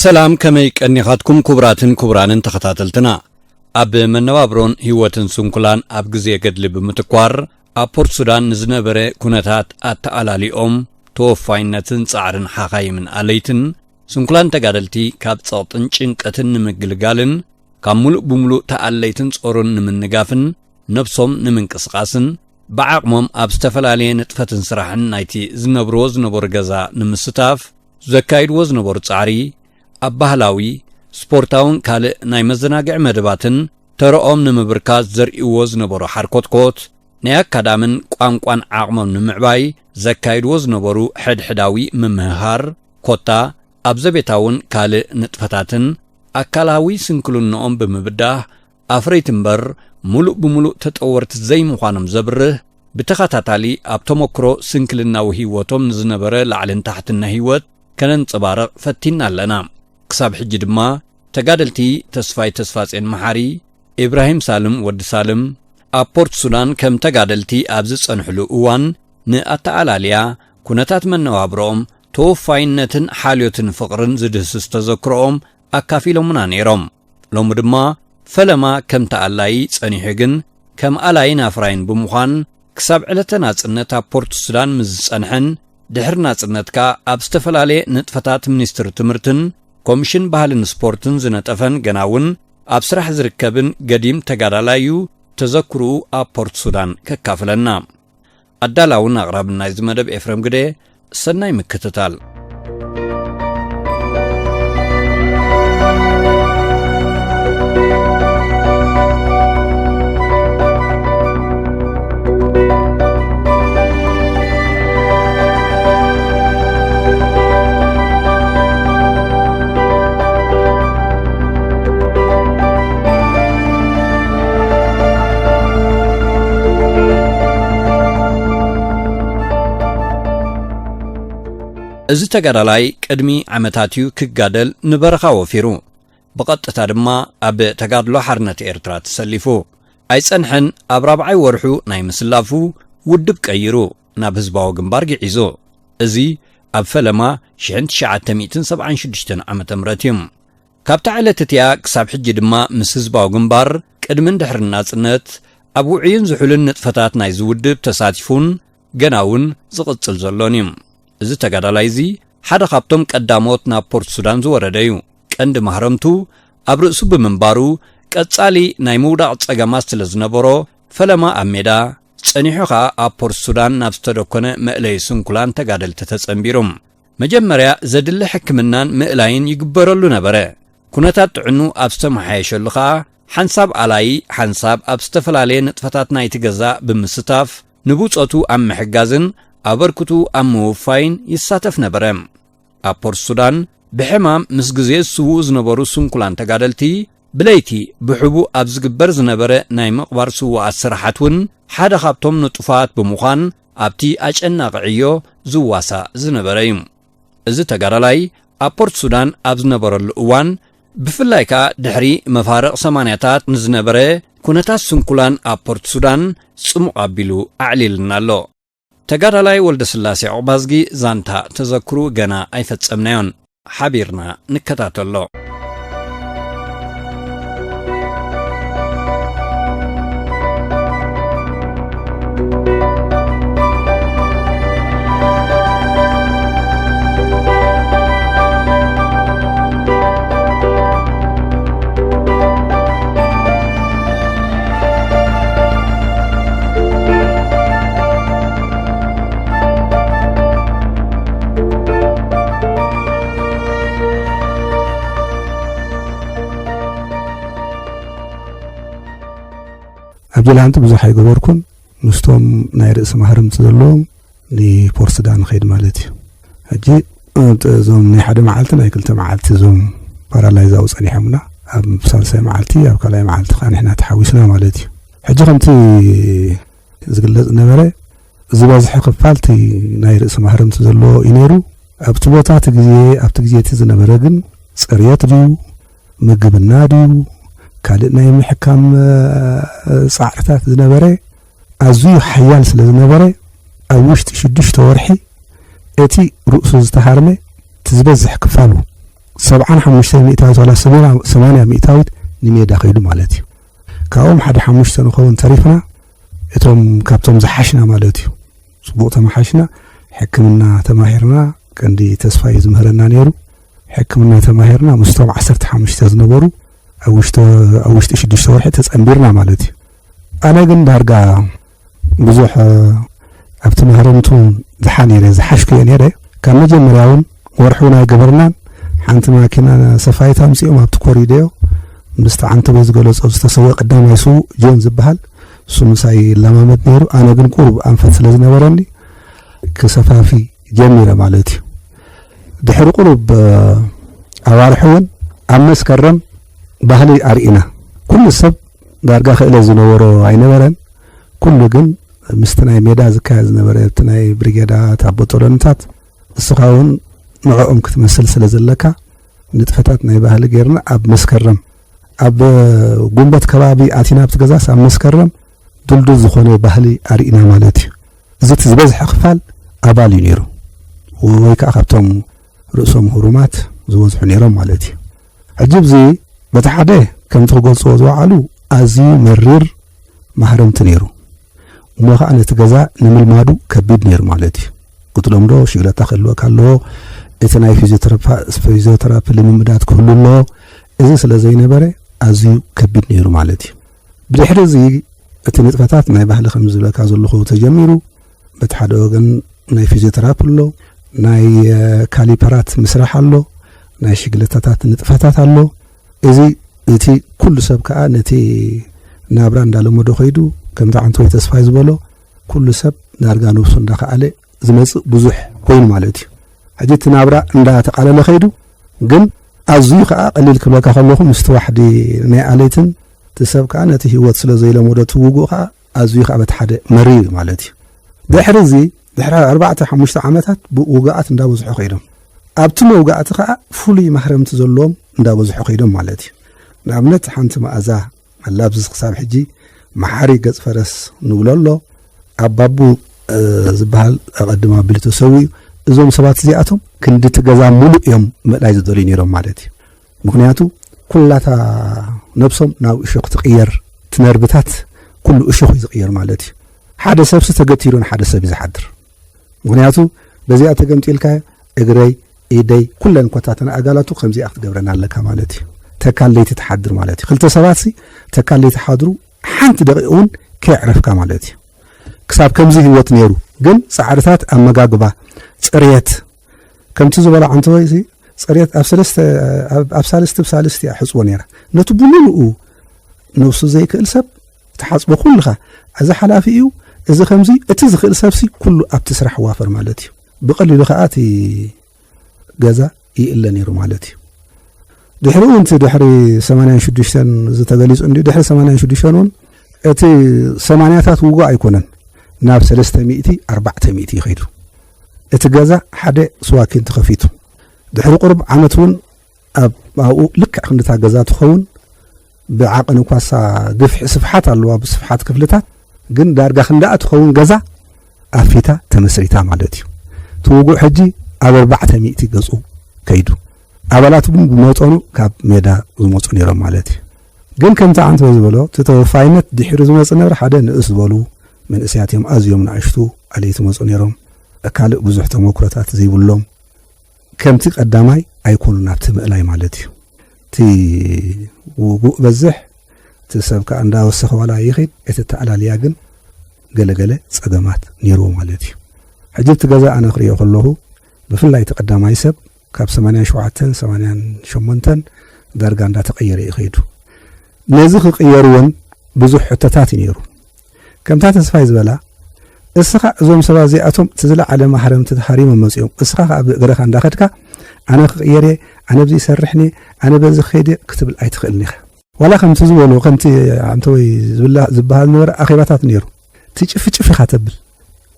ሰላም፣ ከመይ ቀኒኻትኩም ክቡራትን ክቡራንን ተኸታተልትና? ኣብ መነባብሮን ህይወትን ስንኩላን ኣብ ግዜ ገድሊ ብምትኳር፣ ኣብ ፖርት ሱዳን ንዝነበረ ኩነታት ኣተኣላሊኦም፣ ተወፋይነትን ጻዕርን ሓኻይምን ኣለይትን፣ ስንኩላን ተጋደልቲ ካብ ጸቕጥን ጭንቀትን ንምግልጋልን ካብ ሙሉእ ብሙሉእ ተኣለይትን ጾሩን ንምንጋፍን ነብሶም ንምንቅስቓስን ብዓቕሞም ኣብ ዝተፈላለየ ንጥፈትን ስራሕን ናይቲ ዝነብርዎ ዝነበሩ ገዛ ንምስታፍ ዘካይድዎ ዝነበሩ ጻዕሪ፣ ኣብ ባህላዊ፣ ስፖርታውን ካልእ ናይ መዘናግዒ መደባትን ተረኦም ንምብርካት ዘርእይዎ ዝነበሩ ሓርኮትኮት፣ ናይ ኣካዳምን ቋንቋን ዓቕሞም ንምዕባይ ዘካይድዎ ዝነበሩ ሕድሕዳዊ ምምህሃር፣ ኮታ ኣብ ዘቤታውን ካልእ ንጥፈታትን ኣካላዊ ስንክልንኦም ብምብዳህ ኣፍረይቲ እምበር ሙሉእ ብሙሉእ ተጠወርቲ ዘይምዃኖም ዘብርህ፣ ብተኸታታሊ ኣብ ተመክሮ ስንክልናዊ ህይወቶም ንዝነበረ ላዕልን ታሕትን ናይ ህይወት ከነንጸባርቕ ፈቲና ኣለና። ክሳብ ሕጂ ድማ ተጋደልቲ ተስፋይ ተስፋጼን መሓሪ፣ ኢብራሂም ሳልም ወዲ ሳልም፣ ኣብ ፖርት ሱዳን ከም ተጋደልቲ ኣብ ዝጸንሕሉ እዋን፣ ንኣተኣላልያ ኩነታት መነባብሮኦም፣ ተወፋይነትን ሓልዮትን ፍቕርን ዝድህስስ ተዘክሮኦም ኣካፊሎምና ነይሮም። ሎሚ ድማ ፈለማ ከም ተኣላዪ ጸኒሑ ግን፣ ከም ኣላይን ኣፍራይን ብምዃን፣ ክሳብ ዕለተ ናጽነት ኣብ ፖርት ሱዳን ምስ ዝጸንሐን፣ ድሕሪ ናጽነት ከኣ ኣብ ዝተፈላለየ ንጥፈታት ሚኒስትሪ ትምህርትን ኮሚሽን ባህልን ስፖርትን ዝነጠፈን፣ ገና እውን ኣብ ስራሕ ዝርከብን ገዲም ተጋዳላይ እዩ፣ ተዘክርኡ ኣብ ፖርት ሱዳን ከካፍለና። ኣዳላውን ኣቕራብን ናይዚ መደብ ኤፍሬም ግደ። ሰናይ ምክትታል። እዚ ተጋዳላይ ቅድሚ ዓመታት እዩ ክጋደል ንበረኻ ወፊሩ። ብቐጥታ ድማ ኣብ ተጋድሎ ሓርነት ኤርትራ ተሰሊፉ። ኣይጸንሐን፣ ኣብ ራብዓይ ወርሑ ናይ ምስላፉ ውድብ ቀይሩ ናብ ህዝባዊ ግንባር ግዒዙ። እዚ ኣብ ፈለማ ሽሕን ትሽዓተ ሚእትን ሰብዓን ሽዱሽተን ዓመተ ምህረት እዩ። ካብታ ዕለት እቲኣ ክሳብ ሕጂ ድማ ምስ ህዝባዊ ግንባር ቅድምን ድሕርን ናጽነት ኣብ ውዑይን ዝሑልን ንጥፈታት ናይዚ ውድብ ተሳቲፉን ገና እውን ዝቕጽል ዘሎን እዩ። እዚ ተጋዳላይ እዚ ሓደ ካብቶም ቀዳሞት ናብ ፖርት ሱዳን ዝወረደ እዩ። ቀንዲ ማህረምቱ ኣብ ርእሱ ብምንባሩ፣ ቀጻሊ ናይ ምውዳቕ ጸገማት ስለ ዝነበሮ፣ ፈለማ ኣብ ሜዳ፣ ጸኒሑ ኸኣ ኣብ ፖርት ሱዳን ናብ ዝተደኮነ መእለዪ ስንኩላን ተጋደልቲ ተጸንቢሩ። መጀመርያ ዘድሊ ሕክምናን ምእላይን ይግበረሉ ነበረ። ኩነታት ጥዕኑ ኣብ ዝተመሓየሸሉ ኸኣ፣ ሓንሳብ ኣላዪ፣ ሓንሳብ ኣብ ዝተፈላለየ ንጥፈታት ናይቲ ገዛ ብምስታፍ፣ ንብጾቱ ኣብ ምሕጋዝን ኣበርክቱ ኣብ ምውፋይን ይሳተፍ ነበረ። ኣብ ፖርት ሱዳን፣ ብሕማም ምስ ግዜ ዝስውኡ ዝነበሩ ስንኩላን ተጋደልቲ፣ ብለይቲ ብሕቡእ ኣብ ዝግበር ዝነበረ ናይ ምቕባር ስዉኣት ስራሓት እውን ሓደ ካብቶም ንጡፋት ብምዃን፣ ኣብቲ ኣጨናቒ ዕዮ ዝዋሳእ ዝነበረ እዩ። እዚ ተጋዳላይ ኣብ ፖርት ሱዳን ኣብ ዝነበረሉ እዋን፣ ብፍላይ ከኣ ድሕሪ መፋርቕ ሰማንያታት ንዝነበረ ኩነታት ስንኩላን ኣብ ፖርት ሱዳን ጽሙቕ ኣቢሉ ኣዕሊልና ኣሎ። ተጋዳላይ ወልደስላሴ ዑቕባዝጊ ዛንታ ተዘክሩ ገና ኣይፈጸምናዮን። ሓቢርና ንከታተሎ። ኣብ ጀላንቲ ብዙሕ ኣይገበርኩን። ምስቶም ናይ ርእሲ ማህረምቲ ዘለዎም ንፖርት ሱዳን ንኸይድ ማለት እዩ። ሕጂ፣ እ፣ እዞም ናይ ሓደ መዓልቲ፣ ናይ ክልተ መዓልቲ እዞም ፓራላይዝ ኣብኡ ጸኒሖምና፣ ኣብ ሳልሳይ መዓልቲ፣ ኣብ ካልኣይ መዓልቲ ከኣ ንሕና ተሓዊስና ማለት እዩ። ሕጂ ከምቲ ዝግለጽ ነበረ፣ ዝበዝሐ ክፋል እቲ ናይ ርእሲ ማህረምቲ ዘለዎ እዩ ነይሩ። ኣብቲ ቦታ እቲ ግዜ፣ ኣብቲ ግዜ እቲ ዝነበረ ግን ጽርየት ድዩ፣ ምግብና ድዩ፣ ካልእ ናይ ምሕካም፣ እ፣ ጻዕርታት ዝነበረ ኣዝዩ ሓያል ስለ ዝነበረ፣ ኣብ ውሽጢ ሽዱሽተ ወርሒ እቲ ርእሱ ዝተሃርመ እቲ ዝበዝሕ ክፋሉ ሰብዓን ሓሙሽተ ሚእታዊት ዋላ ሰማንያ ሚእታዊት ንሜዳ ከይዱ ማለት እዩ። ካብኦም ሓደ ሓሙሽተ ንኸውን ተሪፍና፣ እቶም ካብቶም ዝሓሽና ማለት እዩ። ጽቡቕ ተመሓሽና፣ ሕክምና ተማሂርና፣ ቀንዲ ተስፋ እዩ ዝምህረና ነይሩ። ሕክምና ተማሂርና ምስቶም ዓሰርተ ሓሙሽተ ዝነበሩ ኣብ ውሽጢ ሽዱሽተ ወርሒ ተጸንቢርና ማለት እዩ። ኣነ ግን ዳርጋ ብዙሕ ኣብቲ ማህረምቱ ዝሓ ነይረ ዝሓሽኩ እየ ነይረ። ካብ መጀመርያ እውን ወርሑ ናይ ገበርናን ሓንቲ ማኪና ሰፋይት ኣምጺኦም ኣብቲ ኮሪደዮ ምስቲ ዓንተቦይ ዝገለጾ ዝተሰወ ቀዳማይ ስዉእ ጆን ዝበሃል እሱ ምሳይ ይለማመድ ነይሩ። ኣነ ግን ቁሩብ ኣንፈት ስለ ዝነበረኒ ክሰፋፊ ጀሚረ ማለት እዩ። ድሕሪ ቁሩብ ኣዋርሕ እውን ኣብ መስከረም ባህሊ ኣርኢና። ኩሉ ሰብ ዳርጋ ክእለት ዝነበሮ ኣይነበረን። ኩሉ ግን ምስቲ ናይ ሜዳ ዝካየድ ዝነበረ ኣብቲ ናይ ብሪጌዳት ኣብ ቦጦሎንታት እስኻ እውን ንዕኦም ክትመስል ስለ ዘለካ ንጥፈታት ናይ ባህሊ ጌርና ኣብ መስከረም ኣብ ጉንበት ከባቢ ኣቲና ኣብቲ ገዛስ ኣብ መስከረም ድልዱል ዝኾነ ባህሊ ኣርኢና ማለት እዩ። እዚ እቲ ዝበዝሐ ክፋል ኣባል እዩ ነይሩ ወይ ከዓ ካብቶም ርእሶም ህሩማት ዝበዝሑ ነይሮም ማለት እዩ። ሕጂ እዚ በቲ ሓደ ከምቲ ክገልፅዎ ዝወዓሉ ኣዝዩ መሪር ማህረምቲ ነይሩ። እሞ ከዓ ነቲ ገዛ ንምልማዱ ከቢድ ነይሩ ማለት እዩ። ክትለምዶ ሽግለታ ክህልወካ ኣለዎ። እቲ ናይ ፊዚዮተራፒ ልምምዳት ክህሉ ኣለዎ። እዚ ስለ ዘይነበረ ኣዝዩ ከቢድ ነይሩ ማለት እዩ። ብድሕሪ እዚ እቲ ንጥፈታት ናይ ባህሊ ከም ዝብለካ ዘለኹ ተጀሚሩ። በቲ ሓደ ወገን ናይ ፊዚዮተራፒ ኣሎ፣ ናይ ካሊፐራት ምስራሕ ኣሎ፣ ናይ ሽግለታታት ንጥፈታት ኣሎ። እዚ እቲ ኩሉ ሰብ ከዓ ነቲ ናብራ እንዳለመዶ ከይዱ ከምቲ ዓንተቦይ ተስፋይ ዝበሎ ኩሉ ሰብ ዳርጋ ነብሱ እንዳኸኣለ ዝመጽእ ብዙሕ ኮይኑ ማለት እዩ። ሕጂ እቲ ናብራ እንዳተቃለለ ከይዱ ግን ኣዝዩ ከዓ ቀሊል ክብለካ ከለኹ ምስቲ ዋሕዲ ናይ ኣለይትን እቲ ሰብ ከዓ ነቲ ህይወት ስለ ዘይለመዶ እቲ ውጉእ ከዓ ኣዝዩ ከዓ በቲ ሓደ መሪር እዩ ማለት እዩ። ድሕሪ እዚ ድሕሪ ኣርባዕተ ሓሙሽተ ዓመታት ውግኣት እንዳበዝሑ ከይዶም ኣብቲ መውጋእቲ ከዓ ፍሉይ ማህረምቲ ዘለዎም እንዳበዝሑ ከይዶም ማለት እዩ። ንኣብነት ሓንቲ መኣዛ ኣላ ኣብዚ ክሳብ ሕጂ መሓሪ ገጽ ፈረስ ንብሎ ኣሎ። ኣባቡ ዝበሃል ኣቐድም ኣቢሉ ተሰዊኡ። እዞም ሰባት እዚኣቶም ክንዲ እቲ ገዛ ሙሉእ እዮም ምእላይ ዝደልዩ ነይሮም ማለት እዩ። ምክንያቱ ኩላታ ነብሶም ናብ እሾኽ ትቕየር፣ እቲ ነርብታት ኩሉ እሾኽ እዩ ዝቕየር ማለት እዩ። ሓደ ሰብሲ ተገቲሩ ንሓደ ሰብ እዩ ዝሓድር። ምክንያቱ በዚኣ ተገምጢልካ እግረይ ኢደይ ኩለን ኮታተን ኣጋላቱ ከምዚኣ ክትገብረን ኣለካ ማለት እዩ። ተካል ለይቲ ትሓድር ማለት እዩ። ክልተ ሰባትሲ ተካል ለይቲ ሓድሩ ሓንቲ ደቂቕ እውን ከየዕረፍካ ማለት እዩ። ክሳብ ከምዚ ህይወት ነይሩ ግን ጻዕርታት ኣመጋግባ፣ ጽርየት ከምቲ ዝበሎ ዓንተቦይ እዚ ጽርየት ኣብ ሰለስተ ኣብ ሳልስቲ ብሳልስቲ እያ ሕጽቦ ነይራ። ነቲ ብምሉኡ ነብሱ ዘይክእል ሰብ ትሓጽቦ ኩልኻ። እዚ ሓላፊ እዩ፣ እዚ ከምዚ፣ እቲ ዝኽእል ሰብሲ ኩሉ ኣብቲ ስራሕ ዋፈር ማለት እዩ። ብቐሊሉ ከዓ እቲ ገዛ ይእለ ነይሩ ማለት እዩ። ድሕሪኡ እንቲ ድሕሪ ሰማንያን ሽዱሽተን ዝተገሊጹ እንዲ ድሕሪ ሰማንያን ሽዱሽተን እውን እቲ ሰማንያታት ውጉእ ኣይኮነን፣ ናብ ሰለስተ ሚእቲ ኣርባዕተ ሚእቲ ይኸይዱ። እቲ ገዛ ሓደ ስዋኪን ተኸፊቱ ድሕሪ ቁሩብ ዓመት እውን ኣብ ኣብኡ ልክዕ ክንድታ ገዛ ትኸውን ብዓቐን እኳ እሳ ግፍሒ ስፍሓት ኣለዋ ብስፍሓት ክፍልታት ግን ዳርጋ ክንዳኣ ትኸውን ገዛ ኣፊታ ተመስሪታ ማለት እዩ። ትውጉእ ሕጂ ኣብ ኣርባዕተ ሚእቲ ገጹ ከይዱ ኣባላት እውን ብመጠኑ ካብ ሜዳ ዝመፁ ነይሮም ማለት እዩ። ግን ከምቲ ዓንተቦይ ዝበሎ እቲ ተወፋይነት ድሒሩ ዝመፅእ ነብሪ ሓደ ንእስ ዝበሉ መንእሰያት እዮም። ኣዝዮም ንኣሽቱ ኣለይቲ መፁ ነይሮም። ካልእ ብዙሕ ተመክሮታት ዘይብሎም ከምቲ ቀዳማይ ኣይኮኑን ናብቲ ምእላይ ማለት እዩ። እቲ ውጉእ በዝሕ እቲ ሰብ ከዓ እንዳወሰኸ ዋላ ይኸይድ እቲ ተኣላልያ ግን ገለገለ ፀገማት ነይርዎ ማለት እዩ። ሕጂ እቲ ገዛ ኣነ ክሪኦ ከለኹ ብፍላይ እቲ ቀዳማይ ሰብ ካብ ሰማንያን ሸውዓተን ሰማንያን ሸሞንተን ዳርጋ እንዳተቐየረ እዩ ከይዱ። ነዚ ክቕየር እውን ብዙሕ ሕቶታት እዩ ነይሩ። ከምታ ተስፋይ ዝበላ እስኻ እዞም ሰባት እዚኣቶም እቲ ዝለዓለ ማህረምቲ ተሃሪሞም መፂኦም እስኻ ከዓ ብእግርኻ እንዳኸድካ ኣነ ክቕየር እየ ኣነ ብዚ ይሰርሕኒ ኣነ በዚ ክኸይድ ክትብል ኣይትኽእልን ኢኻ። ዋላ ከምቲ ዝበሎ ከምቲ ኣንተወይ ዝበሃል ነበረ ኣኼባታት ነይሩ። ትጭፍጭፍ ኢኻ ተብል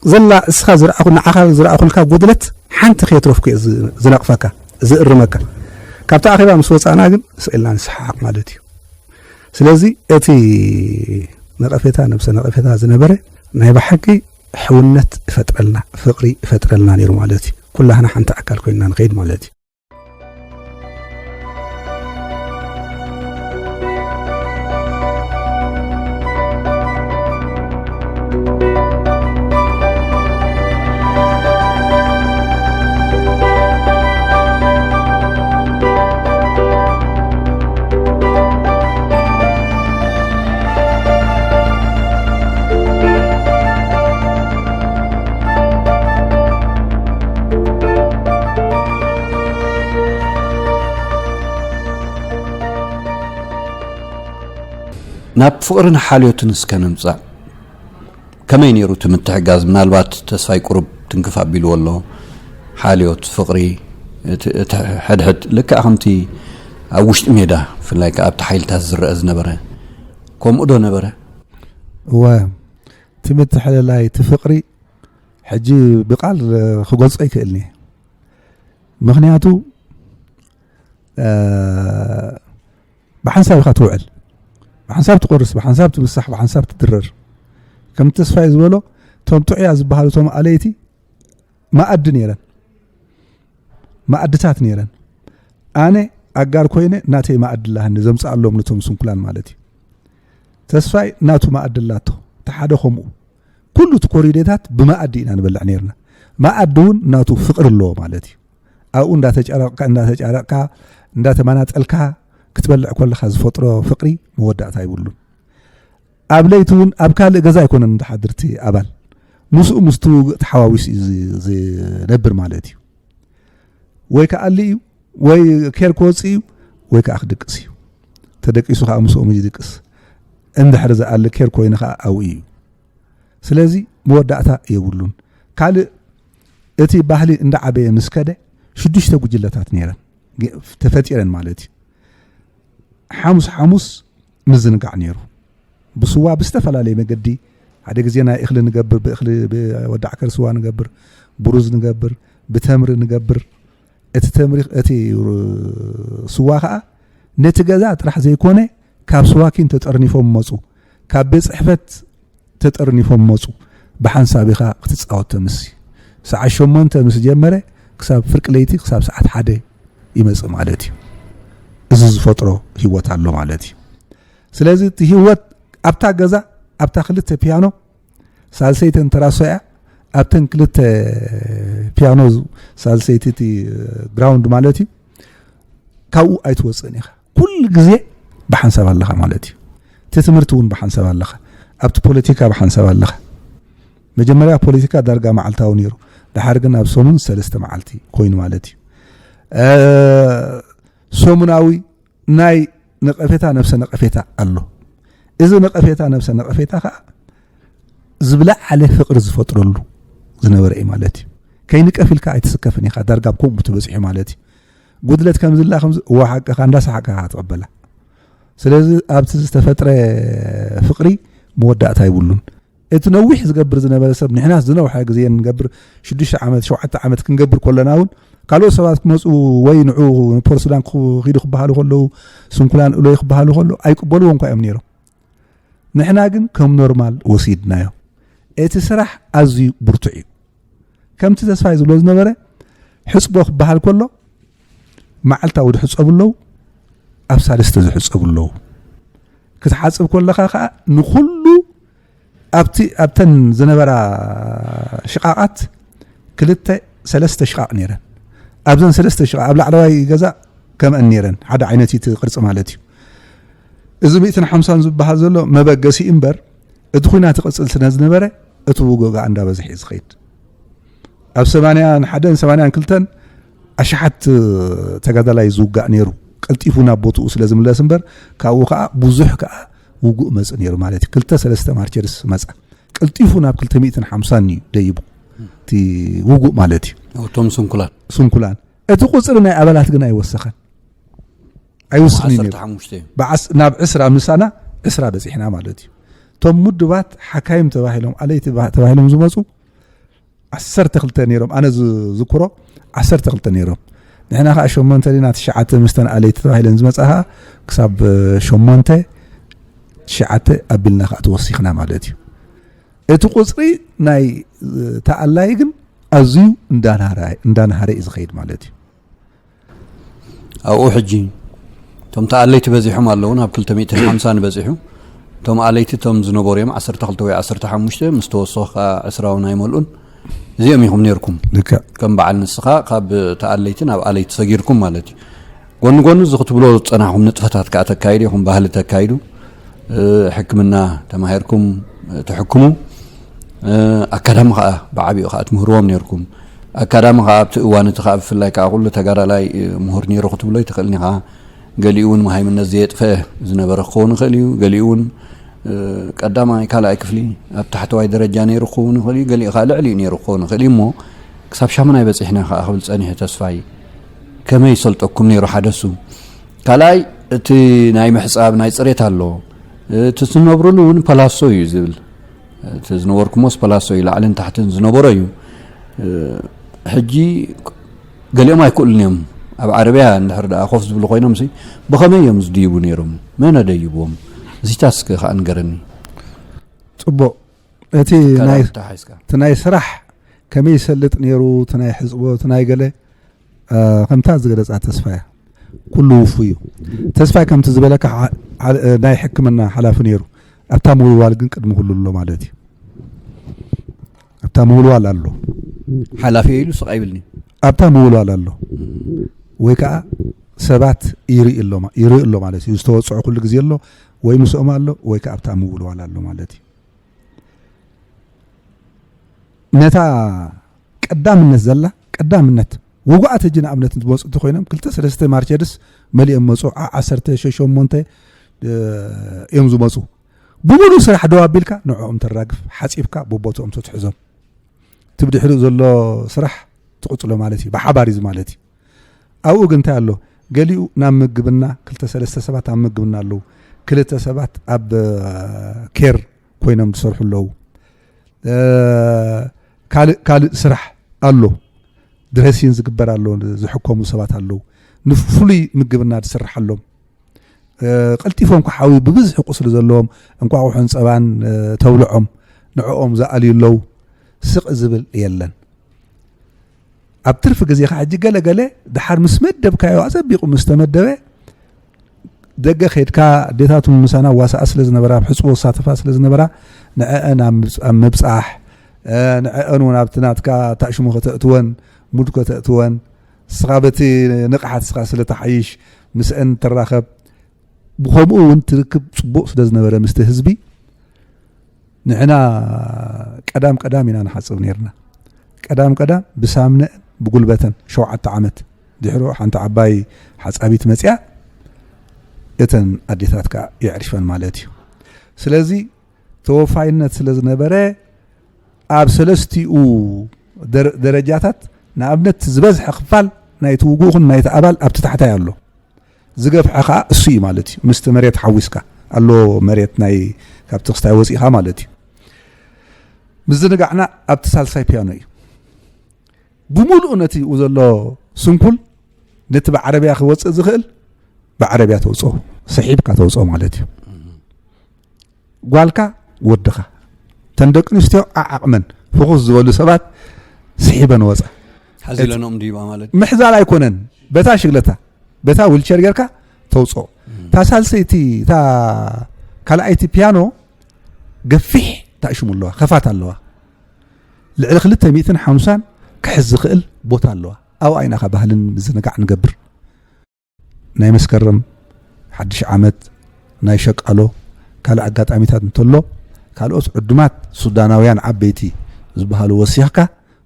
ዘላ እስኻ ዝረኣኹ ንዓኻ ዝረኣኹልካ ጉድለት ሓንቲ ከየትረፍኩ እየ ዝነቕፈካ ዝእርመካ። ካብቲ ኣኼባ ምስ ወፃእና ግን ስቕ ኢልና ንሰሓሓቕ ማለት እዩ። ስለዚ እቲ ነቐፌታ ነብሰ ነቐፌታ ዝነበረ ናይ ብሓቂ ሕውነት እፈጥረልና ፍቕሪ እፈጥረልና ነይሩ ማለት እዩ። ኩላህና ሓንቲ ኣካል ኮይንና ንኸይድ ማለት እዩ። ናብ ፍቕርን ሓልዮትን እስከ ንምጻእ። ከመይ ነይሩ እቲ ምትሕጋዝ? ምናልባት ተስፋይ ቁሩብ ትንክፍ ኣቢልዎ ኣሎ። ሓልዮት፣ ፍቕሪ፣ እቲ፣ እቲ ሕድሕድ ልክዕ ከምቲ ኣብ ውሽጢ ሜዳ፣ ብፍላይ ከኣ ኣብቲ ሓይልታት ዝረአ ዝነበረ፣ ከምኡ ዶ ነበረ? እወ፣ እቲ ምትሕልላይ፣ እቲ ፍቕሪ ሕጂ ብቃል ክገልጾ ኣይክእልን እየ። ምኽንያቱ፣ እ፣ ብሓንሳብ ኢኻ ትውዕል፣ ብሓንሳብ ትቆርስ፣ ብሓንሳብ ትምሳሕ፣ ብሓንሳብ ትድረር። ከም ተስፋይ ዝበሎ፣ እቶም ጥዑያ ዝበሃሉ እቶም ኣለይቲ መኣዲ ነይረን፣ መኣድታት ነይረን። ኣነ ኣጋር ኮይነ ናተይ መኣዲ ላህኒ ዘምፅኣሎም ነቶም ስንኩላን ማለት እዩ። ተስፋይ ናቱ መኣዲ ላቶ፣ እቲ ሓደ ከምኡ። ኩሉ እቲ ኮሪደታት ብመኣዲ ኢና ንበልዕ ነይርና። መኣዲ እውን ናቱ ፍቕሪ ኣለዎ ማለት እዩ። ኣብኡ እንዳተጫረቕካ፣ እንዳተጫረቕካ፣ እንዳተመናጠልካ ክትበልዕ ከለኻ ዝፈጥሮ ፍቕሪ መወዳእታ ይብሉን። ኣብ ለይቲ እውን ኣብ ካልእ ገዛ ኣይኮነን ዝሓድር እቲ ኣባል። ምስኡ ምስቲ ውግእ ተሓዋዊሱ እዩ ዝ-፣ ዝነብር ማለት እዩ። ወይ ክኣሊ እዩ፣ ወይ ኬር ክወፅእ እዩ፣ ወይ ከዓ ክድቅስ እዩ። ተደቂሱ ከዓ ምስኦም እዩ ዝድቅስ። እንድሕር ዝኣሊ ኬር ኮይኑ ከዓ ኣብኡ እዩ። ስለዚ መወዳእታ የብሉን። ካልእ እቲ ባህሊ እንዳዓበየ ምስ ከደ ሽዱሽተ ጉጅለታት ነይረን፣ ተፈጢረን ማለት እዩ። ሓሙስ ሓሙስ ምዝንጋዕ ነይሩ። ብስዋ ብዝተፈላለየ መገዲ፣ ሓደ ግዜ ናይ እኽሊ ንገብር፣ ብእኽሊ፣ ብወዳዕ ከር ስዋ ንገብር፣ ብሩዝ ንገብር፣ ብተምሪ ንገብር። እቲ ተምሪ፣ እቲ ስዋ ኸዓ ነቲ ገዛ ጥራሕ ዘይኮነ፣ ካብ ስዋኪን ተጠርኒፎም መፁ፣ ካብ ቤት ፅሕፈት ተጠርኒፎም መፁ። ብሓንሳብ ኢኻ ክትፃወት ተምሲ። ሰዓት ሸሞንተ ምስ ጀመረ ክሳብ ፍርቂ ለይቲ፣ ክሳብ ሰዓት ሓደ ይመፅእ ማለት እዩ። እዚ ዝፈጥሮ ህይወት ኣሎ ማለት እዩ። ስለዚ እቲ ህይወት ኣብታ ገዛ፣ ኣብታ ክልተ ፒያኖ፣ ሳልሰይተን ተራሶ እያ፣ ኣብተን ክልተ ፒያኖ፣ ሳልሰይቲ እቲ ግራውንድ ማለት እዩ፣ ካብኡ ኣይትወፅእን ኢኻ። ኩሉ ግዜ ብሓንሳብ ኣለኻ ማለት እዩ። እቲ ትምህርቲ እውን ብሓንሳብ ኣለኻ፣ ኣብቲ ፖለቲካ ብሓንሳብ ኣለኻ። መጀመርያ ፖለቲካ ዳርጋ መዓልታዊ ነይሩ፣ ድሓር ግን ኣብ ሰሙን ሰለስተ መዓልቲ ኮይኑ ማለት እዩ። እ፣ ሰሙናዊ ናይ ነቐፌታ፣ ነብሰ ነቐፌታ ኣሎ። እዚ ነቐፌታ፣ ነብሰ ነቐፌታ ከዓ ዝብለዓለ ፍቕሪ ዝፈጥረሉ ዝነበረ እዩ ማለት እዩ። ከይንቀፍ ኢልካ ኣይትስከፍን ኢኻ፣ ዳርጋ ኣብ ከምኡ ትበፅሑ ማለት እዩ። ጉድለት ከምዚ ላ ከምዚ፣ እዋ ሓቅኻ፣ እንዳሰሓቅካ ትቕበላ። ስለዚ ኣብቲ ዝተፈጥረ ፍቕሪ መወዳእታ ይብሉን። እቲ ነዊሕ ዝገብር ዝነበረ ሰብ፣ ንሕናስ ዝነውሐ ግዜ ንገብር፣ ሽዱሽተ ዓመት፣ ሸውዓተ ዓመት ክንገብር ከለና እውን፣ ካልኦት ሰባት ክመፁ ወይ ንዑ ፖርት ሱዳን ክኺዱ ክበሃሉ ከለዉ፣ ስንኩላን እሎይ ክበሃሉ ከለዉ ኣይቅበልዎን እኳ እዮም ነይሮም። ንሕና ግን ከም ኖርማል ወሲድናዮ። እቲ ስራሕ ኣዝዩ ብርቱዕ እዩ። ከምቲ ተስፋይ ዝብሎ ዝነበረ፣ ሕፅቦ ክበሃል ከሎ፣ መዓልታዊ ዝሕፀቡ ኣለዉ፣ ኣብ ሳልስቲ ዝሕፀቡ ኣለዉ። ክትሓፅብ ከለኻ ከዓ ንኹሉ ኣብቲ፣ ኣብተን ዝነበራ ሽቓቓት ክልተ ሰለስተ ሽቓቕ ነይረን። ኣብዘን ሰለስተ ሽቓቕ፣ ኣብ ላዕለዋይ ገዛ ከምአን ነይረን፣ ሓደ ዓይነት እዩ እቲ ቅርፂ ማለት እዩ። እዚ ሚእትን ሓምሳን ዝበሃል ዘሎ መበገሲ እምበር፣ እቲ ኹናት ይቕፅል ስለ ዝነበረ፣ እቲ ውግእ ከዓ እንዳበዝሐ እዩ ዝኸይድ። ኣብ ሰማንያን ሓደን ሰማንያን ክልተን ኣሽሓት ተጋዳላይ ዝውጋእ ነይሩ። ቀልጢፉ ናብ ቦትኡ ስለ ዝምለስ እምበር፣ ካብኡ ከዓ ብዙሕ ከዓ ውጉእ መጽእ ነይሩ ማለት እዩ። ክልተ ሰለስተ ማርቸርስ መጻ። ቀልጢፉ ናብ ክልተ ሚእትን ሓምሳን እዩ ደይቡ። እቲ ውጉእ ማለት እዩ። እቶም ስንኩላን። ስንኩላን። እቲ ቁጽሪ ናይ ኣባላት ግን ኣይወሰኸን። ኣይውስኽን እዩ ነይሩ። ዓሰርተ ሓሙሽተ እዩ። ብዓስ-፣ ናብ ዕስራ ምሳና ዕስራ በጺሕና ማለት እዩ። እቶም ምዱባት ሓካይም ተባሂሎም፣ ኣለይቲ ተባ-፣ ተባሂሎም ዝመጹ ዓሰርተ ክልተ ነይሮም። ኣነ ዝዝክሮ ዓሰርተ ክልተ ነይሮም። ንሕና ከዓ ሸሞንተ ዲና ትሽዓተ ምስተን ኣለይቲ ተባሂለን ዝመጻ ከዓ ክሳብ ሸሞንተ ትሽዓተ ኣቢልና ከዓ ተወሲኽና ማለት እዩ። እቲ ቁጽሪ ናይ ተኣላይ ግን ኣዝዩ እንዳናረ-፣ እንዳናሃረ እዩ ዝኸይድ ማለት እዩ። ኣብኡ ሕጂ እቶም ተኣለይቲ በዚሖም ኣለዉ፣ ናብ ክልተ ሚእትን ሓምሳን በጺሑ። እቶም ኣለይቲ እቶም ዝነበሩ እዮም፣ ዓሰርተ ክልተ ወይ ዓሰርተ ሓሙሽተ፣ ምስ ተወሰኹ ከዓ ዕስራ እውን ኣይመልኡን። እዚኦም ኢኹም ነይርኩም። ልክዕ። ከም በዓል ንስኻ ካብ ተኣለይቲ ናብ ኣለይቲ ሰጊርኩም ማለት እዩ። ጎኒ ጎኒ እዚ ክትብሎ ዝጸናሕኩም ንጥፈታት ከዓ ተካይዱ ኢኹም፣ ባህሊ ተካይዱ፣ እ፣ ሕክምና ተማሂርኩም፣ እ፣ ትሕክሙ፣ እ፣ ኣካዳሚ ከዓ ብዓቢኡ ከዓ ትምህርዎም ነይርኩም። ኣካዳሚ ከዓ ኣብቲ እዋን እቲ ከዓ ብፍላይ ከዓ ኩሉ ተጋዳላይ፣ እ፣ ምሁር ነይሩ ክትብሎ ኣይትኽእልን ኢኻ። ገሊኡ እውን መሃይምነት ዘየጥፈአ ዝነበረ ክኸውን ይኽእል እዩ። ገሊኡ እውን ቀዳማይ ካልኣይ ክፍሊ ኣብ ታሕተዋይ ደረጃ ነይሩ ክኸውን ይኽእል እዩ፣ ገሊኡ ከዓ ልዕሊኡ ነይሩ ክኸውን ይኽእል እዩ። እሞ ክሳብ ሻሙናይ በፂሕና ከዓ ክብል ፀኒሑ ተስፋይ። ከመይ ይሰልጠኩም ነይሩ? ሓደሱ ካልኣይ እቲ ናይ ምሕፃብ ናይ ፅሬት ኣሎ። እቲ ትነብሩሉ እውን ፓላሶ እዩ ዝብል። እቲ ዝነበርኩሞስ ፓላሶ እዩ፣ ላዕልን ታሕትን ዝነበሮ እዩ። ሕጂ ገሊኦም ኣይክእሉን እዮም። ኣብ ዓረብያ እንድሕር ደኣ ኮፍ ዝብሉ ኮይኖም ሲ ብኸመይ እዮም ዝድይቡ ነይሮም? መን ኣደይብዎም? እዚታት እስከ ከዓ ንገረኒ። ፅቡቅ። እቲ ካልኣይ ናይ ተሓይዝካ። እቲ ናይ ስራሕ ከመይ ይሰልጥ ነይሩ? እቲ ናይ ሕፅቦ፣ እቲ ናይ ገለ፣ እ፣ ከምታ ዝገለፃ ተስፋ እያ። ኩሉ ውፉ እዩ። ተስፋይ ከምቲ ዝበለካ ሓ- ሓ- ናይ ሕክምና ሓላፊ ነይሩ። ኣብታ ምውልዋል ግን ቅድሚ ኩሉ ኣሎ ማለት እዩ። ኣብታ ምውልዋል ኣሎ። ሓላፊ ኢሉ ስቕ ኣይብልኒ። ኣብታ ምውልዋል ኣሎ። ወይ ከዓ ሰባት ይርኢ ኣሎ ማ- ይርኢ ኣሎ ማለት እዩ። ዝተወፅዖ ኩሉ ግዜ ኣሎ፣ ወይ ምስኦም ኣሎ፣ ወይ ከዓ ኣብታ ምውልዋል ኣሎ ማለት እዩ። ነታ ቀዳምነት ዘላ ቀዳምነት ውጉኣት ሕጂ ንኣብነት ዝመፁ እንተኮይኖም ክልተ ሰለስተ ማርቸድስ መሊኦም መፁ። ዓ- ዓሰርተ ሸሞንተ እዮም ዝመፁ። ብሙሉእ ስራሕ ደው ኣቢልካ ንዕኦም ተራግፍ፣ ሓፂብካ ብቦትኦም ተትሕዞም፣ እቲ ብድሕሪኡ ዘሎ ስራሕ ትቕፅሎ ማለት እዩ። ብሓባር እዩ ማለት እዩ። ኣብኡ ግን እንታይ ኣሎ? ገሊኡ ናብ ምግብና፣ ክልተ ሰለስተ ሰባት ኣብ ምግብና ኣለዉ፣ ክልተ ሰባት ኣብ ኬር ኮይኖም ዝሰርሑ ኣለዉ። ካልእ ካልእ ስራሕ ኣሎ፣ ድረሲን ዝግበር ኣሎ፣ ዝሕከሙ ሰባት ኣለዉ፣ ንፍሉይ ምግብና ዝስርሓሎም። ቀልጢፎም ክሓውዩ ብብዝሒ ቁስሊ ዘለዎም እንቋቑሖን ፀባን ተብልዖም፣ ንዕኦም ዝኣልዩ ኣለዉ። ስቕ ዝብል የለን። ኣብ ትርፊ ግዜኻ ሕጂ ገለ ገለ ድሓር ምስ መደብካዮ ኣጸቢቑ ምስ ተመደበ፣ ደገ ከድካ ኣዴታቱ ምሳና ዋሳኣ ስለ ዝነበራ፣ ኣብ ሕጽቦ ዝሳተፋ ስለ ዝነበራ፣ ንዐአን ኣብ ምብጻ- ኣብ ምብጻሕ፣ ንዐአን እውን ኣብቲ ናትካ ታሽሙ ከተእትወን፣ ሙድ ከተእትወን፣ ንስኻ በቲ ንቕሓት ንስኻ ስለ ተሓይሽ ምስአን ትራኸብ። ብኸምኡ እውን ትርክብ ጽቡቕ ስለ ዝነበረ ምስቲ ህዝቢ፣ ንሕና ቀዳም ቀዳም ኢና ንሓጽብ ነርና። ቀዳም ቀዳም ብሳምነን ብጉልበተን ሸውዓተ ዓመት ድሕሩ ሓንቲ ዓባይ ሓጻቢት መጽያ፣ እተን ኣዴታት ከኣ የዕሪፈን ማለት እዩ። ስለዚ ተወፋይነት ስለ ዝነበረ ኣብ ሰለስቲኡ ደረ- ደረጃታት ንኣብነት ዝበዝሐ ክፋል ናይቲ ውጉእ ኹን ናይቲ ኣባል ኣብቲ ታሕታይ ኣሎ። ዝገፍሐ ከዓ እሱ እዩ ማለት እዩ። ምስቲ መሬት ሓዊስካ ኣሎ መሬት ናይ ካብቲ ክስታይ ወፂእኻ ማለት እዩ። ምዝንጋዕና ኣብቲ ሳልሳይ ፒያኖ እዩ። ብሙሉኡ ነቲ ኡ ዘሎ ስንኩል ነቲ ብዓረብያ ክወፅእ ዝኽእል ብዓረብያ ተውፅኦ፣ ሰሒብካ ተውፅኦ ማለት እዩ። ጓልካ ወድኻ፣ ተን ደቂ ኣንስትዮ ዓዓቕመን ፍኹስ ዝበሉ ሰባት ስሒበን ወፃ። ሓዚለኖም ድይባ ማለት ምሕዛል ኣይኮነን፣ በታ ሽግለታ በታ ዊልቸር ጌርካ ተውፅኦ። እታ ሳልሰይቲ እታ ካልኣይቲ ፒያኖ ገፊሕ ታእሽሙ ኣለዋ፣ ከፋት ኣለዋ፣ ልዕሊ ክልተ ሚእትን ሓምሳን ክሕዝ ዝኽእል ቦታ ኣለዋ። ኣብኣ ኢና ኻ ባህልን ምዝንጋዕ ንገብር። ናይ መስከረም ሓድሽ ዓመት፣ ናይ ሸቃሎ፣ ካልእ ኣጋጣሚታት እንተሎ፣ ካልኦት ዕዱማት ሱዳናውያን ዓበይቲ ዝበሃሉ ወሲኽካ፣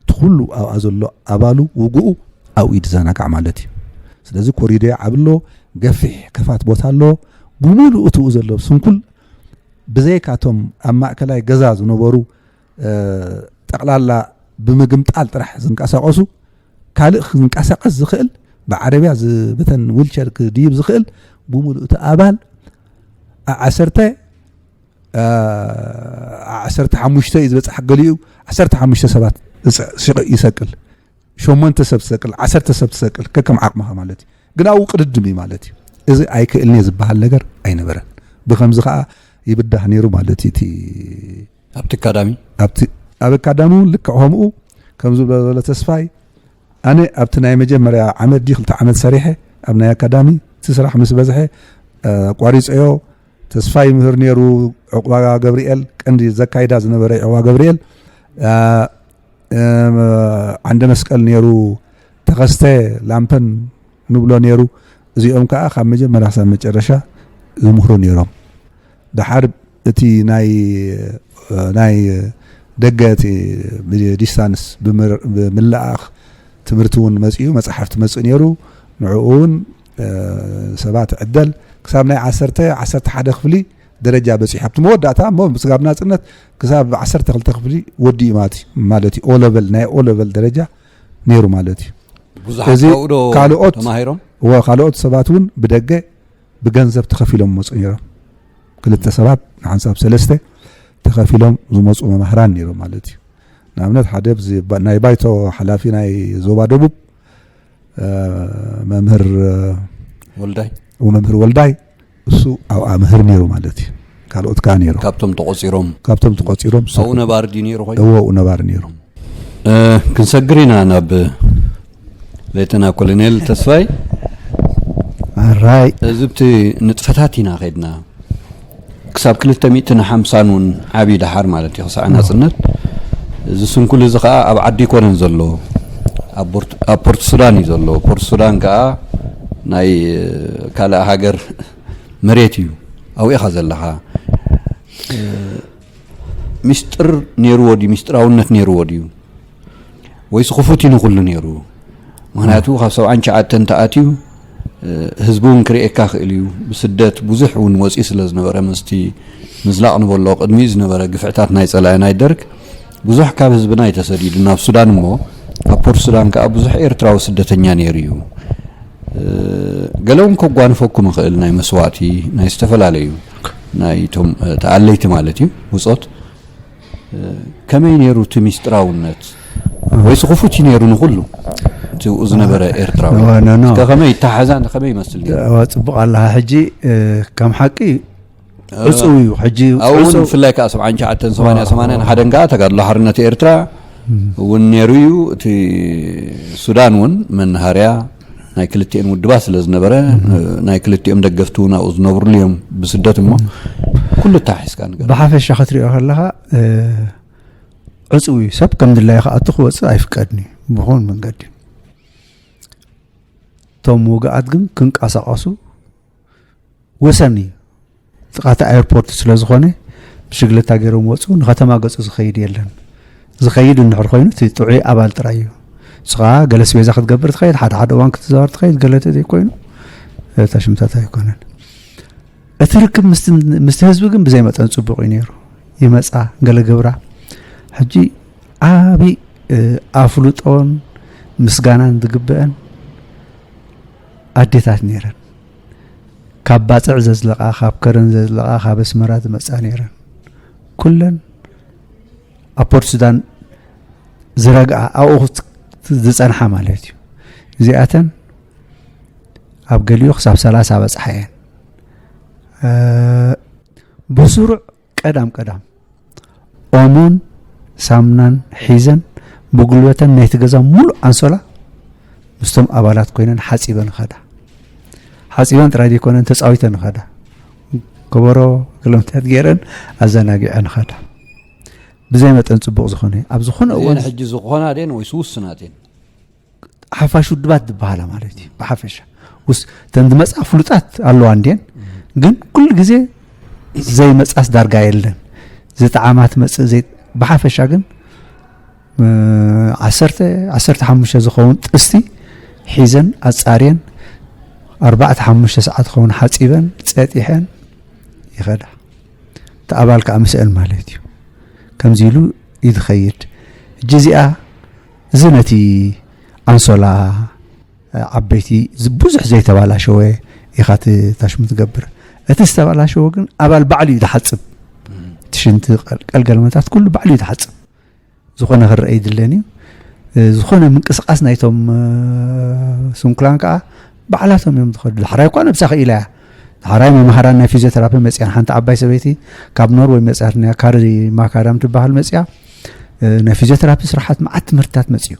እቲ ኩሉ ኣብኣ ዘሎ ኣባሉ ውግኡ ኣብኡ ይዘናጋዕ ማለት እዩ። ስለዚ ኮሪዶ ዓቢ ኣሎ፣ ገፊሕ ከፋት ቦታ ኣሎ። ብምሉኡ እትኡ ዘሎ ስንኩል ብዘይካቶም ኣብ ማእከላይ ገዛ ዝነበሩ ጠቕላላ ብምግምጣል ጥራሕ ዝንቀሳቐሱ፣ ካልእ ክንቀሳቐስ ዝኽእል ብዓረብያ ዝ- በተን ዊልቸር ክድይብ ዝኽእል ብምሉእ እቲ ኣባል ዓ- ዓሰርተ ዓ- ዓሰርተ ሓሙሽተ እዩ ዝበፅሕ፣ ገሊኡ ዓሰርተ ሓሙሽተ ሰባት ይፀ- ሲቕ- ይሰቅል፣ ሸሞንተ ሰብ ትሰቅል፣ ዓሰርተ ሰብ ትሰቅል ከከም ዓቕምኻ ማለት እዩ። ግን ኣብኡ ቅድድም እዩ ማለት እዩ። እዚ ኣይክእልን እየ ዝበሃል ነገር ኣይነበረን። ብከምዚ ከዓ ይብዳህ ነይሩ ማለት እዩ። እቲ ኣብቲ ኣካዳሚ ኣብቲ ኣብ ኣካዳሚ እውን ልክዕ ከምኡ ከም ዝብሎ ዘሎ ተስፋይ፣ ኣነ ኣብቲ ናይ መጀመርያ ዓመት ዲ ክልተ ዓመት ሰሪሐ ኣብ ናይ ኣካዳሚ እቲ ስራሕ ምስ በዝሐ ኣቋሪፀዮ። ተስፋይ ይምህር ነይሩ፣ ዕቁባ ገብርኤል ቀንዲ ዘካይዳ ዝነበረ ዕቁባ ገብርኤል፣ ዓንደ መስቀል ነይሩ፣ ተኸስተ ላምፐን ንብሎ ነይሩ። እዚኦም ከዓ ካብ መጀመርያ ክሳብ መጨረሻ ዝምህሩ ነይሮም። ደሓር እቲ ናይ ናይ ደገ እቲ ብዲስታንስ ብምር- ብምልኣኽ ትምህርቲ እውን መፅኡ፣ መፅሓፍቲ መፅእ ነይሩ። ንዕኡ እውን ሰባት ዕደል ክሳብ ናይ ዓሰርተ ዓሰርተ ሓደ ክፍሊ ደረጃ በፂሑ ኣብቲ መወዳእታ እሞ ስጋብ ናፅነት ክሳብ ዓሰርተ ክልተ ክፍሊ ወዲኡ ማለት እዩ። ማለት እዩ ኦለቨል ናይ ኦለቨል ደረጃ ነይሩ ማለት እዩ። ብዙሓት እዚ ካብኡ ዶ ካልኦት ተማሂሮም ወ ካልኦት ሰባት እውን ብደገ ብገንዘብ ተኸፊሎም መፁ ነይሮም። ክልተ ሰባት ንሓንሳብ ሰለስተ ተኸፊሎም ዝመፁ መማህራን ነይሮም ማለት እዩ። ንኣብነት ሓደ ኣብዚ ባ- ናይ ባይቶ ሓላፊ ናይ ዞባ ደቡብ እ፣ መምህር እ፣ ወልዳይ መምህር ወልዳይ እሱ ኣብኣ ምህር ነይሩ ማለት እዩ። ካልኦት ከዓ ነይሩ ካብቶም ተቆፂሮም ካብቶም ተቆፂሮም ኣብኡ ነባሪ ድዩ ነይሩ ኮይኑ እዎ ኣብኡ ነባሪ ነይሩ። እ፣ ክንሰግር ኢና ናብ ሌተና ኮሎኔል ተስፋይ። ኣራይ እዚ ብቲ ንጥፈታት ኢና ከድና ክሳብ ክልተ ሚእትን ሓምሳን እውን ዓብዪ ደሓር ማለት እዩ ክሳዕ ናፅነት። እዚ ስንኩል እዚ ከዓ ኣብ ዓዲ ይኮነን ዘሎ፣ ኣብ ቦርት- ኣብ ፖርት ሱዳን እዩ ዘሎ። ፖርት ሱዳን ከዓ ናይ ካልእ ሃገር መሬት እዩ። ኣብኡ ኢኻ ዘለኻ። ሚስጥር ነይርዎ ድዩ? ሚስጥራውነት ነይርዎ ድዩ? ወይስ ክፉት እዩ ንኹሉ ነይሩ? ምክንያቱ ካብ ሰብዓን ትሽዓተን ተኣትዩ ህዝቢ እውን ክርእየካ ክእል እዩ። ብስደት ብዙሕ እውን ወፂኡ ስለ ዝነበረ ምስቲ ምዝላቕ ንበሎ ቅድሚኡ ዝነበረ ግፍዕታት ናይ ፀላኢ ናይ ደርግ ብዙሕ ካብ ህዝብና እዩ ተሰዲዱ ናብ ሱዳን እሞ ኣብ ፖርት ሱዳን ከዓ ብዙሕ ኤርትራዊ ስደተኛ ነይሩ እዩ። ገለ እውን ከጓንፈኩም ይኽእል ናይ መስዋእቲ ናይ ዝተፈላለዩ ናይቶም ተኣለይቲ ማለት እዩ ብፆት ከመይ ነይሩ እቲ ሚስጥራውነት ወይስ ክፉት እዩ ነይሩ ንኩሉ እቲ ዝነበረ ኤርትራዊ ኖ ከመይ ይተሓዛ ከመይ ይመስል ነይሩ ጽቡቕ ኣለኻ ሕጂ ከም ሓቂ ዕፁው እዩ ሕጂ ኣብኡ እውን ዕፁው- ብፍላይ ከዓ ሰብዓን ትሽዓተን ሰማንያ ሰማንያን ሓደን ከዓ ተጋድሎ ሓርነት ኤርትራ እውን ነይሩ እዩ። እቲ ሱዳን እውን መናሃርያ ናይ ክልቲኤን ውድባት ስለ ዝነበረ ናይ ክልቲኦም ደገፍቲ እውን ኣብኡ ዝነብሩሉ እዮም ብስደት እሞ ኩሉ ተሓሒዝካ ንገር ብሓፈሻ ክትሪኦ ከለኻ ዕፁው እዩ ሰብ ከም ድላዩ ክኣቱ ክወፅእ ኣይፍቀድን እዩ ብኹን መንገዲ እቶም ውግኣት ግን ክንቀሳቐሱ ወሰን እዩ ጥቓቲ ኣየርፖርት ስለ ዝኾነ ብሽግለታ ገይሮም ወፁ ንከተማ ገፁ ዝኸይድ የለን ዝኸይድ እንድሕር ኮይኑ እቲ ጥዑይ ኣባል ጥራይ እዩ ንስኻ ገለ ስቤዛ ክትገብር ትኸይድ ሓደ ሓደ እዋን ክትዘዋር ትኸይድ ገለ ዘይኮይኑ ታሽምታት ኣይኮነን እቲ ርክብ ምስቲ ህዝቢ ግን ብዘይ መጠን ፅቡቕ እዩ ነይሩ ይመፃ ገለ ገብራ ሕጂ ዓብዪ ኣፍልጦን ምስጋናን ዝግበአን ኣዴታት ነይረን ካብ ባፅዕ ዘዝለቓ ካብ ከረን ዘዝለቓ ካብ ኣስመራ ዝመፃ ነይረን ኩለን ኣብ ፖርት ሱዳን ዝረግኣ ኣብኡ ዝፀንሓ ማለት እዩ እዚኣተን ኣብ ገሊኡ ክሳብ ሰላሳ በፅሓ እየን ብስሩዕ ቀዳም ቀዳም ኦሞን ሳምናን ሒዘን ብጉልበተን ናይቲ ገዛ ሙሉእ ኣንሶላ ምስቶም ኣባላት ኮይነን ሓፂበን ኸዳ ሓፂበን ጥራይ ዘይኮነን ተፃዊተን ኸዳ ከበሮ ገለምታት ገይረን ኣዘናጊዐን ኸዳ ብዘይ መጠን ፅቡቕ ዝኾነ ኣብ ዝኾነ እዋን ሕጂ ዝኾና ደን ወይስ ውስናት እየን ሓፋሽ ውድባት ዝበሃላ ማለት እዩ ብሓፈሻ ውስ ተን ዝመፅኣ ፍሉጣት ኣለዋ እንድየን ግን ኩሉ ግዜ ዘይመፅኣስ ዳርጋ የለን ዝጠዓማት መፅእ ዘይ ብሓፈሻ ግን ዓሰርተ ዓሰርተ ሓሙሽተ ዝኸውን ጥስቲ ሒዘን ኣፃርየን ኣርባዕተ ሓሙሽተ ሰዓት ዝኸውን ሓፂበን ፀጢሐን ይኸዳ እቲ ኣባል ከዓ ምስአን ማለት እዩ ከምዚ ኢሉ እዩ ዝኸይድ ሕጂ እዚኣ እዚ ነቲ ኣንሶላ ዓበይቲ ብዙሕ ዘይተባላሸወ ኢኻ እቲ ታሽሙ ትገብር እቲ ዝተባላሸወ ግን ኣባል ባዕሉ እዩ ዝሓፅብ እቲ ሽንቲ ቀልገልመታት ኩሉ ባዕሉ እዩ ዝሓፅብ ዝኾነ ክረአ ይድለን እዩ ዝኾነ ምንቅስቃስ ናይቶም ስንኩላን ከዓ ባዕላቶም እዮም ዝኸዱ ዳሕራይ እኳ ነብሳ ክኢላ እያ ዳሕራይ መምሃራን ናይ ፊዚዮቴራፒ መፅያን ሓንቲ ዓባይ ሰበይቲ ካብ ኖርወይ መፅያ ካሪ ማካዳም ትበሃል መፅያ ናይ ፊዚዮቴራፒ ስራሓት መዓት ትምህርትታት መፅዩ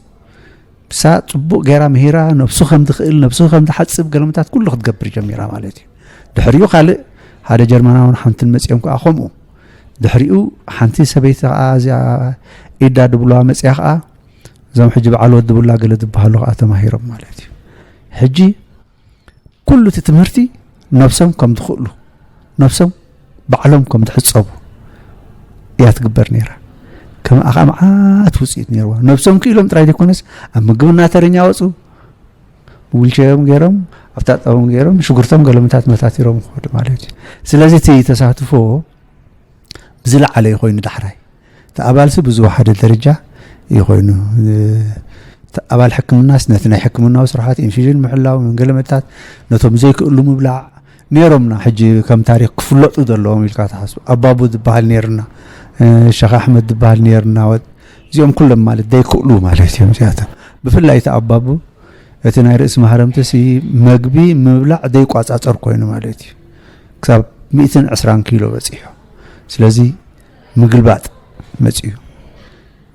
ንሳ ፅቡቕ ገይራ ምሂራ ነብሱ ከም ዝኽእል ነብሱ ከም ዝሓፅብ ገለመታት ኩሉ ክትገብር ጀሚራ ማለት እዩ ድሕሪኡ ካልእ ሓደ ጀርመናውን ሓንትን መፅኦም ከዓ ከምኡ ድሕሪኡ ሓንቲ ሰበይቲ ከዓ እዚኣ ኢዳ ድብሉዋ መፅያ ከዓ እዞም ሕጂ በዓል ወዲ ብላ ገለ ዝበሃሉ ከዓ ተማሂሮም ማለት እዩ ሕጂ ኩሉ እቲ ትምህርቲ ነብሶም ከም ዝኽእሉ ነብሶም ባዕሎም ከም ዝሕፀቡ እያ ትግበር ነይራ። ከምኣ ከዓ መዓት ውፅኢት ነይርዋ። ነብሶም ክኢሎም ጥራይ ዘይኮነስ ኣብ ምግብና ተረኛ ወፁ፣ ብዊልቸሮም ገይሮም ኣብታ ጠበም ገይሮም ሽጉርቶም ገለምታት መታቲሮም ክኸዱ ማለት እዩ። ስለዚ እቲ ተሳትፎ ብዝለዓለ እዩ ኮይኑ ዳሕራይ እቲ ኣባልሲ ብዝወሓደ ደረጃ እዩ ኮይኑ። እቲ ኣባል ሕክምናስ ነቲ ናይ ሕክምናዊ ስርሓት ኢንፊዥን ምሕላው፣ ገለመታት ነቶም ዘይክእሉ ምብላዕ ነይሮምና። ሕጂ ከም ታሪክ ክፍለጡ ዘለዎም ኢልካ ትሓስብ ኣባቡ ዝበሃል ነይርና፣ ሸኽ ኣሕመድ ዝበሃል ነይርና። እዚኦም ኩሎም ማለት ዘይክእሉ ማለት እዮም እዚኣቶም። ብፍላይ እቲ ኣባቡ እቲ ናይ ርእሲ ማህረምቲ ሲ መግቢ ምብላዕ ዘይቋጻጸር ኮይኑ ማለት እዩ። ክሳብ ሚእትን ዕስራን ኪሎ በጺሑ። ስለዚ ምግልባጥ መጺኡ።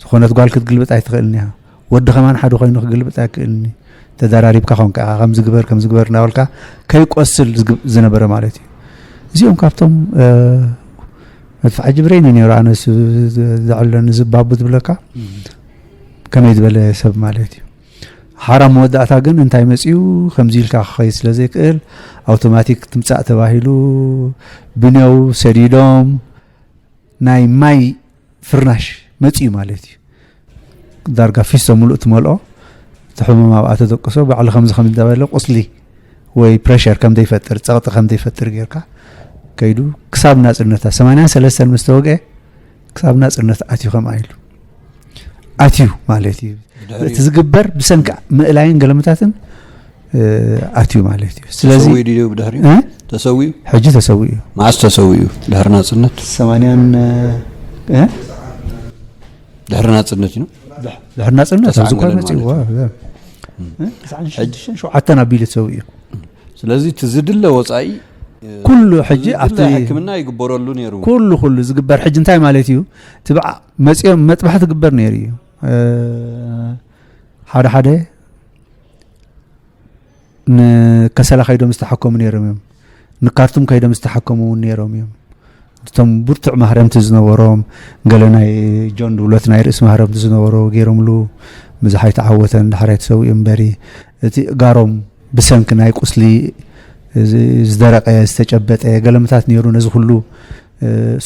ዝኾነት ጓል ክትግልብጥ ኣይትኽእልን እያ። ወዲ ከማን ሓደ ኮይኑ ክግልብጥ ኣይክእልን እዩ። ተደራሪብካ ኮንካ ኢኻ ከምዚ ግበር ከምዚ ግበር እናበልካ ከይቆስል ዝግ- ዝነበረ ማለት እዩ። እዚኦም ካብቶም እ፣ መድፍዓ ጅብሬን እዩ ነይሩ። ኣነስ ዘዕለኒ ዝባቡ ዝብለካ ከመይ ዝበለ ሰብ ማለት እዩ። ሓራ መወዳእታ ግን እንታይ መፅኡ ከምዚ ኢልካ ክኸይድ ስለ ዘይክእል ኣውቶማቲክ ትምፃእ ተባሂሉ ብነው ሰዲዶም ናይ ማይ ፍርናሽ መፅኡ ማለት እዩ። ዳርጋ ፊስቶ ሙሉእ ትመልኦ እቲ ሕሙም ኣብኣ ተደቅሶ ባዕሉ ከምዚ ከም እንዳበለ ቁስሊ ወይ ፕሬሸር ከም ዘይፈጥር ፀቕጢ ከም ዘይፈጥር ጌርካ ከይዱ ክሳብ ናፅነታ ሰማንያን ሰለስተን ምስ ተወግአ ክሳብ ናፅነት ኣትዩ ከም ኣይሉ ኣትዩ ማለት እዩ። እቲ ዝግበር ብሰንኪ ምእላይን ገለመታትን ኣትዩ ማለት እዩ። ስለዚ ተሰዊኡ ድዩ ብድሕሪኡ? እ? ተሰዊኡ? ሕጂ ተሰዊኡ እዩ። መዓስ ተሰዊኡ? ድሕሪ ናፅነት? ሰማንያን እ? ድሕሪ ናፅነት እዩ። ድሕሪ ናፅነት ተስዓን ኣብዚ እኳ ገለን መፅእዎ ማለት እዩ። እ? ተስዓን ሽዱሽተን ሸውዓተን ኣቢሉ ተሰዊኡ እዩ። ስለዚ እቲ ዝድለ ወፃኢ ኩሉ ሕጂ ዝድለ ኣብቲ ሕክምና ይግበረሉ ነይሩ። ኩሉ ኩሉ ዝግበር ሕጂ እንታይ ማለት እዩ? እቲ በዓ መፅኦም መጥባሕቲ ግበር ነይሩ እዩ። ሓደ ሓደ ንከሰላ ከይዶም ዝተሓከሙ ነይሮም እዮም። ንካርቱም ከይዶም ዝተሓከሙ እውን ነይሮም እዮም። እቶም ብርቱዕ ማህረምቲ ዝነበሮም ገለ ናይ ጆን ድውለት ናይ ርእሲ ማህረምቲ ዝነበሮ ገይሮምሉ ብዙሕ ኣይተዓወተን። ዳሕራይ ተሰዊኡ እምበሪ እቲ እጋሮም ብሰንኪ ናይ ቁስሊ ዝደረቀ ዝተጨበጠ ገለምታት ነይሩ። ነዚ ኩሉ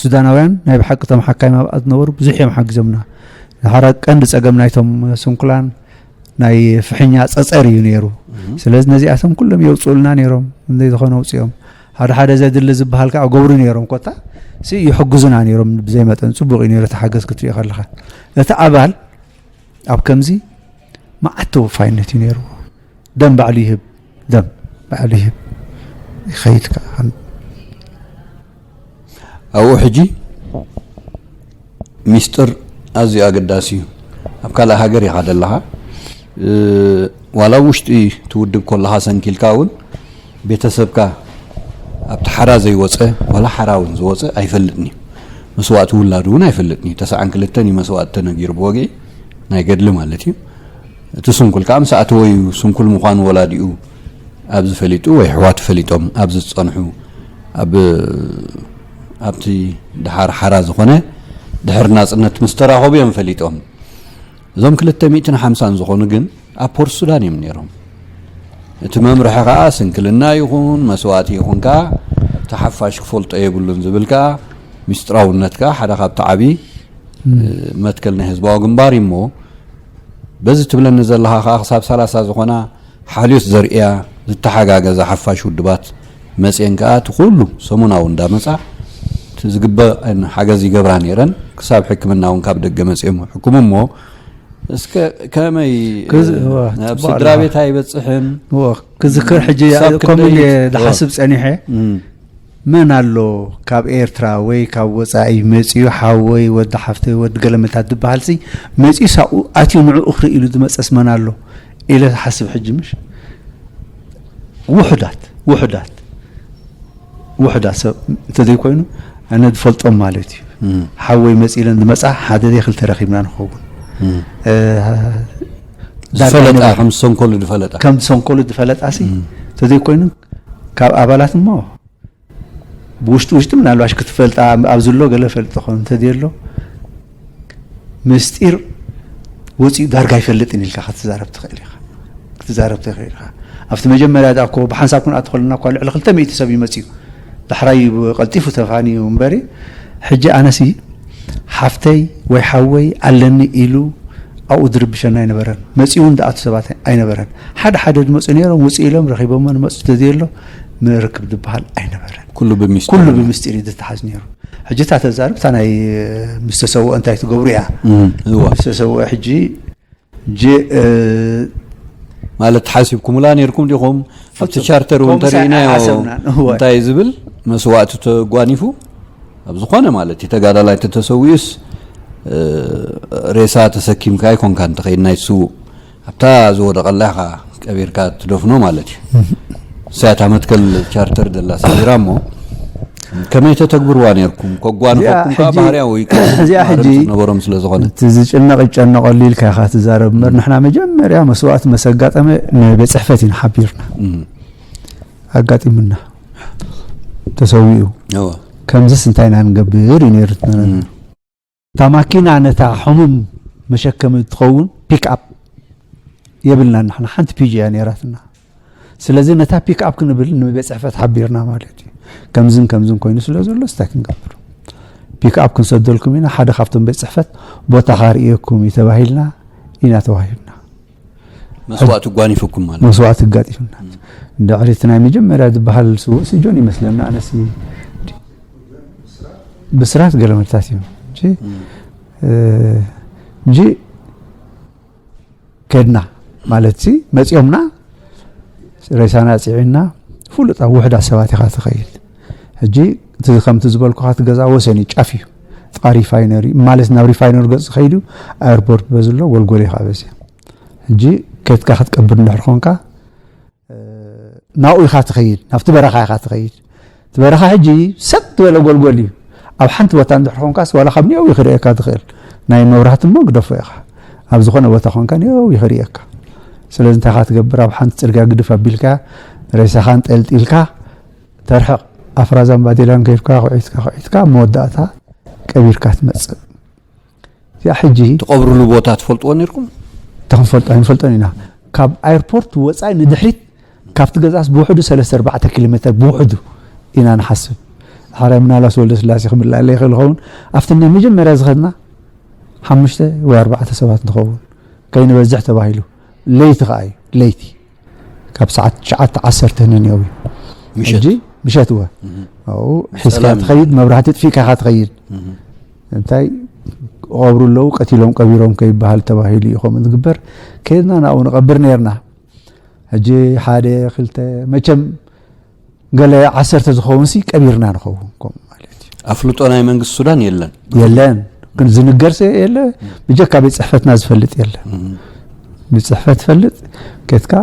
ሱዳናውያን ናይ ብሓቂ እቶም ሓካይም ኣብኣ ዝነበሩ ብዙሕ እዮም ሓጊዞምና። ሓራ ቀንዲ ጸገም ናይቶም ስንኩላን ናይ ፍሕኛ ጸጸር እዩ ነይሩ። ስለዚ ነዚኣቶም ኩሎም የውፅኡልና ነይሮም። እንዘይ ዝኾነ ውፅኦም ሓደ ሓደ ዘድሊ ዝበሃል ከዓ ገብሩ ነይሮም። ኮታ ሲ ይሕግዙና ነይሮም ብዘይ መጠን። ፅቡቅ እዩ ነይሩ እቲ ሓገዝ ክትሪኦ ከለኻ። እቲ ኣባል ኣብ ከምዚ መዓት ተወፋይነት እዩ ነይርዎ። ደም ባዕሉ ይህብ፣ ደም ባዕሉ ይህብ። ይኸይድ ከዓ ከም ኣብኡ ሕጂ ሚስጥር ኣዝዩ ኣገዳሲ እዩ። ኣብ ካልእ ሃገር ኢኻ ዘለኻ፣ እ፣ ዋላ ኣብ ውሽጢ እቲ ውድብ ከለኻ ሰንኪልካ እውን ቤተሰብካ ኣብቲ ሓራ ዘይወፀ ዋላ ሓራ እውን ዝወፀ ኣይፈልጥን እዩ። መስዋእቲ ውላዱ እውን ኣይፈልጥን እዩ። ተስዓን ክልተን እዩ መስዋእቲ ተነጊሩ ብወግዒ ናይ ገድሊ ማለት እዩ። እቲ ስንኩል ከዓ ምስ ኣተወ እዩ ስንኩል ምዃኑ ወላዲኡ ኣብዚ ፈሊጡ ወይ ኣሕዋቱ ፈሊጦም ኣብዚ ዝፀንሑ ኣብ ኣብቲ ደሓር ሓራ ዝኾነ ድሕሪ ናፅነት ምስ ተራኸቡ እዮም ፈሊጦም። እዞም ክልተ ሚእትን ሓምሳን ዝኾኑ ግን ኣብ ፖርት ሱዳን እዮም ነይሮም። እቲ መምርሒ ከዓ ስንክልና ይኹን መስዋእቲ ይኹን ከዓ እቲ ሓፋሽ ክፈልጦ የብሉን ዝብል ከዓ ሚስጥራውነት ከዓ ሓደ ካብቲ ዓብዪ መትከል ናይ ህዝባዊ ግንባር እዩ እሞ በዚ ትብለኒ ዘለኻ ከዓ ክሳብ ሰላሳ ዝኾና ሓልዮት ዘርእያ ዝተሓጋገዛ ሓፋሽ ውድባት መፅየን ከዓ እቲ ኩሉ ሰሙናዊ እንዳመፃ እቲ ዝግበአን ሓገዝ ይገብራ ነይረን። ክሳብ ሕክምና እውን ካብ ደገ መፅኦም ሕክሙ እሞ እስከ ከመይ ክዝ-፣ እዋ፣ ኣብ ጽቡቕ ስድራ ኣለኻ። ቤት ኣይበጽሕን? እዋ፣ ክዝክር ሕጂ ክሳብ ከምኡ ክንደይ? ኢለ እዋ። ዝሓስብ ጸኒሐ። እም። መን ኣሎ ካብ ኤርትራ ወይ ካብ ወጻኢ መጺኡ ሓወይ፣ ወዲ ሓፍተይ፣ ወዲ ገለመታት ዝበሃል ሲ መጺኡ ሳብኡ ኣትዩ ንዕኡ ክርኢ ኢሉ ዝመጸስ መን ኣሎ ኢለ ዝሓስብ ሕጂ ምሽ? ውሑዳት፣ ውሑዳት፣ ውሑዳት ሰብ እንተዘይኮይኑ ኣነ ዝፈልጦም ማለት እዩ። እም። ሓወይ መጺለን ዝመጻ ሓደ ደይ ክልተ ረኺብና ንኸውን። እም። እ፣ ዳርጋ ዝፈለጣ፣ ይነበረ። ከም ዝሰንከሉ ዝፈለጣ። ከም ዝሰንከሉ ዝፈለጣ ሲ እም። እንተዘይኮይኑ ካብ ኣባላት እሞ ብውሽጢ ውሽጢ ምናልባሽ ክትፈልጣ ኣብ ዝሎ ገለ ፈልጥ ኾን እንተዘየሎ ምስጢር ወፂኡ ዳርጋ ኣይፈልጥን ኢልካ ክትዛረብ ትኽእል ኢኻ። ክትዛረብ ትኽእል ኢኻ። ኣብቲ መጀመርያ ዳ እኮ ብሓንሳብ ክንኣቱ ከለና እኳ ልዕሊ ክልተ ሚእቲ ሰብ እዩ መፂኡ። ዳሕራይ ቀልጢፉ ተፋንዩ እምበሪ፣ ሕጂ ኣነሲ ሓፍተይ ወይ ሓወይ ኣለኒ ኢሉ ኣብኡ ዝርብሸና ኣይነበረን። መጺኡ እውን ዝኣቱ ሰባት ኣይነበረን። ሓደ ሓደ ዝመጹ ነይሮም፣ ውጽእ ኢሎም ረኺቦሞ ንመጹ፣ ተዘየሎ ምርክብ ዝበሃል ኣይነበረን። ኩሉ ብምስጢር ኩሉ እዩ። ብምስጢር እዩ ዝተሓዝ ነይሩ። ሕጂ እታ ተዛርብ እታ ናይ ምስ ተሰውኦ እንታይ ትገብሩ እያ። እም፣ እዋ። ምስ ተሰውኦ ሕጂ ጂ-፣ እ፣ ማለት ሓሲብኩምላ ነይርኩም ዲኹም? ኣብቲ ፍጹም። ቻርተር እውን ከምኡ ተሪእናዮ ሓሰብና። እወ። እንታይ ዝብል መስዋእቲ ተጓኒፉ ኣብ ዝኾነ ማለት እዩ ተጋዳላይ እንተተሰዊኡስ፣ እ፣ ሬሳ ተሰኪምካ ኣይኮንካ እንተኸይድ ናይ ስዉእ ኣብታ ዝወደቐላ ኢኻ ቀቢርካ ትደፍኖ ማለት እዩ። እሳያት መትከል ቻርተር ደላ ሰቢራ እሞ ከመይ ተተግብርዋ ነይርኩም? ከጓንፈኩም እዚኣ ከዓ ሕጂ፣ ባህርያዊ እዚኣ ማህረምቲ ሕጂ ዝነበሮም ስለ ዝኾነ። እቲ ዝጭነቕ ይጨነቐሉ ኢልካ ኢኻ ትዛረብ እምበር፣ ንሕና መጀመርያ መስዋእቲ መስ ኣጋጠመ ንቤት ጽሕፈት ኢና ሓቢርና። እም። ኣጋጢሙና። ተሰዊኡ። እወ። ከምዚስ እንታይ ኢና ንገብር እዩ ነይሩ እቲ ነገር። እም። እታ ማኪና ነታ ሕሙም መሸከሚ ትኸውን ፒክ ኣፕ የብልናን ንሕና። ሓንቲ ፒጂ እያ ነይራትና። ስለዚ ነታ ፒክ ኣፕ ክንብል ንቤት ጽሕፈት ሓቢርና ማለት እዩ። ከምዝን ከምዝን ኮይኑ ስለ ዘሎ ስታይ ክንገብር። ፒክ ኣፕ ክንሰደልኩም ኢና፣ ሓደ ካብቶም ቤት ጽሕፈት ቦታ ካርእየኩም እዩ ተባሂልና ኢና ተዋሂብና። መስዋእቲ ጓኒፉኩም ማለት። መስዋእቲ ኣጋጢሙና። ድሕሪ እቲ ናይ መጀመርያ ዝበሃል ስውእ ሲ ጆን ይመስለና፣ ኣነሲ ብስራት ገለ መርታት እዮም እንጂ፣ እም። እ፣ እንጂ ከድና ማለት ሲ መጺኦምና ሬሳና ጽዒና ፍሉጥ ኣብ ውሕዳት ሰባት ኢኻ ትኸይድ። ሕጂ እቲ ከምቲ ዝበልኩኻ እቲ ገዛ ወሰን እዩ፣ ጫፍ እዩ። ጥቓ ሪፋይነሪ ማለት ናብ ሪፋይነሪ ገጽ ዝኸይድ እዩ፣ ኣየርፖርት በዚ ኣሎ፣ ጎልጎል ኢኻ በዚ። ሕጂ ከድካ ክትቀብር እንድሕር ኮንካ፣ እ፣ ናብኡ ኢኻ ትኸይድ፣ ናብቲ በረኻ ኢኻ ትኸይድ። እቲ በረኻ ሕጂ ሰጥ ዝበለ ጎልጎል እዩ። ኣብ ሓንቲ ቦታ እንድሕር ኮንካስ ዋላ ካብ ኒያው እዩ ክርእየካ ትኽእል። ናይ መብራህቲ እሞ ግደፎ ኢኻ። ኣብ ዝኾነ ቦታ ኮንካ ኒያው እዩ ክርእየካ። ስለዚ እንታይ ኢኻ ትገብር? ኣብ ሓንቲ ጽርግያ ግድፍ ኣቢልካ ሬሳኻ ኣንጠልጢልካ ተርሕቕ። ኣፍራዛን ባዴላን ከይድካ፣ ኩዒትካ፣ ኩዒትካ፣ መወዳእታ ቀቢርካ ትመጽእ። እዚኣ ሕጂ ትቐብርሉ ቦታ ትፈልጥዎ ነይርኩም? ተኽንፈልጦ ኣይንፈልጦን ኢና። ካብ ኣየርፖርት ወጻኢ ንድሕሪት ካብቲ ገዛስ ብውሕዱ ሰለስተ ኣርባዕተ ኪሎ ሜተር ብውሕዱ ኢና ንሓስብ። ሓራይ ምናልባት ወልደ ስላሴ ክምልኣለ ይኽእል ይኸውን። ኣብቲ ናይ መጀመርያ ዝኸድና ሓሙሽተ ወይ ኣርባዕተ ሰባት ንኸውን። ከይንበዝሕ ተባሂሉ። ለይቲ ከኣ እዩ። ለይቲ። ካብ ሰዓት ትሽዓተ ዓሰርተ ነንየው እዩ። ምሸት። ሕጂ ምሸት እወ። እም። ኣብኡ ሒዝካ ጸላም። ትኸይድ፣ መብራህቲ ጥፊእካ ኢኻ ትኸይድ። እም። እንታይ ክቐብሩ ኣለዉ፣ ቀቲሎም ቀቢሮም ከይበሃል ተባሂሉ እዩ ከምኡ ዝግበር። ከይድና ናብኡ ንቐብር ነይርና። ሕጂ ሓደ፣ ክልተ፣ መቸም ገለ ዓሰርተ ዝኸውን ሲ ቀቢርና ንኸውን፣ ከምኡ ማለት እዩ። ኣፍልጦ ናይ መንግስቲ ሱዳን የለን። የለን። ግን ዝንገር ሲ የለ፣ ብጀካ ቤት ጽሕፈትና ዝፈልጥ የለ። እም። ቤት ጽሕፈት ትፈልጥ፣ ከድካ